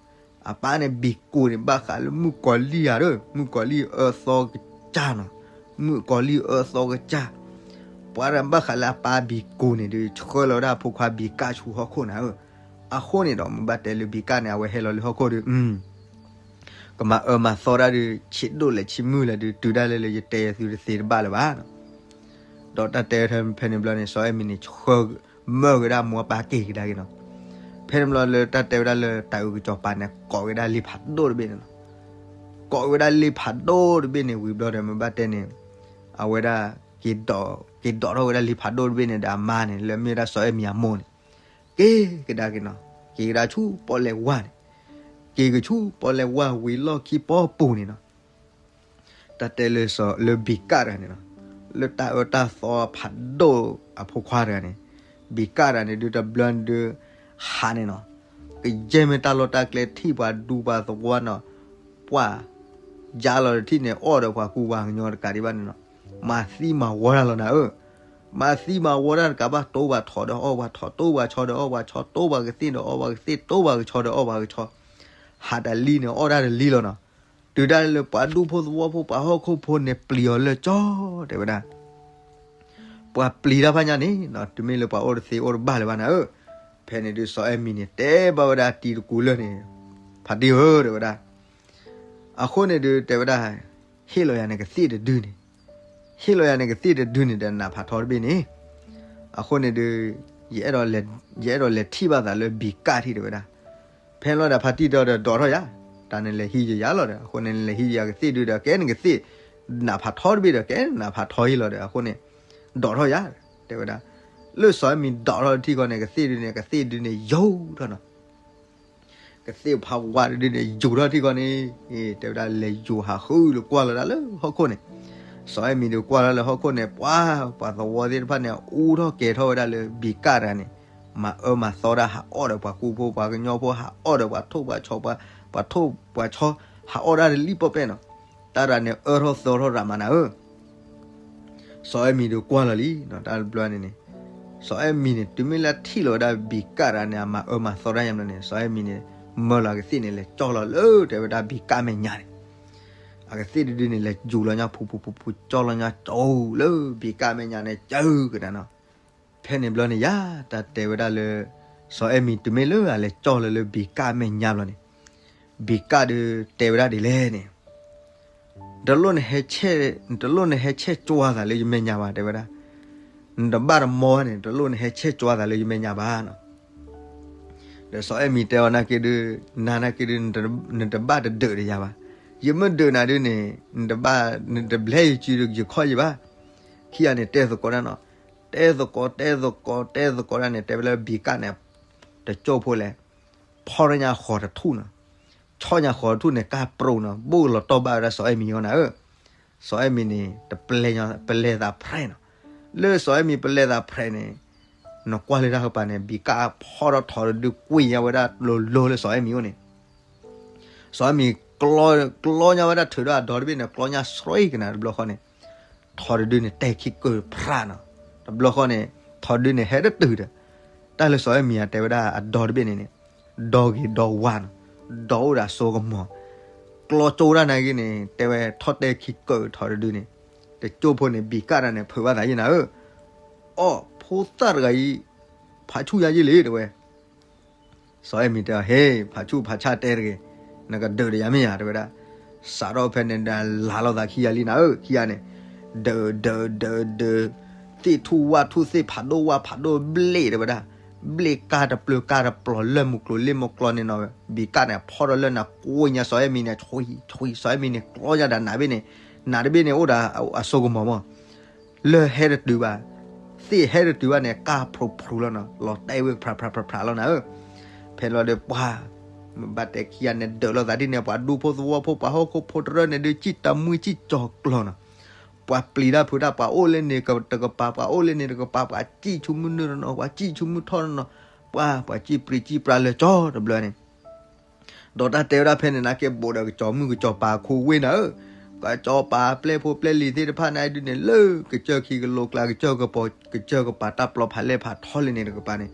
အပၢ်န့ၣ်ဘံၤကိၢ်န့ၣ် ဘၣ်ဃးလၢမုၣ်ကီၤလံၢ်ဧါဒီး မုၣ်ကီၤလံၢ်အၢသီကစၢ်နီၤ, မုၣ်ကီၤလံၢ်အၢသီကစၢ်. ပှၤတၢ်ဘၣ်ဃးလၢအပၢ်ဘံၤကိၢ်န့ၣ်ဒီး ဆှၢလီၤဝဲဒၣ်အဖိခွါဘံၤကၣ်ဆူဟီၣ်ခိၣ်နၤဧၢ. အဃိန့ၣ်ဒီး မ့ၢ်ဘၣ်တဲလၢဘံၤကၣ်န့ၣ် အဝဲဟဲလီၤလၢဟီၣ်ခိၣ်ဒီး ကမၤအၢမၤသီတၢ်ဒီး ဆံးဒိၣ်လဲၣ်ဆံးမုၢ်လဲၣ်ဒီး တုၤဒၣ်လဲာ်လၢယတဲသုတသ့တဘၣ်လၢၤဘၣ်. ဒီးတၢ်တဲဖဲန့ၣ်ဘျီန့ၣ် စီၤအဲၣ်မံၤန့ၣ် ဆှၢမၢဝဲဒၣ်မိၢ်အပၢ်က့ၤကဒါက့ၤနီၤ. ဖဲန့ၣ်ဘျီလၢတၢ်တဲဝဲဒၣ်လၢတၤအုးကစီၤပၤန့ၣ် ကိးက့ၤဒၣ်လံာ်ဖးဒိၣ်တဘ့ၣ်န့ၣ်လီၤ. ကိးက့ၤဝဲဒၣ်လံာ်ဖးဒိၣ်တဘ့ၣ်န့ၣ် ဝံၤဘျီဒီး မ့ၢ်ဘၣ်တဲန့ၣ် အဝဲဒၣ် က့ၤဒိးထီၣ်ဝဲဒၣ်လံာ်ဖးဒိၣ်တဘ့ၣ်န့ၣ်ဒီးအမါန့ၣ် လၢမ့ၢ်ဝဲဒၣ်စီၤအဲၣ်မံၤအမိၢ်န့ၣ် က့ၤကဒါက့ၤနီၤ, က့ၤကဒါဆူပီၣ်လဲၣ်ဝါန့ၣ်, က့ၤကဆူပီၣ်လဲၣ်ဝါဝံၤလီၢ်ခံပီပူၤန့ၣ်နီၤ. တၢ်တဲလၢစီၤလၢဘံၤကၣ်တဂၤန့ၣ်နီၤ, လၢတၢ်အၢတၢ်သီဖးဒိၣ်အဖိခွါတဂၤန့ၣ်, ဘံၤကၣ်တဂၤန့ၣ်ဒုးတဘျီဒုး ဟးန့ၣ်နီၤ, ကယဲၢ်မ့ၢ်တၢ်လီၢ်တၢ်ကျဲထံၣ်ပှၤဒူပှၤသဝီနီၤ, ပှၤ ယါလီၤတထံၣ်န့ၣ် အီၣ်ဒီးပှၤကူပှၤကညီတကးဒံးဘၣ်န့ၣ်နီၤ, မၤသံမၤဝီတၢ်လီၤနၤဧၢ. မၤသံမၤဝီတၢ်တကးဘၣ် တိပှၤထိးဒီးအီၣ်ပှၤထိး, တိပှၤဆီဒီးအီၣ်ပှၤဆီ, တိပှၤကသ့ၣ်ဒီးအီၣ်ပှၤကသ့ၣ်, တိပှၤကဆီဒီးအီၣ်ပှၤကဆီ, ဟးတလံန့ၣ် အီၣ်တၢ်တလံလီၤနီၤ. တုၤဒၣ်လၢပှၤဒူဖိသဝီဖိ ပှၤဟီၣ်ခိၣ်ဖိန့ၣ် ပျံၤအီၤလၢကၠီ တဲဝဲဒၣ်. ပှၤပျံၤတၢ်ဖးညါန့ၣ်နီၤ, တမ့ၢ်လၢပှၤအိၣ်တသ့အိၣ်တဘၣ်လၢၤဘၣ်နၤဧၢ. ဖဲန့ၣ်ဒုးစီၤအဲၣ်မံၤန့ၣ် တဲဘၣ်ဝဲဒၣ်တံၤတကူလၢာ်န့ၣ်, ဖါတံၢ်ဧၢ တဲဝဲဒၣ်. အဃိန့ၣ်ဒုး တဲဝဲဒၣ်, ဟ့ၣ်လီၤယၤန့ၣ်ကသ့ၣ်တဒုန့ၣ်, ဟ့ၣ်လီၤယၤန့ၣ်ကသ့ၣ်တဒုန့ၣ်ဒီးနးဖးထီတဘ့ၣ်န့ၣ်, အဃိန့ၣ်ဒုး ယအဲၣ်ဒိးလဲၤထံၣ်ဘၣ်သးလၢဘံၤကၣ်ထံၣ် တဲဝဲဒၣ်. ဖဲလီၤဒီးဖါတံၢ်တဲဒီး ဒိးထီၣ်ယၤ, တၢ်နလဲၤဟံးယၤလီၤဒီး အဃိန့ၣ် နလဲၤဟံးယၤကသ့ၣ်ဒုဒီး ကဲနကသ့ၣ်နးဖးထီတဘ့ၣ်ဒီး ကဲနးဖးထီဟ့ၣ်လီၤဒီး အဃိန့ၣ် ဒိးထီၣ်ယၤ တဲဝဲဒၣ်. လၢစီၤအဲၣ်မံၤဒိးထီၣ်ထံၣ်ဃီန့ၣ် ကသ့ၣ်ဒုန့ၣ် ကသ့ၣ်ဒုန့ၣ် ယူၤထီၣ်နီၤ ကသ့ၣ်ဖးဝါတဒုန့ၣ် ယူၤထီၣ်ထံၣ်ဃီန့ၣ်, တဲဝဲဒၣ် လဲၤယူၤဟးဃုလၢကွၢ်လီၤဒၣ်လၢဟီၣ်ခိၣ်န့ၣ်, စီၤအဲၣ်မံၤဒုးကွၢ်လီၤလၢဟီၣ်ခိၣ်န့ၣ် ပှၤ ပှၤသဝီသ့ၣ်တဖၣ်န့ၣ် အူထီၣ်ကဲၤထီၣ်ဝဲဒၣ်လၢဘံၤကၣ်တဂၤန့ၣ်, မၤအၢမၤသီဒၣ် ဟးအီၣ်ဒီးပှၤကူဖိပှၤကညီဖိ ဟးအီၣ်ဒီးပှၤထိၣ်ပှၤဆီ, ပှၤထိၣ်ပှၤဆီ ဟးအီၣ်ဒၣ်တလံၣ်ပီၣ်ပဲၣ်နီၤ, တၢ်တဂၤန့ၣ် အၢထီၣ်သၢထီၣ်ရးမးနၤဧၢ. စီၤအဲၣ်မံၤဒုးကွၢ်လီၤလံ, တၢ်တဘျီန့ၣ်န့ၣ်, စီၤအဲၣ်မံၤန့ၣ် တုၤမ့ၢ်လၢထံၣ်လီၤဝဲဒၣ်ဘံၤကၣ်တဂၤန့ၣ် အမၤအၢမၤသီတၢ်ညါဘျီန့ၣ် စီၤအဲၣ်မံၤန့ၣ် မၢလီၤကသ့ၣ်န့ၣ် လဲၤကၠီလီၤလၢတဲဝဲဒၣ်ဘံၤကၣ်မဲာ်ညါန့ၣ်, အကသ့ၣ်တဒုန့ၣ် လဲၤယူၤလီၤညါဖူဖူဖူဖူ ကၠီလီၤညါကၠီလၢဘံၤကၣ်မဲာ်ညါန့ၣ် ကၠီကနၤနီၤ. ဖဲန့ၣ်ဘျီန့ၣ်ယၤ တၢ်တဲဝဲဒၣ်လၢ စီၤအဲၣ်မံၤ တုၤမ့ၢ်လၢအလဲၤကၠီလီၤလၢဘံၤကၣ်မဲာ်ညါဘျီန့ၣ်, ဘံၤကၣ်ဒုးတဲဝဲဒၣ်ဒ်လဲၣ်န့ၣ်, တလိၣ်နဟဲဆဲး, တလိၣ်နဟဲဆဲးကၠီသးလၢယမဲာ်ညါဘၣ် တဲဝဲဒၣ်, နတဘၣ်တမီန့ၣ် တလိၣ်နဟဲဆဲးကၠီသးလၢယမဲာ်ညါဘၣ်နီၤ. ဒီးစီၤအဲၣ်မံၤတဲအီၤ နာ်က့ဒုး, နၤနာ်က့ဒုး, နတဘၣ်တဒုးဒီးယၤဘၣ်. ယမ့ၢ်ဒုးနၤဒုးန့ၣ် နတဘၣ်, နတဘျဲယစုဒီးယခီၣ်ယဘၣ်. ခံဂၤန့ၣ်တဲသကိးတၢ်နီၤ, တဲသကိး တဲသကိး တဲသကိးတၢ်န့ၣ် တဲဝဲလၢဘံၤကၣ်န့ၣ် တကၠိၢ်ဖိလဲၣ်, ဖီထီၣ်ညါဃီၤတထူၣ်နီၤ, ဆီၣ်ညါဃီၤတထူၣ်န့ၣ် ကၢ်ပြိးနီၤ, ဘိၣ်လီၤတီၢ်ဘၣ်ဝဲဒၣ်စီၤအဲၣ်မံၤအီၤနၤဧၢ. စီၤအဲၣ်မံၤန့ၣ် တပလဲၤ, ပလဲၤသးဖြဲးနီၤ, လၢစီၤအဲၣ်မံၤပလဲၤသးဖြဲးန့ၣ် နကွၢ်လၢတၢ်ကပၤန့ၣ် ဘံၤကၣ်ဖီထီၣ်ထီတဒုကွံာ်ညါဝဲဒၣ်လိၤလိၤလၢစီၤအဲၣ်မံၤအိၣ်န့ၣ်, စီၤအဲၣ်မံၤ ကျီညါဝဲဒၣ်ထုးဒီးအဒီတဘ့ၣ်န့ၣ် ကျီညါစှ့ကနၤတဘျီဃီန့ၣ်, ထီတဒုန့ၣ်တဲခံကၢၢ်ဖြးနီၤ, တဘျီဃီန့ၣ် ထီတဒုန့ၣ်ဟဲတတုၤဒီး, တၢ်လၢစီၤအဲၣ်မံၤအတဲဝဲဒၣ်အဒီတဘ့ၣ်န့ၣ်န့ၣ်, ဒီဂ့ၤဒီဝါနီၤ, ဒီအိၣ်ဒီးအစိကမီၤ, ကျီကၠိဒၣ်နာ်က့န့ၣ် တဲဝဲထီၣ်တဲခံကၢၢ်ထီတဒုန့ၣ်, တကၠိၢ်ဖိန့ၣ် ဘံၤကၣ်တၢ်န့ၣ် ဖုးဘၣ်သးယဲၢ်နၤဧၢ, အိၣ်ဖိသၣ်တဂၤအံၤ ဖးဆူၣ်ယၤယဲၢ်လံတဲဝဲ စီၤအဲၣ်မံၤတဲအီၤ ဟ့ ဖးဆူၣ်ဖးဆၣ်တဲတဂ့ၤ, နကဒုးဒီးယၤမ့ၢ်ဧါ တဲဝဲဒၣ်, စးထီၣ်ဖဲန့ၣ်ဒီးလၤလိာ်သးခံဂၤလံနၤဧၢ, ခံဂၤန့ၣ်, ဒုးဒုးဒုးဒုး, သ့ၣ်ထူၣ်ဝၣ်ထူၣ်သ့ၣ်ဖးဒိၣ်ဝၣ်ဖးဒိၣ်ဘျ့ၣ်တဲဝဲဒၣ်, ဘျ့ၣ်ကၢ်တပျၢၤကၢ်တပျီၤလၢမုၢ်ကျိၤလ့ၣ်မုၢ်ကျိၤန့ၣ်နီၤ, ဘံၤကၣ်န့ၣ် ဖီထီၣ်လၢနၤကွံာ်ညါစီၤအဲၣ်မံၤန့ၣ် ဆှံဆှံ စီၤအဲၣ်မံၤန့ၣ် ကျီညါဒီးနးတဘ့ၣ်န့ၣ်, နးတဘ့ၣ်န့ၣ်အိၣ်ဒီးအစိကမီၤမး လၢၢ်ဟဲတတုၤဘၣ်, သ့ၣ်ဟဲတတုၤဘၣ်န့ၣ် ကၢ်ဖျိဖျိလီၤနီၤ, လီၤတဲာ်ဝဲဖြးဖြးဖြးဖြးလီၤနၤဧၢ, ဖဲလီၤဒီးပှၤ, မ့ၢ်ဘၣ်တဲခံဂၤန့ၣ် ဒုးလိာ်သးဒ်န့ၣ် ပှၤဒူဖိသဝီဖိ ပှၤဟီၣ်ခိၣ်ဖိတရၢၢ်န့ၣ်ဒုး စံၣ်တမှံစံၣ်ကၠီၤကျီၤနီၤ, ပှၤပျံၤတၢ်ဖုးတၢ် ပှၤအိၣ်လၢန့ၣ်တကပၤ ပှၤအိၣ်လၢန့ၣ်တကပၤ ပှၤစံၣ်ဆူမုၢ်နုာ်တနီၤ ပှၤစံၣ်ဆူမုၢ်ထီၣ်တနီၤ, ပှၤ ပှၤစံၣ်ပြံစံၣ်ပြါလၢကၠီတဘျီန့ၣ် ဒီးတၢ်တဲဝဲဒၣ်ဖဲန့ၣ် နာ်က့ဘိးဒီးကစီၤမုၢ်ကစီၤပၤခိၣ်ဝ့ၢ်နၤဧၢ, ကစီၤပၤပျဲၢ်ဖိပျဲၢ်လံၤသ့ၣ်တဖၣ်န့ၣ်ဒုးန့ၣ် လၢကစၢၢ်ခံကလိကျါ ကစၢၢ်ကပီၤ ကစၢၢ်ကပၤ တၢ်ပျီဖးလဲၢ်ဖးထီလၢန့ၣ်တကပၤန့ၣ်,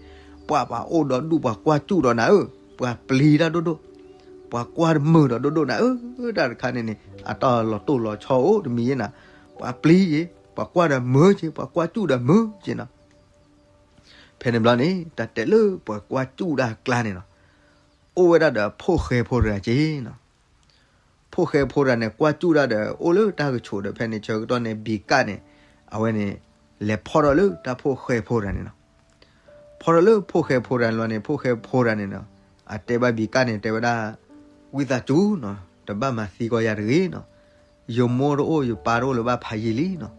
ပှၤပှၤအိၣ်ဒီးဒူၣ် ပှၤကွၢ်စူၣ်ဒီးနၤဧၢ, ပှၤပျံၤတၢ်ဒိၣ်ဒိၣ်, ပှၤကွၢ်တမုာ်ဒီးဒိၣ်ဒိၣ်နၤဧၢ, တၢ်တခါန့ၣ်န့ၣ် အတၢ်လီၤတိၢ်လီၤဆီအိၣ်တမံၤယဲၢ်နၤ, ပှၤပျံၤယ့ၤ ပှၤကွၢ်ဒီးမုာ်က့ၤ ပှၤကွၢ်စူၣ်ဒီးမုာ်က့ၤနီၤ ဖဲန့ၣ်ဘျီန့ၣ် တၢ်တဲလၢပှၤကွၢ်စူၣ်တၢ်အကျါန့ၣ်နီၤ, အိၣ်ဝဲဒၣ်ဒီးဖိၣ်ဃဲဖိတဂၤက့ၤနီၤ, ဖိၣ်ဃဲဖိတဂၤန့ၣ် ကွၢ်စူၣ်တၢ်ဒီး အိၣ်လၢတၢ်ကဆိးဒီး ဖဲန့ၣ်ဆၢကတီၢ်န့ၣ် ဘံၤကၣ်န့ၣ် အဝဲန့ၣ် လဲၤဖီၣ်ထီၣ်လၢတၢ်ဖိၣ်ဃဲဖိတဂၤန့ၣ်နီၤ, ဖီၣ်ထီၣ်လၢဖိၣ်ဃဲဖိတဂၤန့ၣ်ဘျီန့ၣ် ဖိၣ်ဃဲဖိတဂၤန့ၣ်နီၤ, အတဲဘၣ်ဘံၤကၣ်န့ၣ် တဲဝဲဒၣ်, ဝံသးစူၤနီၤ တဘၣ်မၤသံကွၢ်ယၤတဂ့ၤနီၤ, ယမိၢ်တအိၣ် ယပၢ်တအိၣ်လၢၤဘၣ်ဖးယံာ်လံနီၤ,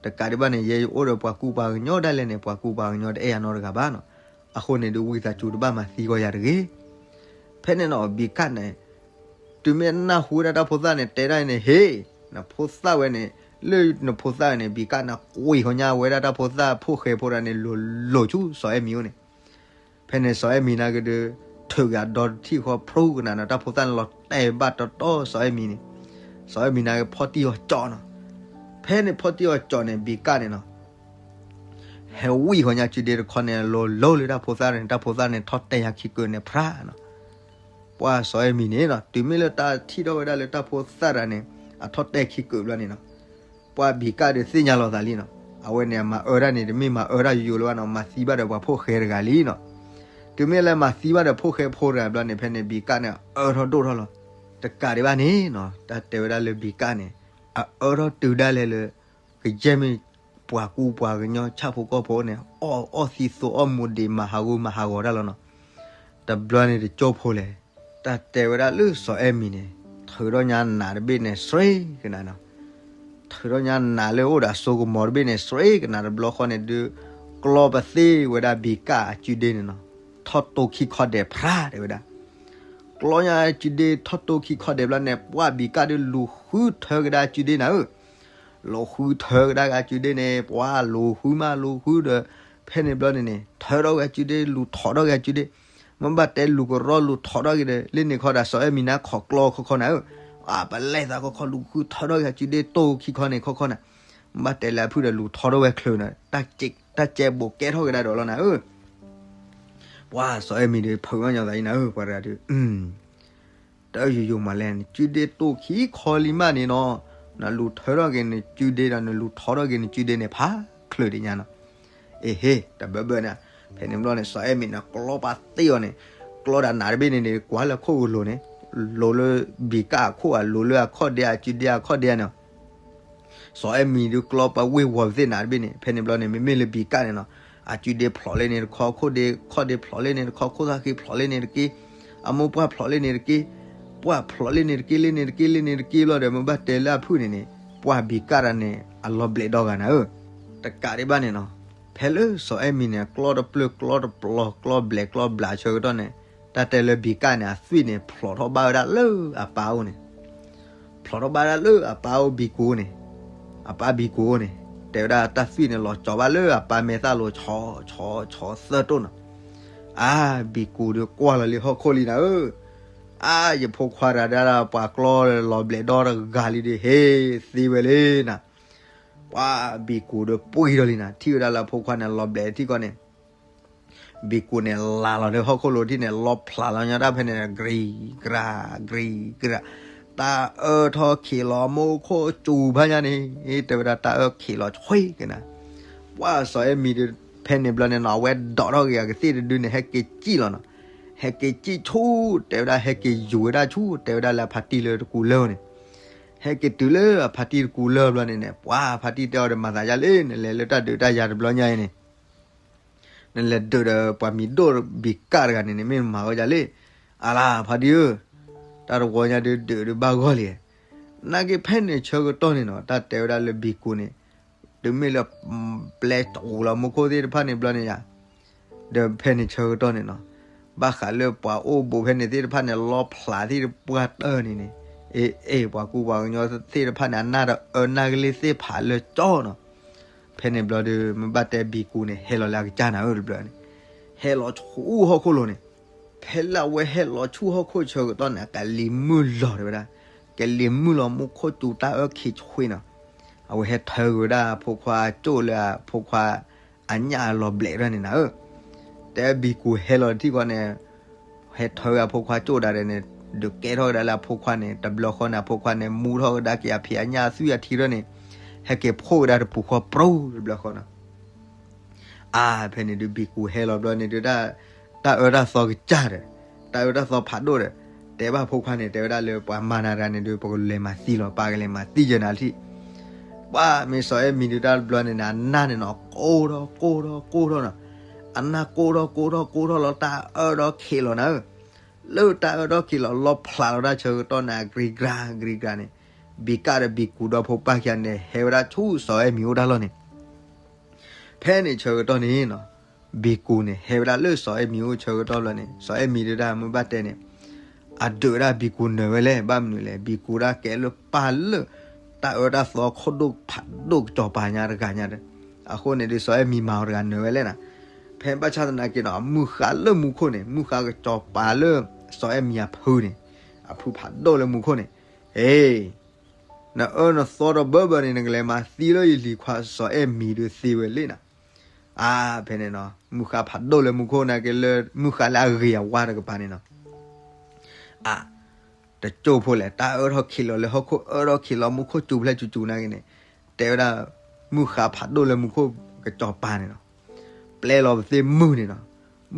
တကးဒံးဘၣ်န့ၣ် ယဲယအိၣ်ဒီးပှၤကူပှၤကညီဒၣ်လဲာ်န့ၣ် ပှၤကူပှၤကညီတအဲၣ်ယၤနီတဂၤဘၣ်နီၤ, အဃိန့ၣ်ဒုး ဝံသးစူၤတဘၣ်မၤသံကွၢ်ယၤတဂ့ၤ. ဖဲန့ၣ်နီၤ ဘံၤကၣ်န့ၣ် တုၤမ့ၢ်နၢ်ဟူဝဲဒၣ်တၢ်ဖိသၣ်န့ၣ် တဲဒၣ်အံၤန့ၣ် ဟ့ၣ်, နဖိသၣ်ဝဲန့ၣ်, လၢနဖိသၣ်ဝဲန့ၣ် ဘံၤကၣ်န့ၣ် ကွံာ်ဃီညါဝဲဒၣ်တၢ်ဖိသၣ်ဖိၣ်ဃဲဖိတဂၤန့ၣ် လိၤလိၤဆူစီၤအဲၣ်မံၤအိၣ်န့ၣ် ဖဲန့ၣ်စီၤအဲၣ်မံၤနာ်က့ဒုး ထုးက့ၤအဒီတထံၣ်ဃီဖျိကနၤနီၤ တၢ်ဖိသၣ်န့ၣ်လီၤတဲာ်ဘၣ်တီတီစီၤအဲၣ်မံၤန့ၣ်, စီၤအဲၣ်မံၤနာ်က့ဖီၣ်တံၢ်အီၤကၠီနီၤ, ဖဲန့ၣ်ဖီၣ်တံၢ်အီၤကၠီန့ၣ် ဘံၤကၣ်န့ၣ်နီၤ ဟဲဝံၣ်ဃီညါစုဒ့တခီန့ၣ် လိၤလိၤလၢတၢ်ဖိသၣ်န့ၣ် တၢ်ဖိသၣ်န့ၣ်ထီၣ်တဲာ်ယၤခံကၢၢ်န့ၣ်ဖြးနီၤ ပှၤစီၤအဲၣ်မံၤန့ၣ်နီၤ တုၤမ့ၢ်လၢတၢ်ထံၣ်ထီၣ်ဝဲဒၣ်လၢတၢ်ဖိသၣ်တဂၤန့ၣ် အထီၣ်တဲာ်ခံကၢၢ်ဘျီန့ၣ်နီၤ, ပှၤဘံၤကၣ်ဒုးသ့ၣ်ညါလီၤသးလံနီၤ, အဝဲန့ၣ်အမၤအၢဒၣ်န့ၣ် တမ့ၢ်မၤအၢဒၣ်ယိယိလၢၤဘၣ်နီၤ မၤသံဘၣ်ဒီးပှၤဖိၣ်ဃဲတဂၤလံနီၤ, တုၤမ့ၢ်လၢမၤသံဘၣ်ဒီးဖိၣ်ဃဲဖိတဂၤဘျီန့ၣ် ဖဲန့ၣ်ဘံၤကၣ်န့ၣ်အၢထီၣ်ဒိၣ်ထီၣ်လီၤ, တကးဒံးဘၣ်န့ၣ်နီၤ တၢ်တဲဝဲဒၣ်လၢဘံၤကၣ်န့ၣ် အအၢထီၣ်တုၤဒၣ်လဲာ်လၢ ကယဲၢ်မ့ၢ်ပှၤကူပှၤကညီဆၣ်ဖိကီၢ်ဖိန့ၣ် အီၣ်အီၣ်သံသိအီၣ်မူဒံး မၤဟးဂူာ်မၤဟးဂီၤတၢ်လီၤနီၤ, တဘျီန့ၣ်တကၠိဖိလဲၣ်, တၢ်တဲဝဲဒၣ်လၢစီၤအဲၣ်မံၤန့ၣ် ထုးထီၣ်ညါနးတဘ့ၣ်န့ၣ် စှ့ကနၤနီၤ, ထုးထီၣ်ညါနးလၢအိၣ်ဒီးအစိကမီၤတဘ့ၣ်န့ၣ် စှ့ကနၤတဘျီဃီန့ၣ်ဒုး ကျီပသ့ဝဲဒၣ်ဘံၤကၣ်အစုဒ့န့ၣ်နီၤ, ထီၣ်တိခံခီဒဲးဖြးတဲဝဲဒၣ် ကျီညါစုဒ့ထီၣ်တိခံခီဒဲးဘျီန့ၣ် ပှၤဘံၤကၣ်ဒုးလူၤဃုထၢကဒါစုဒ့နၤဧၢ, လူၤဃုထၢကဒါကဒါစုဒ့န့ၣ် ပှၤလူၤဃုမးလူၤဃုဒီး ဖဲန့ၣ်ဘျီန့ၣ်န့ၣ် ထၢထီၣ်ကဒါစုဒ့ လူၤထီၣ်ထီၣ်ကဒါစုဒ့, မ့ၢ်ဘၣ်တဲလူၤကရီလူၤထီၣ်ထီၣ်က့ၤဒီး လၢန့ၣ်ခီဒီးစီၤအဲၣ်မံၤနၤခိးကျီခီခီနၤဧၢ, အပလဲသးခီခီလူၤဃုထၢထီၣ်ကဒါစုဒ့တိခံခီန့ၣ်ခီခီနၤ ဘၣ်တဲလၢအဖုၣ်ဒီးလူၤထီထီၣ်ဝဲချုးနၤ, တၢ်ကဲဘိးကဲထီၣ်ကဒါဒီးလီၤနၤဧၢ. ပှၤစီၤအဲၣ်မံၤဒီး ဖုးမညီသးအံၤနၤဧၢ, ပှၤတဂၤဒီး တၢ်ယိယိမးလဲၣ်, နစုဒ့တိၢ်ခံခီလံမးန့ၣ်နီၤ, နလူၤထီထီၣ်က့ၤနစုဒ့ဒီး နလူၤထီထီၣ်က့ၤနစုဒ့န့ၣ် ဖးချုးဒံးညါနီၤ. အ့ဟ့, တဘၢဘၢနၤ, ဖဲန့ၣ်ဘျီန့ၣ် စီၤအဲၣ်မံၤန့ၣ် ကျီပာ်သ့ၣ်အီၤန့ၣ်, ကျီဒၣ်နးတဘ့ၣ်န့ၣ်န့ၣ် ကွၢ်လၢခိၣ်ကလိၤန့ၣ်, လိၤလၢဘံၤကၣ်အခိၣ်ဧါ, လိၤလၢအခီၣ်ဒ့ဧါ, စုဒ့အခီၣ်ဒ့ဧါန့ၣ် စီၤအဲၣ်မံၤဒုးကျီပာ်ဝ့ၢ်ဝီၤပသ့ၣ်နးတဘ့ၣ်န့ၣ်, ဖဲန့ၣ်ဘျီန့ၣ် မ့မ့ၢ်လၢဘံၤကၣ်န့ၣ်နီၤ, အစုဒ့ဖျိးလၢန့ၣ်တခီ, ခိၣ်ဒ့, ခီၣ်ဒ့ဖျိးလၢန့ၣ်တခီ, ခိၣ်သၣ်ဃံဖျိးလၢန့ၣ်တက့ၢ်, အမိၢ်ပှၢ်ဖျိးလၢန့ၣ်တက့ၢ်, ပှၢ်ဖျိးလၢန့ၣ်တက့ၢ်, လၢန့ၣ်တက့ၢ်, လၢန့ၣ်တက့ၢ်ဘျီဒီး မ့ၢ်ဘၣ်တဲလၢအဖုၣ်န့ၣ်န့ၣ်, ပှၢ်ဘံၤကၣ်တၢ်န့ၣ် အလီၤဘျဲးဒီဂၤနၤဧၢ. တကးဒံးဘၣ်န့ၣ်နီၤ, ဖဲလၢစီၤအဲၣ်မံၤန့ၣ် ကျီတပျၢၢ်ကျီတပျီၤ ကျီဘျဲးကျီဘျးဆၢကတီၢ်န့ၣ်, တၢ်တဲလၢဘံၤကၣ်န့ၣ် အသွံၣ်န့ၣ် ဖျိးထီၣ်ဘၣ်ဝဲဒၣ်လၢအပၢ်အိၣ်န့ၣ် ဖျိးထီၣ်ဘၣ်ဒၣ်လၢအပၢ်အိၣ်ဘံၤကိာ်န့ၣ်, အပၢ်ဘံၤကိာ်န့ၣ်, တဲဝဲဒၣ်တၢ်သွံၣ်န့ၣ် လီၤကၠီၤဘၣ်လၢအပၢ်မဲာ်သၣ်လိၤ ဆီဆီဆီသၢတိၢ်နီၤ. အါ, ဘံၤကိာ်ဒီးကွၢ်လီၤလံဟီၣ်ခိၣ်လံနၤဧၢ, အါ, ယဖိခွါတဂၤဒၣ် ပှၤကျီလီၤဘျဲးဒီတဂၤလံဒီး ဟ့ၣ်သ့ဝဲလံနၤ. ပှၤဘံၤကိာ်ဒီးပှ့ၤဒီးလံနၤ, ထံၣ်ဝဲဒၣ်လၢအဖိခွါန့ၣ် လီၤဘျဲးထံၣ်ကီးန့ၣ် ဘံၤကိာ်န့ၣ် လၤလီၤလၢဟီၣ်ခိၣ်လိၤထံၣ်န့ၣ် လီၤဖျးလီၤညီတၢ်ဖဲန့ၣ် ကြံၤကြၤ ကြံၤကြၤ, တၢ်အၢထီၣ်ခံးလီၤ မူခိၣ်စူၤဖးညါန့ၣ်, တဲဝဲဒၣ်တၢ်အၢခံးလီၤဆှံက့ၤနၤ. ပှၤစီၤအဲၣ်မံၤဒီး ဖဲန့ၣ်ဘျီန့ၣ်နီၤ အဝဲဒိးထီၣ်က့ၤအကသ့ၣ်တဒုန့ၣ် ဟဲက့ၤစံၣ်လီၤနီၤ, ဟဲက့ၤစံၣ်ဆူၣ် တဲဝဲဒၣ် ဟဲက့ၤယူၤဝဲဒၣ်ဆူၣ် တဲဝဲဒၣ်လၢအဖါတံၢ်လၢတကူးလၢန့ၣ်, ဟဲက့ၤတုၤလၢအဖါတံၢ်တကူးလၢဘျီန့ၣ်န့ၣ် ပှၤဖါတံၢ်တဲအီၤဒီး မၤသးဒ်လဲၣ်, နလဲၤလၢတၢ်ဒုးတၢ်ယၤတဘျီညါအံၤန့ၣ် နလဲၤဒုးဒီးပှၤမံၤဒိၣ်ဘံၤကၣ်တဂၤန့ၣ်န့ၣ် မ့ၢ်မၤဝဲဒ်လဲၣ်. အလါဖါတံၢ်ဧၢ, တၢ်တဝီညါဒုးဒုးဒီးဘၣ်ဂီၢ်လံ. နာ်က့ဖဲန့ၣ်ဆၢကတီၢ်န့ၣ်နီၤ တၢ်တဲဝဲဒၣ်လၢဘံၤကိာ်န့ၣ် တုၤမ့ၢ်လၢ ပျဲတဝူၤလီၤမူခိၣ်သ့ၣ်တဖၣ်န့ၣ်ဘျီန့ၣ်ယါ, ဒီးဖဲန့ၣ်ဆၢကတီၢ်န့ၣ်နီၤ ဘၣ်ဃးလၢပှၤအိၣ်ဘူးဖဲန့ၣ်သ့ၣ်တဖၣ်န့ၣ် လီဖျးသ့ၣ်တပှၢ်တၢၢ်န့ၣ်န့ၣ်, အ့ၣ်အ့ၣ် ပှၤကူပှၤကညီသ့ၣ်တဖၣ်န့ၣ် အနၢ်တအၢနၢ်ကလ့ၢ်သ့ၣ်ဖးလၢကၠီနီၤ. ဖဲန့ၣ်ဘျီဒီး မ့ၢ်ဘၣ်တဲဘံၤကိာ်န့ၣ် ဟဲလီၤလၢအကစၢ်နၤဧၢတဘျီန့ၣ်, ဟဲလီၤဆူၣ်ဟီၣ်ခိၣ်လိၤန့ၣ်, ဖဲလၢအဝဲဟဲလီၤဆူၣ်ဟီၣ်ခိၣ်ဆၢကတီၢ်န့ၣ် ကလံၤမုၢ်လီၤတဲဝဲဒၣ်, ကလံၤမုၢ်လီၤ မူခိၣ်စူၤတၢ်အၢခံးဆှံနီၤ, အဝဲဟဲထၢက့ၤဝဲဒၣ်အဖိခွါကၠိၣ်လၢအဖိခွါ အညၣ်အလီၤဘျဲးဒၣ်န့ၣ်နၤဧၢ. တဲဘံၤကိာ်ဟဲလီၤထံၣ်ဃီန့ၣ် ဟဲထၢဝဲအဖိခွါကၠိၣ်ဒၣ်ဒီးန့ၣ် ဒုးကဲထီၣ်ဝဲဒၣ်လၢအဖိခွါန့ၣ် တဘျီဃီန့ၣ် အဖိခွါန့ၣ် မူထီၣ်ဝဲဒၣ်က့ၤအဖံးအညၣ်အသွံၣ်အထံရၢန့ၣ် ဟဲက့ၤဖှိၣ်ဝဲဒၣ်တပူၤဃီပြူတဘျီဃီနီၤ. အါ ဖဲန့ၣ်ဒုးဘံၤကိာ်ဟဲလီၤဘျီန့ၣ်ဒုး တၢ်အၢတၢ်သီကစၢ်ဒီး တၢ်အၢတၢ်သီဖးဒိၣ်ဒီး တဲဘၣ်ဖိခွါန့ၣ် တဲဝဲဒၣ်လၢပှၤမၤနၤတဂၤန့ၣ်ဒုး ပကလဲၤမၤသံလီၤ ပာ်ကလဲၤမၤသံယဲနၤထံၣ်. ပှၤမ့ၢ်စီၤအဲၣ်မံၤဒုးတၢ်တဘျီန့ၣ် အနၢ်န့ၣ်နီၤ ကိၢ်ထီၣ်ကိၢ်ထီၣ်ကိၢ်ထီၣ်နီၤ, အနၢ်ကိၢ်ထီၣ်ကိၢ်ထီၣ်ကိၢ်ထီၣ်လီၤ တၢ်အၢဒီးခံးလီၤနၤဧၢ. လၢတၢ်အၢဒီးခံးလီၤ လီၤဖျးလီၤတၢ်ဆၢကတီၢ်န့ၣ် အကြံကြၤ ကြံကြၤန့ၣ် ဘံၤကၣ်ဒီးဘံၤကိာ်ဒီးဖိပၢ်ခံဂၤန့ၣ် ဟဲဝဲဒၣ်ဆူစီၤအဲၣ်မံၤအိၣ်တၢ်လီၢ်န့ၣ် ဖဲန့ၣ်ဆၢကတီၢ်န့ၣ်နီၤ ဘံၤကိာ်န့ၣ် ဟဲဝဲဒၣ်လၢစီၤအဲၣ်မံၤအိၣ်ဆၢကတီၢ်ဘျီန့ၣ် စီၤအဲၣ်မံၤဒုးတၢ်မ့ၢ်ဘၣ်တဲန့ၣ် အဒုးဝဲဒၣ်ဘံၤကိာ်နၢၤဝဲလဲၣ် ဘၣ်မနုၤလဲၣ် ဘံၤကိာ်ဒၣ်ကဲလၢပၢ်လၢ တၢ်အၢတၢ်သီခိၣ်ဒိၣ်ဖးဒိၣ်ကစီၤပၤညါတဂၤညါဒီး အဃိန့ၣ်ဒုးစီၤအဲၣ်မံၤမၤအီၤတဂၤနၢၤဝဲလဲၣ်နၤ. ဖဲဘၣ်ဆၣ်သနာ်က့နီၤ မုၢ်ဃါလၢမူခိၣ်န့ၣ် မုၢ်ဃါကစီၤပၤလၢ စီၤအဲၣ်မံၤအဖုန့ၣ် အဖုဖးဒိၣ်လၢမူခိၣ်န့ၣ် အ့ နအၢနသီဒီးဘၢဘၢန့ၣ် နကလဲၤမၤသံလၢယလံၤခွါစီၤအဲၣ်မံၤဒုးသ့ဝဲလံနၤ. အါ ဖဲန့ၣ်နီၤ မုၢ်ဃါဖးဒိၣ်လၢမူခိၣ်နာ်က့လၢ မုၢ်ဃါလၢအဂ့ၤအဝါတကပၤန့ၣ်နီၤ အါ တကၠိၢ်ဖိလဲၣ် တၢ်အၢထီၣ်ခံးလီၤလၢဟီၣ်ခိၣ် အၢထီၣ်ခံးလီၤမူခိၣ်စူၤဖျဲၣ်စူၤစူၤနာ်က့န့ၣ် တဲဝဲဒၣ် မုၢ်ဃါဖးဒိၣ်လၢမူခိၣ်ကစီၤပၤန့ၣ်နီၤ ပျဲလီၤပသ့ၣ်မုၢ်န့ၣ်နီၤ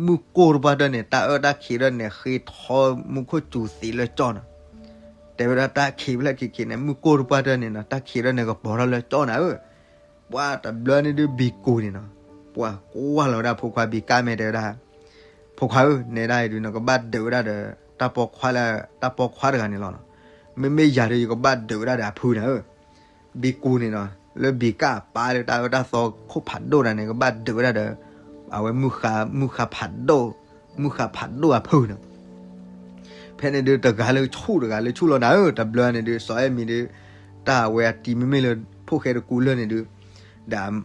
မုၢ်ကိၢ်တပှၢ်တၢၢ်န့ၣ် တၢ်အၢတၢ်ခံးဒၢန့ၣ် ဃ့ထီမူခိၣ်စူၤသံးလၢကၠီနီၤ. တဲဝဲဒၣ်တၢ်ခံးဖျဲၣ်ခံးခံးန့ၣ် မုၢ်ကိၢ်တပှၢ်တၢၢ်န့ၣ်နီၤ တၢ်ခံးဒၢန့ၣ် ကပီၤထီၣ်လၢကၠီနၤဧၢ. ပှၤတဘျီန့ၣ်ဒုးဘံၤကိာ်န့ၣ်နီၤ ပှၤကွၢ်လီၤဝဲဒၣ်ဖိခွါဘံၤကၣ်မဲာ်တဲဝဲဒၣ် ဖိခွါဧၢ နဲဒၣ်အံၤဒုး နကဘၣ်ဒုးဝဲဒၣ်ဒီး တၢ်ပိာ်ခွါလၢ တၢ်ပိာ်ခွါတဂၤန့ၣ်လီၤနီၤ. မ့မ့ၢ်ယၤဒုး ယကဘၣ်ဒုးဝဲဒၣ်ဒီးအဖုနၤဧၢ. ဘံၤကိာ်န့ၣ်နီၤ လၢဘံၤကၣ်အပၢ်လၢတၢ်အၢတၢ်သီခိၣ်ဖးဒိၣ်တဂၤန့ၣ် ကဘၣ်ဒုးဝဲဒၣ်ဒီး အဝဲမုၢ်ဃါ မုၢ်ဃါဖးဒိၣ် မုၢ်ဃါဖးဒိၣ်အဖုနီၤ. ဖဲန့ၣ်ဒုးတဂၤလၢဆူၣ်တဂၤလၢဆူၣ်လီၤနၤဧၢ. တဘျီန့ၣ်ဒုး စီၤအဲၣ်မံၤဒုး တၢ်အဝဲအတံၤမ့မ့ၢ်လၢဖိၣ်ဃဲတကူလၢာ်န့ၣ်ဒုး ဒီး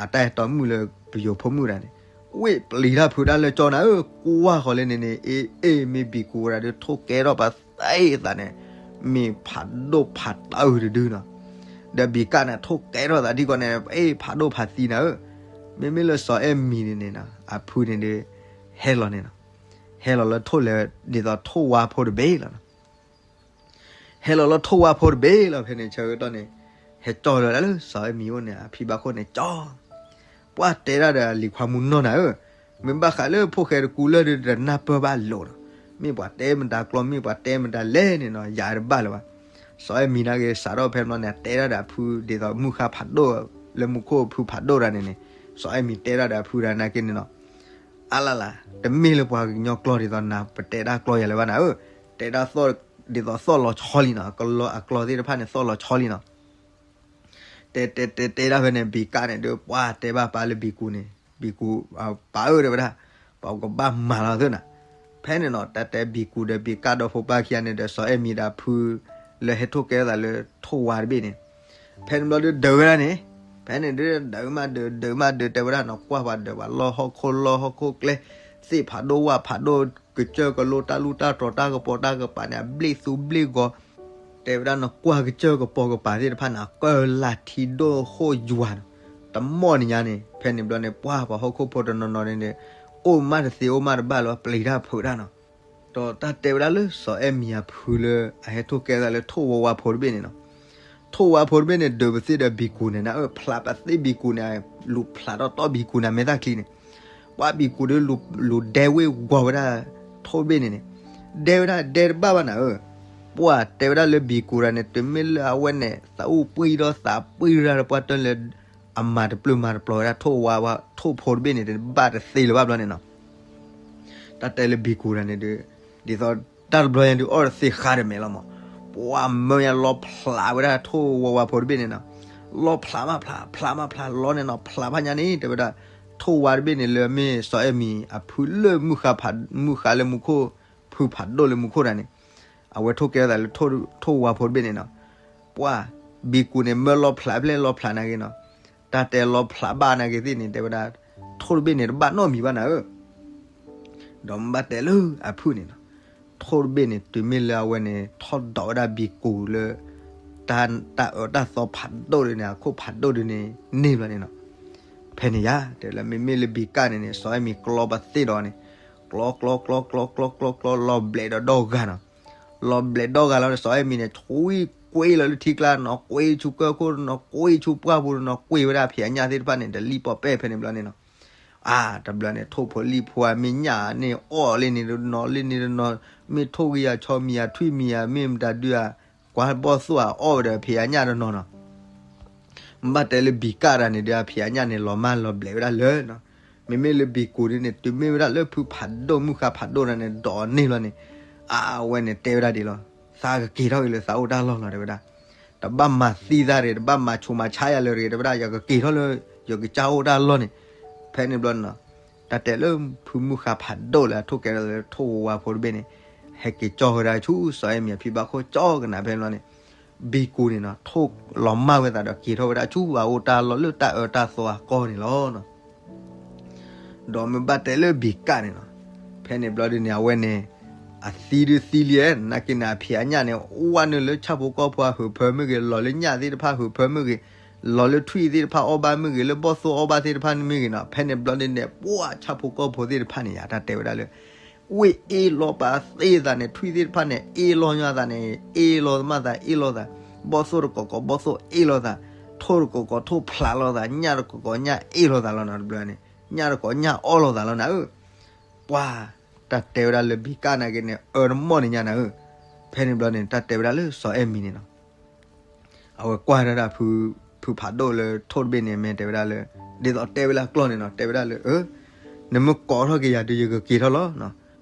အတၢ်အဲၣ်တီမုၣ်လၢပယိၤဖိမုၣ်တဂၤန့ၣ် ဝ့ၢ်ပျံၤတၢ်ဖုးတၢ်လၢကၠီနၤဧၢ. ကွၢ်ဃီၤလၢန့ၣ်န့ၣ် အ့ၣ်အ့ၣ် မ့ၢ်ဘံၤကိာ်ဝဲဒၣ်ဒုး ထိၣ်ကဲထီၣ်ပသးအံၤသးန့ၣ် မ့ၢ်ဖးဒိၣ်ဖးတၢ်အုးတဒုနီၤ. ဒီးဘံၣ်ကၣ်န့ၣ် ထိၣ်ကဲထီၣ်သးဒ်ကီးန့ၣ် အဲၣ်ဖးဒိၣ်ဖးသံနၤဧၢ, မ့မ့ၢ်လၢစီၤအဲၣ်မံၤန့ၣ်န့ၣ် အဖုန့ၣ်ဒီး ဟဲလီၤန့ၣ်နီၤ, ဟဲလီၤလၢထိၣ်လဲၤ ဒ်သိးထိၣ်ဝါဖိတဘ့ၣ်လီၤနီၤ. ဟဲလီၤလၢထိၣ်ဝါဖိတဘ့ၣ်လီၤ ဖဲန့ၣ်ဆၢကတီၢ်န့ၣ် ဟဲကၠီလီၤဒၣ်လၢစီၤအဲၣ်မံၤအိၣ်န့ၣ် အဖံဘၣ်ခိၣ်န့ၣ်ကၠီ, ပှၤတဲဒၣ်ဒီးအလံၤခွါမူနီၢ်နၤဧၢ, မ့ၢ်ဘၣ်ဃးလၢဖိၣ်ဃဲတကူလၢဒုးတနၢ်ပၢၢ်ဘၣ်လိာ်နီၤ, မ့ၢ်ပှၤတဲမတၤကျိာ် မ့ၢ်ပှၤတဲမတၤလဲၣ်န့ၣ်နီၤ ယၤတဘၣ်လၢၤဘၣ်. စီၤအဲၣ်မံၤနာ်က့ စးထီၣ်ဖဲန့ၣ်ဘျီန့ၣ် တဲဒၣ်ဒီးအဖုဒ်သိးမုၢ်ဃါဖးဒိၣ် လၢမူခိၣ်ဖုဖးဒိၣ်တၢ်န့ၣ်န့ၣ်, စီၤအဲၣ်မံၤတဲဒၣ်ဒီးအဖုဒၣ်နာ်က့န့ၣ်နီၤ အါလၢ်လၢ်, တမ့ၢ်လၢပှၤကညီကျိာ်ဒ်သိးနၤ ပတဲတၢ်ကျိာ်ယၤလၢၤဘၣ်နၤဧၢ, တဲဒၣ်ဒ်သိးသီၣ်လီၤဆီလံနီၤ, အကျိာ်သ့ၣ်တဖၣ်န့ၣ်သီၣ်လီၤဆီလံနီၤ. တဲတဲတဲတဲဒၣ်ဖဲန့ၣ် ဘံၣ်ကၣ်န့ၣ်ဒီး ပှၤတဲဘၣ်ပာ်လၢဘံၣ်ကူၣ်န့ၣ် ဘံၣ်ကူၣ် ပာ်အၢတဲဝဲဒၣ်, ပှၤကဘၣ်မၤလီၤသ့ၣ်နၤ. ဖဲန့ၣ်နီၤ တၢ်တဲဘံၣ်ကူၣ်ဒီးဘံၣ်ကၣ်ဒီဖိပၢ်ခံဂၤန့ၣ်ဒီး စီၤအဲၣ်မံၤဒီးအဖု လၢဟဲထိၣ်ကဲထီၣ်သးလၢထိၣ်ဝါတဘ့ၣ်န့ၣ် ဖဲန့ၣ်ဘျီဒုးဒၢးဝဲဒၣ်န့ၣ်, ဖဲန့ၣ်ဒုးဒၢးမးဒၢး ဒၢးမးဒၢး တဲဝဲဒၣ်နီၤ ကွၢ်ပှၤဒၢးပှၤလီၢ်ဟီၣ်ခိၣ်လီၢ်ဟီၣ်ခိၣ်ကျဲ, သ့ၣ်ဖးဒိၣ်ဝၣ်ဖးဒိၣ် ကစၢၢ်ကလိတၢ်လူၢ်တၢ်တြီၤတၢ်ကပီၤတၢ်ကပၤန့ၣ် အဘျ့ၣ်သူဘျ့ၣ်ဂီၤ, တဲဝဲဒၣ်နီၤ ကွၢ်ကစၢၢ်ကပီၤကပၤသ့ၣ်တဖၣ်န့ၣ် အကၢၢ်လၢထံဒိၣ်ဃိၣ်ယွၤနီၤ, တမီၢ်နံၤညါန့ၣ် ဖဲန့ၣ်ဘျီန့ၣ် ပှၤပှၤဟီၣ်ခိၣ်ဖိတနီၤနီၤန့ၣ်န့ၣ် အိၣ်မးတသ့အိၣ်မးတဘၣ်လၢၤ ပျံၤတၢ်ဖုးတၢ်နီၤ. ဒီးတၢ်တဲဝဲဒၣ်လၢစီၤအဲၣ်မံၤအဖုလၢအဟဲထိၣ်ကဲထီၣ်သးလၢထိၣ်ဝါဝါဖိတဘ့ၣ်န့ၣ်နီၤ, ထိၣ်ဝါဖိတဘ့ၣ်န့ၣ် ဒၢးပသ့ၣ်ဒီးဘံၣ်ကူၣ်န့ၣ်နၤဧၢ, ဖျးပသ့ၣ်ဘံၣ်ကူၣ်န့ၣ်, လူၤဖျးထီၣ်တီဘံၣ်ကူၣ်န့ၣ် မဲာ်သၣ်ချံန့ၣ်, ပှၤဘံၣ်ကူၣ်ဒီး လူၤဒဲဝ့ၢ်ဝီၤဝဲဒၣ်ထိၣ်တဘ့ၣ်န့ၣ်န့ၣ်, ဒဲဝဲဒၣ်ဒဲတဘၣ်ဘၣ်နၤဧၢ, ပှၤတဲဝဲဒၣ်လၢဘံၣ်ကူၣ်တၢ်န့ၣ် တုၤမ့ၢ်လၢအဝဲန့ၣ် သးအိၣ်ပှံၢ်ဒီးသးပှံၢ်တၢ်ဒီးပှၤတၢၢ်လၢ အမၤတပျုာ်မၤတပျီၤဝဲဒၣ်ထိၣ်ဝါဝါ ထိၣ်ဖိတဘ့ၣ်န့ၣ် တဘၣ်တသ့လၢၤဘၣ်ဘျီန့ၣ်နီၤ. တၢ်တဲလၢဘံၣ်ကူၣ်တၢ်န့ၣ်ဒီး ဒ်သိးတၢ်တဘျီညါဒုးအီၣ်တသ့ဃါတမဲာ်လီၤမး, ပှၤမၢယါလီၤဖျးဝဲဒၣ်ထိၣ်ဝါဝါဖိတဘ့ၣ်န့ၣ်နီၤ, လီၤဖျးမးဖျး ဖျးမးဖျး လီၤန့ၣ်နီၤ ဖျးဘၣ်ညါန့ၣ် တဲဝဲဒၣ် ထိၣ်ဝါတဘ့ၣ်န့ၣ်လၢမ့ၢ်စီၤအဲၣ်မံၤအဖုလၢမုၢ်ဃါဖး မုၢ်ဃါလၢမူခိၣ် ဖုဖးဒိၣ်လၢမူခိၣ်တၢ်န့ၣ်, အဝဲထိၣ်ကဲထီၣ်သးလၢထိၣ်ဝါဖိတဘ့ၣ်န့ၣ်နီၤ, ပှၤဘံၣ်ကူၣ်န့ၣ် မၢလီၤဖျးဖျဲၣ်လီၤဖျးနာ်က့နီၤ, တၢ်တဲလီၤဖျးဘၣ်နာ်က့သ့ၣ်န့ၣ် တဲဝဲဒၣ် ထိၣ်တဘ့ၣ်န့ၣ် တဘၣ်နီတမံၤဘၣ်နၤဧၢ ဒီးမ့ၢ်ဘၣ်တဲလၢအဖုၣ်န့ၣ်နီၤ, ထိၣ်တဘ့ၣ်န့ၣ် တုၤမ့ၢ်လၢအဝဲန့ၣ် ထီၣ်ဒိးဝဲဒၣ်ဘံၣ်ကူၣ်လၢ တၢ် တၢ်အၢတၢ်သီဖးဒိၣ်ဒုးန့ၣ် အခိၣ်ဖးဒိၣ်ဒုးန့ၣ် န့ၢ်ဘျီန့ၣ်နီၤ, ဖဲန့ၣ်ယါ တဲလၢမ့မ့ၢ်လၢဘံၣ်ကၣ်န့ၣ်န့ၣ် စီၤအဲၣ်မံၤကျီပသ့ၣ်ဒီးန့ၣ် ကျီ ကျီ ကျီ ကျီ ကျီ ကျီ ကျီ လီၤဘျဲးဒီးဒီဂၤနီၤ, လီၤဘျဲးဒီဂၤလီၤန့ၣ် စီၤအဲၣ်မံၤန့ၣ် ဆွံကွ့လီၤလၢထံကျါနီၤ ကွ့ဆူကၢၢ်ခိၣ်နီၤ ကွ့ဆူပှၢ်ပူၤနီၤ ကွ့ဝဲဒၣ်ဖံးအညၣ်သ့ၣ်တဖၣ်န့ၣ် တလံၣ်ပီၣ်ပဲၣ်ဖဲန့ၣ်ဘျီန့ၣ်နီၤ အါ တဘျီန့ၣ် ထိၣ်ဖိလံၣ်ဖိဧါ မ့ၢ်ညၣ်ဧါန့ၣ် အီၣ်လံန့ၣ်တနီၤလံန့ၣ်တနီၤ, မ့ၢ်ထိၣ်ဂံၢ်ဧါ ဆီမံၤဧါ ထွံၣ်မံၤဧါ မ့ၢ်မတၤဒုဧါ, ကွၢ်ဘီၣ်သိၣ်ဧါ အီၣ်ဝဲဒီးဖံးအညၣ်တနီၤနီၤ. ဘၣ်တဲလၢဘံၣ်ကၣ်တၢ်န့ၣ်ဒီး အဖံးအညၣ်န့ၣ် လီၤမၢ်လီၤဘျဲးဝဲဒၣ်လၢာ်နီၤ. မ့မ့ၢ်လၢဘံၣ်ကူၣ်ဒ်န့ၣ် တုၤမ့ၢ်ဝဲဒၣ်လၢဖုဖးဒိၣ်မုၢ်ဃါဖးဒိၣ်တၢ်န့ၣ် ဒိးန့ၢ်ဘျီန့ၣ်, အဝဲန့ၣ်တဲဝဲဒၣ်ဒ်လီၤ, သးကက့ၤထီၣ်က့ၤလၢသးအိၣ်တၢ်လီၢ်လီၤ တဲဝဲဒၣ်. တဘၣ်မၤသံသးတဂ့ၤ, တဘၣ်မၤဆူးမၤဆါယၤလၢၤတဂ့ၤ, တဲဝဲဒၣ် ယကက့ၤထီၣ်လၢ ယကစၢ်အိၣ်တၢ်လီၢ်န့ၣ်. ဖဲန့ၣ်ဘျီန့ၣ်နီၤ, တၢ်တဲလၢဖုမုၢ်ဃါဖးဒိၣ်လၢအထိၣ်ကဲထီၣ်လၢထိၣ်ဝါဝါဖိတဘ့ၣ်န့ၣ်, ဟဲက့ၤကၠီဃီၤဒၣ်ဆူစီၤအဲၣ်မံၤအဖံဘၣ်ခိၣ်ကၠီကနၣ်ဖဲန့ၣ်ဘျီန့ၣ်, ဘံၣ်ကူၣ်န့ၣ်နီၤ ထိၣ်လီၤမၢ်ဝဲသးဒီးက့ၤထီၣ်ဝဲဒၣ်ဆူအအိၣ်တၢ်လီၢ်လၢတၢ်အၢတၢ်သီအကီၢ်န့ၣ်လီၤ. ဒီးမ့ၢ်ဘၣ်တဲလၢဘံၣ်ကၣ်န့ၣ်နီၤ, ဖဲန့ၣ်ဘျီဒ်န့ၣ် အဝဲန့ၣ် အသံဒုးသံလံ, နာ်က့န့ၣ် အဖံးအညၣ်န့ၣ် ဝဲနုာ်လၢဆၣ်ဖိကီၢ်ဖိအဟုးဖၢမ့ၢ်ဂ့ၤ, လီၤလၢညၣ်သ့ၣ်တဖၣ်ဟုးဖၢမ့ၢ်ဂ့ၤ, လီၤလၢထွံၣ်သ့ၣ်တဖၣ်အီၣ်ဘၣ်မ့ၢ်ဂ့ၤ, လၢဘီၣ်သိၣ်အီၣ်ဘၣ်သ့ၣ်တဖၣ်မ့ၢ်ဂ့ၤနီၤ, ဖဲန့ၣ်ဘျီဒ်န့ၣ် ပှၤဆၣ်ဖိကီၢ်ဖိသ့ၣ်တဖၣ်န့ၣ်ယါ တၢ်တဲဝဲဒၣ်လၢ ဝ့ၢ်အ့ၣ်လိာ်ပာ်သ့ၣ်သးန့ၣ်, ထွံၣ်သ့ၣ်တဖၣ်န့ၣ် အ့ၣ်လိာ်ညါသးန့ၣ်, အ့ၣ်လိာ်မးသး အ့ၣ်လိာ်သး, ဘီၣ်သိၣ်တကိးကိးဘီၣ်သိၣ်အ့ၣ်လိာ်သး, ထိၣ်တကိးကိးထိၣ်ဖျးလိာ်သး, ညၣ်တကိးကိးညၣ်အ့ၣ်လိာ်သးလီၤနီၤ, တဘျီန့ၣ် ညၣ်တကိးညၣ်အီၣ်လိာ်သးလီၤနၤဧၢ. ပှၤ တၢ်တဲဝဲဒၣ်လၢဘံၣ်ကၣ်နာ်က့န့ၣ် အၢတမီၢ်န့ၣ်ညါနၤဧၢ. ဖဲန့ၣ်ဘျီန့ၣ် တၢ်တဲဝဲဒၣ်လၢစီၤအဲၣ်မံၤန့ၣ်နီၤ အဝဲကွၢ်ဒၣ်ဒၣ်ဖု ဖုဖးဒိၣ်လၢထိၣ်တဘ့ၣ်န့ၣ် မ့ၢ်တဲဝဲဒၣ်လၢ ဒ်သိးတဲဝဲလၢအကျီၢ်န့ၣ်နီၤ, တဲဝဲဒၣ်လၢ အၢ နမ့ၢ်ကိးထီၣ်က့ၤယၤဒီး ယကက့ၤထီၣ်လီၤ.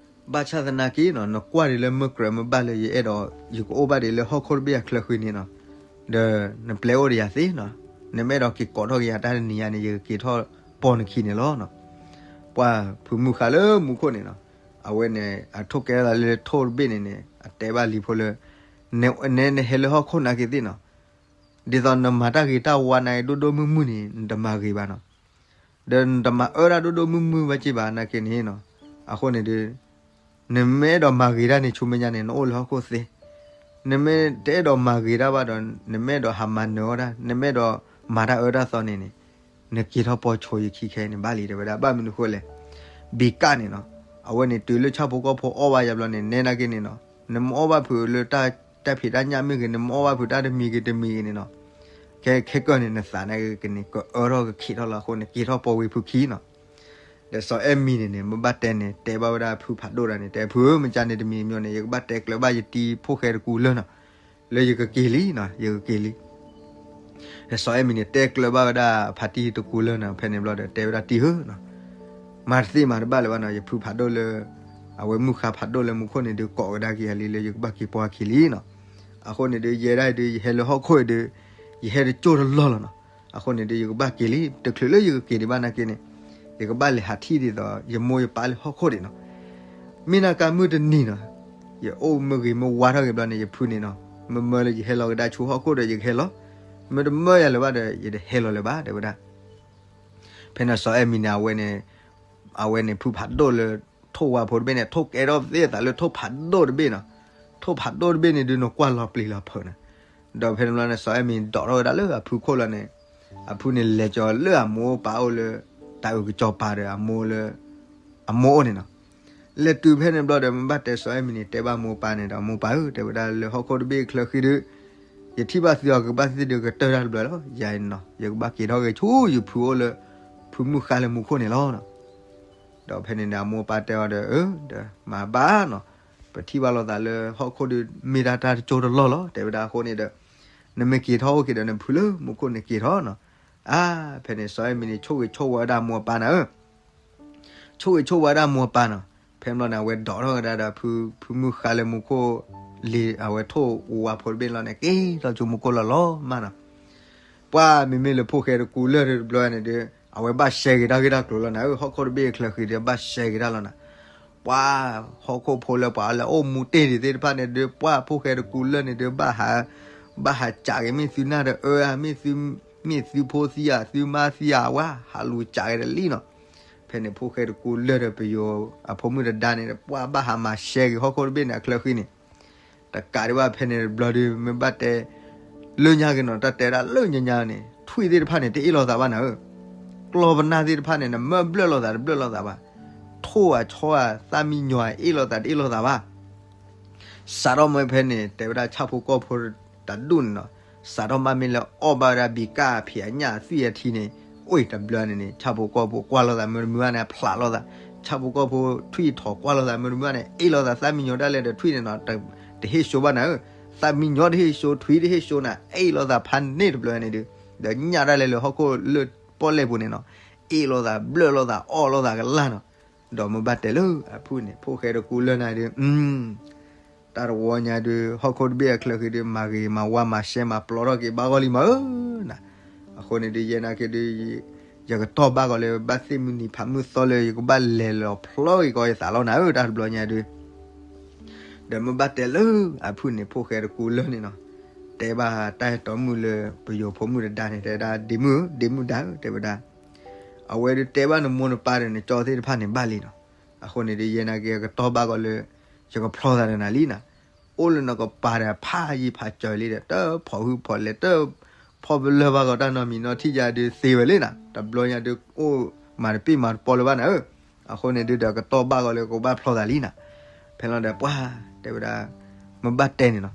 ဘၣ်ဆၣ်သနာ်က့နီၤ နကွၢ်ဒံးလၢမုၢ်ကြၢးမ့ၢ်ဘၣ်လၢယအဲၣ်ဒိး ယကအိၣ်ဘၣ်ဒံးလၢဟီၣ်ခိၣ်တဘ့ၣ်အချၢဃံန့ၣ်နီၤ, ဒီးနပျဲအိၣ်ဒီးယၤသ့နီၤ, နမ့ၢ်အဲၣ်ဒိးက့ၤကိးထီၣ်က့ၤယၤတၢ်တနံၤညါန့ၣ် ယကက့ၤထီၣ်ပိာ်နခံန့ၣ်လီၤ. ပှၤဖုမုၢ်ဃါလၢမူခိၣ်န့ၣ်နီၤ, အဝဲန့ၣ် အထိၣ်ကဲထီၣ်သးလၢထိၣ်တဘ့ၣ်န့ၣ်န့ၣ် အတဲဘၣ်လံၤဖိလၢ န နဟဲလၢဟီၣ်ခိၣ်နာ်က့သ့ၣ်နီၤ, ဒ်သိးနမၤတၢ်ဂ့ၤတၢ်ဝါနာ်က့ ဒိၣ်ဒိၣ်မုၢ်မုၢ်န့ၣ် နတမၤဂ့ၤဘၣ်နီၤ, ဒီးနတမၤအၢတၢ်ဒိၣ်ဒိၣ်မုၢ်မုၢ်ဘၣ်က့ဘၣ်နာ်က့န့ၣ်နီၤ, အဃိန့ၣ်ဒီး နမ့ၢ်အဲၣ်ဒိးမၤဂ့ၤတၢ်န့ၣ် ဆူမဲာ်ညါန့ၣ် နအိၣ်လၢဟီၣ်ခိၣ်သ့, နမ့ၢ်တအဲၣ်ဒိးမၤဂ့ၤတၢ်ဘၣ်ဒီး နမ့ၢ်အဲၣ်ဒိးဟးမၤနၢၤအီၣ်တၢ် နမ့ၢ်အဲၣ်ဒိးမၤတၢ်အၢတၢ်သီန့ၣ်န့ၣ် နက့ၤထီၣ်ပိာ်ဆိယခံခဲအံၤန့ၣ်ဘၣ်လံ တဲဝဲဒၣ်. ဘၣ်မနုၤအဃိလဲၣ်, ဘံကၣ်န့ၣ်နီၤ, အဝဲန့ၣ်တုၤလၢဆၣ်ဖိကီၢ်ဖိအီၣ်ဘၣ်ယၤဘျီန့ၣ် နဲနာ်က့န့ၣ်နီၤ, နမ့ၢ်အီၣ်ဘၣ်ဖုးလၢတၢ်ဖံးတၢ်ညၣ်မ့ၢ်ဂ့ၤ နမ့ၢ်အီၣ်ဘၣ်ဖုးတၢ်တမံၤဂ့ၤတမံၤဂ့ၤန့ၣ်နီၤ, ခဲခဲကၢၢ်န့ၣ် နသးနာ်က့န့ၣ် ကအၢထီၣ်ကခံးထီၣ်လီၤအဃိန့ၣ် က့ၤထီၣ်ပိာ်ဝံၤဖုခံနီၤ. ဒီးစီၤအဲၣ်မံၤန့ၣ်န့ၣ် မ့ၢ်ဘၣ်တဲန့ၣ် တဲဘၣ်ဝဲဒၣ်ဖုဖးဒိၣ်တဂၤန့ၣ် တဲဖုဧၢ မ့ၢ်ကန့ၣ်တမံၤမံၤန့ၣ် ယကဘၣ်တဲကျၢၤဘၣ်ယတံၤဖိၣ်ဃဲတကူလၢနီၤ, လၢယကက့ၤလံနီၤ, ယကက့ၤလံ. ဒီးစီၤအဲၣ်မံၤန့ၣ် တဲကျၢၤဘၣ်ဝဲဒၣ်ဖါတံၤတကူလၢနီၤ, ဖဲန့ၣ်ဘျီဒီး တဲဝဲဒၣ်တံၤဧၢနီၤ, မၤတသ့မၤတဘၣ်လၢၤဘၣ်နီၤ, ယဖုဖးဒိၣ်လၢ အဝဲမုၣ်ဃါဖးဒိၣ်လၢမူခိၣ်န့ၣ်ဒုး ကိးကဒါက့ၤယၤလံလၢယကဘၣ်က့ၤပိာ်အခံလံနီၤ. အဃိန့ၣ်ဒုး ယဲဒၣ်ဒုး ယဟဲလၢဟီၣ်ခိၣ်အံၤဒုး ယဟဲတကၠိၢ်တလီၢ်လီၤနီၤ. အဃိန့ၣ်ဒုး ယကဘၣ်က့ၤလံ, တချုးလၢယကက့ၤဒံးဘၣ်နာ်က့န့ၣ် ယကဘၣ်လဲၤဟးထံၣ်ဒ်သိး ယမိၢ်ယပၢ်လၢဟီၣ်ခိၣ်ဒံးနီၤ. မ့ၢ်နာ်က့မုၢ်တနံၤနီၤ, ယအိၣ်မုၢ်ဂ့ၤမုၢ်ဝါထီၣ်က့ၤဘျီန့ၣ် ယဖုန့ၣ်နီၤ, မ့ၢ်မၢလၢယဟဲလီၤကဒါဆူဟီၣ်ခိၣ်ဒီး ယကဟဲလီၤ, မ့ၢ်တမၢယၤလၢၤဘၣ်ဒီး ယတဟဲလီၤလၢၤဘၣ် တဲဝဲဒၣ်. ဖဲန့ၣ်စီၤအဲၣ်မံၤန့ၣ် အဝဲန့ၣ် အဝဲန့ၣ်ဖုဖးဒိၣ်လၢ ထိၣ်ဝါဖိတဘ့ၣ်န့ၣ် ထိၣ်ကဲထီၣ်သ့ၣ်သးလၢထိၣ်ဖးဒိၣ်တဘ့ၣ်နီၤ. ထိၣ်ဖးဒိၣ်တဘ့ၣ်န့ၣ်ဒုး နကွၢ်လီၤပျံၤလီၤဖုးနီၤ. ဒီးဖဲန့ၣ်ဘျီန့ၣ် စီၤအဲၣ်မံၤဒိးထီၣ်ဝဲဒၣ်လၢအဖုခိၣ်လီၤန့ၣ်, အဖုန့ၣ်လဲၤကီၤလၢအမိၢ်ပၢ်အိၣ်လၢ တၢ်အုၣ်ကစီၤပၤဒီးအမိၢ်လၢ အမိၢ်အိၣ်န့ၣ်နီၤ. လဲၤတုၤဖဲန့ၣ်ဘျီဒီး မ့ၢ်ဘၣ်တဲစီၤအဲၣ်မံၤန့ၣ် တဲဘၣ်မိၢ်ပၢ်န့ၣ်ဒီး မိၢ်ပၢ်ဧၢ တဲဝဲဒၣ်လၢဟီၣ်ခိၣ်တဘ့ၣ်အချၢဃံဒုး ယထံၣ်ဘၣ်သုအီၤကဘၣ်သ့ၣ်ဒုးကတၢၢ်တၢ်တဘျီလီၤ. ယၤန့ၣ်နီၤ ယကဘၣ်က့ၤထီၣ်ဂ့ၤဆူယဖုအိၣ်လၢ ဖုမုၣ်ဃါလၢမူခိၣ်န့ၣ်လီၤ. ဒီးဖဲန့ၣ်န့ၣ် အမိၢ်ပၢ်တဲအီၤဒီး အၢ ဒီးမၤဘၣ်နီၤ, ပထံၣ်ဘၣ်လိာ်သးလၢဟီၣ်ခိၣ်ဒုး မ့ၢ်တၢ်တၢ်တကၠိတလီၢ်လီၤ တဲဝဲဒၣ်အဃိန့ၣ်ဒီး နမ့ၢ်က့ၤထီၣ်အိၣ်က့ၤဒီးနဖုလၢမူခိၣ်န့ၣ်က့ၤထီၣ်နီၤ. အါ ဖဲန့ၣ်စီၤအဲၣ်မံၤန့ၣ် ဆိၣ်ဂ့ၤဆိၣ်ဝါဝဲဒၣ်မိၢ်အပၢ်နၤဧၢ ဆိၣ်ဂ့ၤဆိၣ်ဝါဒၣ်မိၢ်အပၢ်နီၤ. ဖဲန့ၣ်ဘျီန့ၣ် အဝဲဒိးထီၣ်ဝဲဒၣ်ဒီး ဖုမုၢ်ဃါလၢမူခိၣ် လံၤအဝဲထိၣ်ဝါဖိတဘ့ၣ်လီၤန့ၣ် က့ၤထီၣ်ဆူမူခိၣ်လီၤလီၤမးနီၤ. ပှၤမ့မ့ၢ်လၢဖိၣ်ဃဲတကူလၢာ်တဘျီန့ၣ်ဒီး အဝဲဘၣ်ရှဲဂ့ၤတၢ်ဂ့ၢ်တၢ်ကျိၤလီၤနၤဧၢ, ဟီၣ်ခိၣ်တဘ့ၣ်အချၢဃံဒီး ဘၣ်ရှဲဂ့ၤတၢ်လီၤနၤ. ပှၤဟီၣ်ခိၣ်ဖိလၢပှၤလၢအိၣ်မူတ့ၢ်ဒံးသ့ၣ်တဖၣ်န့ၣ်ဒီး ပှၤဖိၣ်ဃဲတကူလၢာ်န့ၣ်ဒီး ဘၣ်ဟး ဘၣ်ဟးကးက့ၤ မ့ၢ်သုနၢ်တအၢဧါ, မ့ၢ်သု မ့ၢ်သုဖိသံဧါ သုမါသံဧါ ဝဲဟးလူၤကးက့ၤတလံနီၤ. ဖဲန့ၣ်ဖိၣ်ဃဲတကူလၢာ်ဒီးပယိၤအဖိမုၣ်တဒါန့ၣ် ပှၤဘၣ်ဟးမၤရှဲက့ၤဟီၣ်ခိၣ်တဘ့ၣ်န့ၣ် အချၢဃံန့ၣ် တကးဒံးဘၣ်ဖဲန့ၣ်တဘျီဒီး မ့ၢ်ဘၣ်တဲ လၢညါက့ၤနီၤ တၢ်တဲဒၣ်လၢညါညါန့ၣ် ထွံၣ်သ့ၣ်တဖၣ်န့ၣ် တအ့ၣ်လိာ်သးဘၣ်နၤဧၢ. ကျီၢ်ပနၢ်သ့ၣ်တဖၣ်န့ၣ် နမၢဘျၢၣ်လိာ်သးတဘျၢၣ်လိာ်သးဘၣ်. ထိၣ်ဧါဆီဧါ သၣ်မံယီၤဧါ အ့ၣ်လိာ်သးတအ့ၣ်လိာ်သးဘၣ်. စးထီၣ်မ့ၢ်ဖဲန့ၣ် တဲဝဲဒၣ်ဆၣ်ဖိကီၢ်ဖိတဒူၣ်န့ၣ်နီၤ, စးထီၣ်မ့ၢ်လၢအီၣ်ဘၣ်ဝဲဒၣ်ဘံကၣ်ဖံးအညၣ်အသွံၣ်အထံန့ၣ် အိၣ်တဘျီန့ၣ်န့ၣ် ဆၣ်ဖိကီၢ်ဖိကွၢ်လိာ်သးမုၢ်တမုၢ်ဘၣ်န့ၣ် ဖျးလိာ်သး, ဆၣ်ဖိကီၢ်ဖိထွံၣ်ထီၣ်ကွၢ်လိာ်သးမုၢ်တမုၢ်ဘၣ်န့ၣ် အ့ၣ်လိာ်သးသၣ်မံယီၤဒၣ်လဲာ်ဒီးထွံၣ်န့ၣ်နီၤ, တဟ့ၣ်ဆိဘၣ်နၤဧၢ. သၣ်မံယီၤတဟ့ၣ်ဆိ ထွံၣ်တဟ့ၣ်ဆိနၤ အ့ၣ်လိာ်သးဖးန့ၢ်တဘျီန့ၣ်ဒီး ဒီးညၣ်ဒၣ်လဲာ်လၢဟီၣ်ခိၣ်လၢပီၣ်လဲၣ်ပူၤန့ၣ်နီၤ, အ့ၣ်လိာ်သးဘျၢၣ်လိာ်သးအီၣ်လိာ်သးကလၢ်နီၤ. ဒီးမ့ၢ်ဘၣ်တဲလၢအဖုၣ်န့ၣ် ဖိၣ်ဃဲတကူလၢာ်နၤဒီး တၢ်တဝီညါဒီး ဟီၣ်ခိၣ်တဘ့ၣ်အချၢဃံဒီး မၤဂ့ၤမၤဝါမၤရှဲမၤပျီထီၣ်က့ၤဘၣ်ဂီၢ်လံမးဧၢနၤ. အဃိန့ၣ်ဒီး ယဲနာ်က့ဒီး ယကတီၢ်ဘၣ်ကီးလၢ ဘၣ်သ့ၣ်မုၢ်နံၤဖးမုၢ်သီလၢ ယကဘၣ်လဲၤလီၤဖျီက့ၤကီးယသးလီၤနၤဧၢ တၢ်တဘျီညါဒီး ဒီးမ့ၢ်ဘၣ်တဲလၢအဖုၣ်န့ၣ် ဖိၣ်ဃဲတကူလၢာ်န့ၣ်နီၤ, တဲဘၣ်တၢ်အဲၣ်တီမုၣ်လၢပယိၤဖိမုၣ်တဒါန့ၣ် တဲဝဲဒၣ် ဒ့မုၣ်ဧၢ ဒ့မုၣ်ဒါဧၢ တဲဝဲဒၣ်, အဝဲဒုးတဲဘၣ်နမိၢ်နပၢ်ဒီးနကၠီသ့ၣ်တဖၣ်န့ၣ်ဘၣ်လံနီၤ. အဃိန့ၣ်ဒီး ယဲနာ်က့ ကတီၢ်ဘၣ်ကီးလၢ ယကဖျီသးဒီးနၤလံနၤ. အိၣ်လၢနကပၤဒီးဖးယံၤဖးစၢၤလံဒီး တဖီၣ်ဟုဖီၣ်လဲၣ် တဖီၣ်ပလၢၢ်ဘၣ်ကီးတၢ်နီတမံၤနီထံၣ်ယၤဒုးသ့ဝဲလံနၤ. တဘျီညါဒုးအိၣ်မၤတပ့ၢ်မၤတပီလၢၤဘၣ်နၤဧၢ. အဃိန့ၣ်ဒုးဒီးကတီၢ်ဘၣ်ကီးလၢကဘၣ်ဖျီသးလံနၤ. ဖဲလီၤဒီးပှၤတဲဝဲဒၣ် မ့ၢ်ဘၣ်တဲန့ၣ်နီၤ,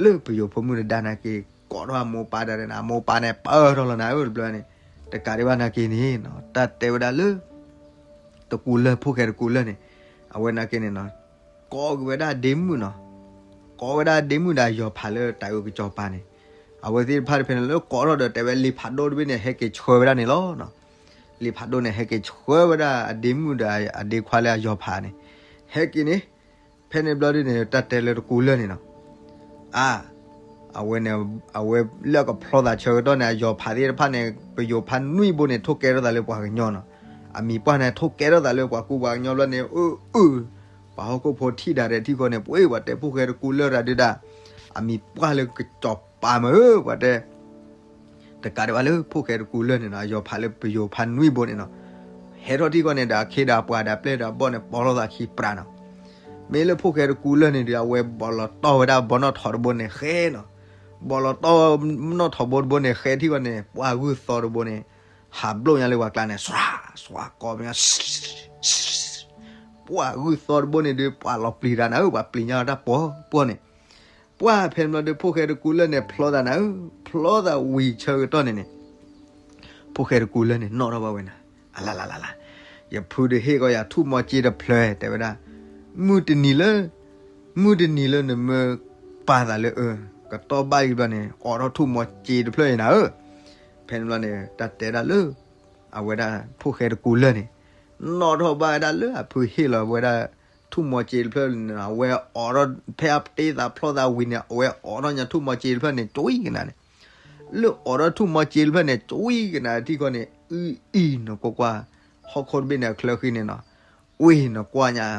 လၢပယိၤဖိမုၣ်တဒါနာ်က့ ကိးထီၣ်အမိၢ်ပၢ်ဒၣ်န့ၣ် အမိၢ်ပၢ်န့ၣ်ပၢၢ်ထီၣ်လီၤနၤဧၢ တဘျီန့ၣ်, တကးဒံးဘၣ်နာ်က့န့ၣ်နီၤ တၢ်တဲဝဲဒၣ်လၢ တကူလၢာ် ဖိၣ်ဃဲတကူလၢာ်န့ၣ် အဝဲနာ်က့န့ၣ်နီၤ ကိးက့ၤဝဲဒၣ်ဒ့မုၣ်နီၤ, ကိးဝဲဒၣ်ဒ့မုၣ်ဒီးအယီၤဖးလၢတၢ်အုၣ်ကစီၤပၤန့ၣ်, အဝဲသ့ၣ်တဖၣ်တဖဲန့ၣ်လၢကိးထီၣ်ဒီး တဲဝဲလံာ်ဖးဒိၣ်တဘ့ၣ်န့ၣ် ဟဲက့ၤဆှၢဝဲဒၣ်န့ၣ်လီၤ. လံာ်ဖးဒိၣ်န့ၣ် ဟဲက့ၤဆှၢဝဲဒၣ်အဒ့မုၣ်ဒီးအဒ့ခွါလၢအယီၤဖးန့ၣ်, ဟဲက့ၤန့ၣ် ဖဲန့ၣ်ဘျီဒုန့ၣ် တၢ်တဲလၢတကူလၢာ်န့ၣ်နီၤ, အါ အဝဲန့ၣ် အဝဲလၢအကဖျီသးဆၢကတီၢ်န့ၣ် အယီၤဖးသ့ၣ်တဖၣ်န့ၣ် ပယိၤဖးနွံဘိန့ၣ် ထိၣ်ကဲထီၣ်သးလၢပှၤကညီနီၤ, အမံၤပှၢ်န့ၣ် ထိၣ်ကဲထီၣ်သးလၢပှၤကူပှၤကညီဘျီန့ၣ် အၢ အၢ ပှၤဟီၣ်ခိၣ်ဖိထံၣ်ဒၣ်ရဲၣ်ထံၣ်ဃီန့ၣ် ပှ့ၤပှၤတဲဖိၣ်ဃဲတကူလၢာ်တၢ်ဒုဒၣ်, အမံၤပှၢ်လၢကစီၤပၤမးဧၢ ပှၤတဲ တကးဒံးဘၣ်လၢဖိၣ်ဃဲတကူလၢာ်န့ၣ်နီၤ အယီၤဖးလၢပယိၤဖးနွံဘိန့ၣ်နီၤ, ဟဲထီၣ်ထံၣ်ဃီန့ၣ်ဒီး အခ့ဒီးအပှၤဒီးအပျဲၢ်ဒီးအဘီၣ်န့ၣ် ပိာ်လိာ်သးခံပြးနီၤ, မ့ၢ်လၢဖိၣ်ဃဲတကူလၢၢ်န့ၣ်ဒီး အဝဲဘီၣ်လီၤတီၢ်ဝဲဒၣ်ဘီနီၣ်ထိးတဘိန့ၣ်ဃဲနီၤ. ဘီၣ်လီၤတီၢ်နီၣ်ထိးဘိတဘိန့ၣ်ဃဲထံၣ်ဝဲန့ၣ် ပှၢ်ဂုၢ်သီတဘိန့ၣ် ဟးဘျိၣ်ညါလၢပှၤကျါန့ၣ် စှၤ စှၤကိးမ့ၢ် ပှၢ်ဂုၢ်သီတဘိန့ၣ်ဒီး ပှၢ်လီၤပျံၤတၢ်နၤဧၢ, ပှၤပျံၤညါတၢ်ပှီၢ်ပှီၢ်န့ၣ်, ပှၢ်ဖဲန့ၣ်ဘျီဒီးဖိၣ်ဃဲတကူလၢၢ်န့ၣ် ဖျီသးနၤဧၢ, ဖျီသးဝံၤဆၢကတီၢ်န့ၣ်န့ၣ် ဖိၣ်ဃဲတကူလၢၢ်န့ၣ် နီၣ်ထီၣ်ဘၣ်ဝဲနၤ, အလလလလ, ယဖုဒီးဟ့ၣ်ကီးယၤထူၣ်မီၤစ့တဖျၢၣ် တဲဝဲဒၣ်, မုၢ်တနံၤလၢ မုၢ်တနံၤလၢနမ့ၢ်ပာ်သးလၢအၢ ကတီၢ်ဘၣ်အံၤဘျီန့ၣ် အိးထီၣ်ထူၣ်မီၤစ့တဖျၢၣ်အံၤနၤဧၢ. ဖဲန့ၣ်ဘျီန့ၣ် တၢ်တဲဒၣ်လၢ အဝဲဒၣ်ဖိၣ်ဃဲတကူလၢၢ်န့ၣ် နီၣ်ထီၣ်ဘၣ်ဝဲဒၣ်လၢအဖုဟ့ၣ်လီၤဝဲဒၣ် ထူၣ်မီၤစ့တဖျၢၣ်န့ၣ် အဝဲအိးထီၣ် ဖဲအတ့သးဖျီသးဝံၤန့ၣ် အဝဲအိးထီၣ်ညါထူၣ်မီၤစ့တဖျၢၣ်န့ၣ် ကွံကနၤန့ၣ်, လၢအိးထီၣ်ထူၣ်မီၤစ့တဖျၢၣ်န့ၣ် ကွံကနၤထံၣ်ခီန့ၣ် အအံၤနကွၢ်ကွၢ် ဟီၣ်ခိၣ်တဘ့ၣ်န့ၣ် အချၢဃံန့ၣ်နီၤ, ဝ့ၢ်နကွၢ်ညါ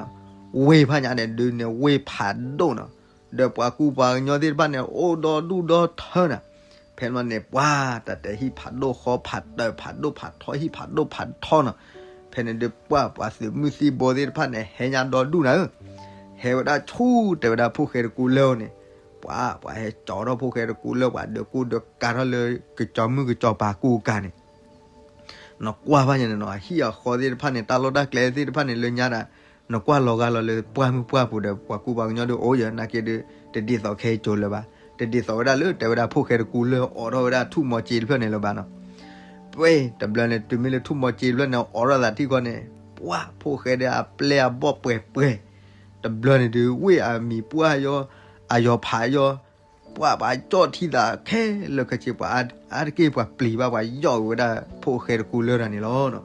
ဝ့ၢ်ဖးညါန့ၣ် ဒုးန့ၣ်ဝ့ၢ်ဖးဒိၣ်နီၤ, ဒီးပှၤကူပှၤကညီသ့ၣ်တဖၣ်န့ၣ် အိၣ်ဒီဒူၣ်ဒီထၢနၤ, ဖဲန့ၣ်ဘျီန့ၣ် ပှၤတၢ်တဲဟံၣ်ဖးဒိၣ်ဃီဖးတၢၢ်ဖးဒိၣ်ဖးထီ ဟံၣ်ဖးဒိၣ်ဖးထီနီၤ, ဖဲန့ၣ်ဒီးပှၤပှၤသုးမုၢ်သံဘိသ့ၣ်တဖၣ်န့ၣ် ဟဲညါဒီဒူၣ်နၤဧၢ, ဟဲဝဲဒၣ်ဆူတဲဝဲဒၣ်ဖိၣ်ဃဲတကူလၢၢ်န့ၣ်, ပှၤ ပှၤဟဲကၠီထီၣ်ဖိၣ်ဃဲတကူလၢၢ် ပှၤဒုးကူဒုးကၤထီၣ်လၢကစီၤမုၢ်ကစီၤပၤကူကၤန့ၣ် နကွၢ်ဘၣ်ညါန့ၣ်နီၤ အဟံၣ်အဃီသ့ၣ်တဖၣ်န့ၣ် တၢ်လီၢ်တၢ်ကျဲသ့ၣ်တဖၣ်န့ၣ် လၢညါဒၣ် နကွၢ်လီၤဂာ်လီၤလၢပှၢ်မုၢ်ပှၢ်ပူၤဒီး ပှၤကူပှၤကညီဒုးအိၣ်ယဲ နာ်က့ဒုး တဒ်သိးခဲအံၤကၠိလၢၤဘၣ်, တဒ်သိးဝဲဒၣ်လၢတဲဝဲဒၣ်ဖိၣ်ဃဲတကူလၢၢ်အိးထီၣ်ဝဲဒၣ်ထူၣ်မီၤစ့တဖျၢၣ်န့ၣ်လၢၤဘၣ်နီၤ, ပှဲၤတဘျီန့ၣ် တုၤမ့ၢ်လၢထူၣ်မီၤစ့တဖျၢၣ်န့ၣ် အိးထီၣ်သးထံၣ်ခီန့ၣ် ပှၤဖိၣ်ဃဲဒီးအပျဲၢ်အဘီၣ်ပှဲၤပှဲၤ, တဘျီန့ၣ်ဒုး ဝ့ၢ်အမံၤပှၢ်ယီၤ အယီၤဖးယီၤ ပှၤပှၤကၠီၣ်ထံသးခဲလၢာ်ခဲဆ့ ပှၤအါတက့ၢ်ပှၤပျံၤဘၣ် ပှၤယီၣ်က့ၤဝဲဒၣ်ဖိၣ်ဃဲတကူလၢၢ်တၢ်န့ၣ်လီၤ.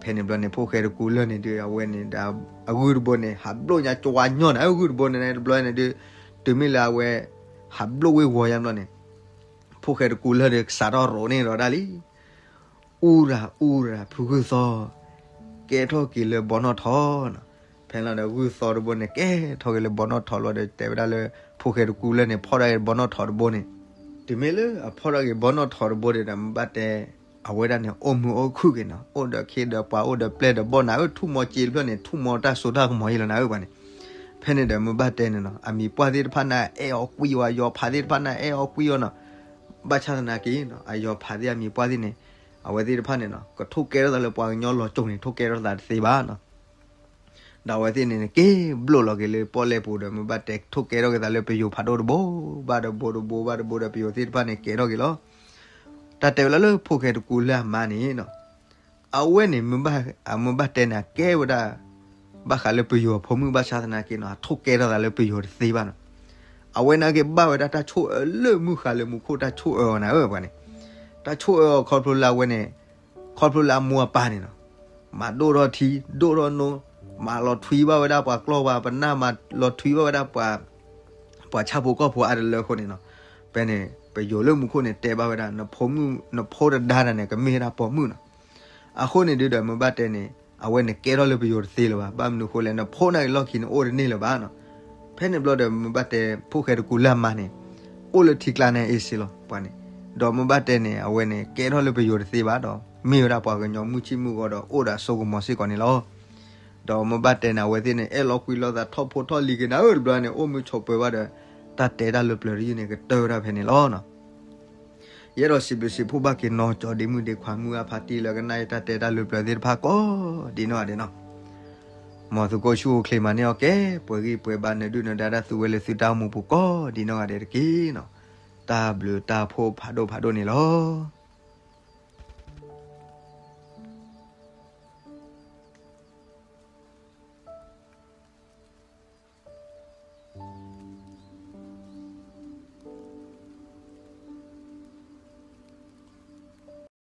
ဖဲန့ၣ်ဘျီန့ၣ် ဖိၣ်ဃဲတကူလၢၢ်န့ၣ်ဒီး အဝဲန့ၣ်ဒီး အဂုၢ်တဘိန့ၣ် ဟးဘျိၣ်ညါကဝါညီၣ်န့ၣ် အဂုၢ်တဘိန့ၣ် တဘျီန့ၣ်ဒုး တုၤမ့ၢ်လၢအဝဲ ဟးဘျိၣ်ဝ့ၢ်ဝီၤယါဘျီန့ၣ် ဖိၣ်ဃဲတကူလၢၢ်ဒီး စးထီၣ်ရိးန့ၢ်ဒီးဒၣ်လံ အူရၤ အူရၤ ဖုဂုၢ်သီ ကဲထီၣ်က့ၤလၢဘီနီၣ်ထိးနီၤ. ဖဲလီၤဒီးဂုၢ်သီတဘိန့ၣ် ကဲထီၣ်က့ၤလၢဘီနီၣ်ထိးလီၤဒီး တဲဝဲဒၣ်လၢ ဖိၣ်ဃဲတကူလၢၢ်န့ၣ် ဖီၣ်ထီၣ်က့ၤဘီနီၣ်ထိးတဘိန့ၣ်, တုၤမ့ၢ်လၢအဖီၣ်ထီၣ်က့ၤဘီနီၣ်ထိးတဘိဒီး မုၢ်ဘၣ်တဲ အဝဲဒၣ်န့ၣ် အိၣ်မုာ်အိၣ်ခုၣ်က့ၤနီၤ အိၣ်ဒီးခ့ဒီးပှၤအိၣ်ဒီးပျဲၢ်ဒီးဘီၣ်နၤဧၢ ထူၣ်မီၤစ့တဖျၢၣ်န့ၣ် ထူၣ်မီၤတၢ်စိတၢ်ကမီၤအံၤလီၤနၤဧၢ ပှၤန့ၣ်. ဖဲန့ၣ်ဒီးမုၢ်ဘၣ်တဲန့ၣ်နီၤ အမံၤပှၢ်သ့ၣ်တဖၣ်န့ၣ် အဲၣ်အီၤကွံအီၤ အယီၤဖးသ့ၣ်တဖၣ်န့ၣ် အဲၣ်အီၤကွံအီၤနီၤ. ဘၣ်ဆၣ်သနာ်က့နီၤ အယီၤဖးသ့ၣ်အမံၤပှၢ်သ့ၣ်န့ၣ် အဝဲသ့ၣ်တဖၣ်န့ၣ်နီၤ ကထိၣ်ကဲထီၣ်သးလၢပှၤကညီလီၤစိၤန့ၣ် ထိၣ်ကဲထီၣ်သးတသ့ဘၣ်နီၤ. ဒီးအဝဲသ့ၣ်န့ၣ် က့ၤဘျိၣ်လီၤက့ၤလၢပီၣ်လဲၣ်ပူၤဒီး မုၢ်ဘၣ်တဲထိၣ်ကဲထီၣ်က့ၤသးလၢပယိၤဖးဒိၣ်တဘိ ဘၣ်တဘိတဘိဘၣ်တဘိဒီးပယိၤသ့ၣ်တဖၣ်န့ၣ် ကဲထီၣ်က့ၤလီၤ. တၢ်တဲဝဲလၢလၢဖိၣ်ဃဲတကူလၢၢ်အမါန့ၣ်နီၤ အဝဲန့ၣ် မုၢ်ဘၣ်တဲန့ၣ် အကဲဝဲဒၣ် ဘၣ်ဃးလၢပယိၤအဖိမုၣ်ဘၣ်ဆၣ်သနာ်က့နီၤ အထိၣ်ကဲထီၣ်သးလၢပယိၤတသ့ဘၣ်နီၤ. အဝဲနာ်က့ဘၣ်ဝဲဒၣ်တၢ်ဆိၣ်အၢလၢမုၢ်ဃါလၢမူခိၣ်တၢ်ဆိၣ်အၢအီၤနၤဧၢ ပှၤန့ၣ်. တၢ်ဆိၣ်အၢအီၤခီဖျိလၢအဝဲန့ၣ် ခီဖျိလၢအမိၢ်အပၢ်န့ၣ်နီၤ မၤဒိၣ်ထီၣ်ထံ ဒိၣ်ထီၣ်နိ မၤလီၤထွံဘၣ်ဝဲဒၣ်ပှၤကျီၢ်ပှၤပနၢ် မၤလီၤထွံဘၣ်ဝဲဒၣ် ပှၤဆၣ်ဖိကီၢ်ဖိအါတလၢအဃိန့ၣ်နီၤ ဖဲန့ၣ် ပယိၤလၢမူခိၣ်န့ၣ် တဲဘၣ်ဝဲဒၣ် နဖိမုၣ် နဖိတဒါတၢ်န့ၣ် ကမ့ၢ်ဝဲဒၣ်ပိာ်မုၣ်နီၤ. အဃိန့ၣ်ဒုးဒီးမုၢ်ဘၣ်တဲန့ၣ် အဝဲန့ၣ်ကဲထီၣ်လၢပယိၤတသ့လၢၤဘၣ်. ဘၣ်မနုၤအဃိလဲၣ် နဖိနာ်က့လီၢ်ခံန့ၣ် အိၣ်တန့ၢ်လၢၤဘၣ်နီၤ. ဖဲန့ၣ်ဘျီဒီးမုၢ်ဘၣ်တဲ ဖိၣ်ဃဲတကူလၢၢ်အမါန့ၣ် အိၣ်လၢထံကျါန့ၣ်အ့ၣ်စ့လီၤ ပှၤန့ၣ်. ဒီးမုၢ်ဘၣ်တဲန့ၣ် အဝဲန့ၣ် ကဲထီၣ်လၢပယိၤတသ့ဘၣ်ဒီး မ့ၢ်ဝဲဒၣ်ပှၤကညီမုၢ်ဆ့ၣ်မုၢ်ဂီၤဒီး အိၣ်ဒီးအစိကမီၤစ့ၢ်ကီးန့ၣ်လီၤ. ဒီးမုၢ်ဘၣ်တဲန့ၣ် အဝဲသ့ၣ်န့ၣ် အဲၣ်လီၤကွံလိာ်သးထီၣ်ဖိထီၣ်လံၤက့ၤနၤဧၢ တဘျီန့ၣ် အိၣ်မုာ်ဆိးပၢၤဘၣ်ဒီး တၢ်တဲတၢ်လၢပျၢၤတယုၢ်န့ၣ် ကတၢၢ်ဝဲဒၣ်ဖဲန့ၣ်လီၤနီၤ. ယအဲၣ်ဒိးစံးဘျုးစံးဖှိၣ်ဘၣ်က့ၤနီၢ်ကၠီဒ့မုၣ်ဒ့ခွါမုၢ်အါဖးတံၢ်လၢကနၣ်ယတၢ်တဲတၢ်လၢပျၢၤသ့ၣ်တဖၣ်ကိးဒ်နီၢ်ဂၤဒဲးနီၤ. မ်သုးခိၣ်ဆူၣ်အိၣ်ချ့မၤန့ၢ်အီၤကဲ ပှဲၤဂံၢ်ပှဲၤဘါ နဒုၣ်နဒါတၢ်သုဝဲလၢသုတၢ်အိၣ်မူပူၤကိးဒ်နီၢ်ဂၤဒဲးတက့ၢ်နီၤ. တၢ်ဘျုးတၢ်ဖှိၣ်ဖးဒိၣ်ဖးဒိၣ်န့ၣ်လီၤ.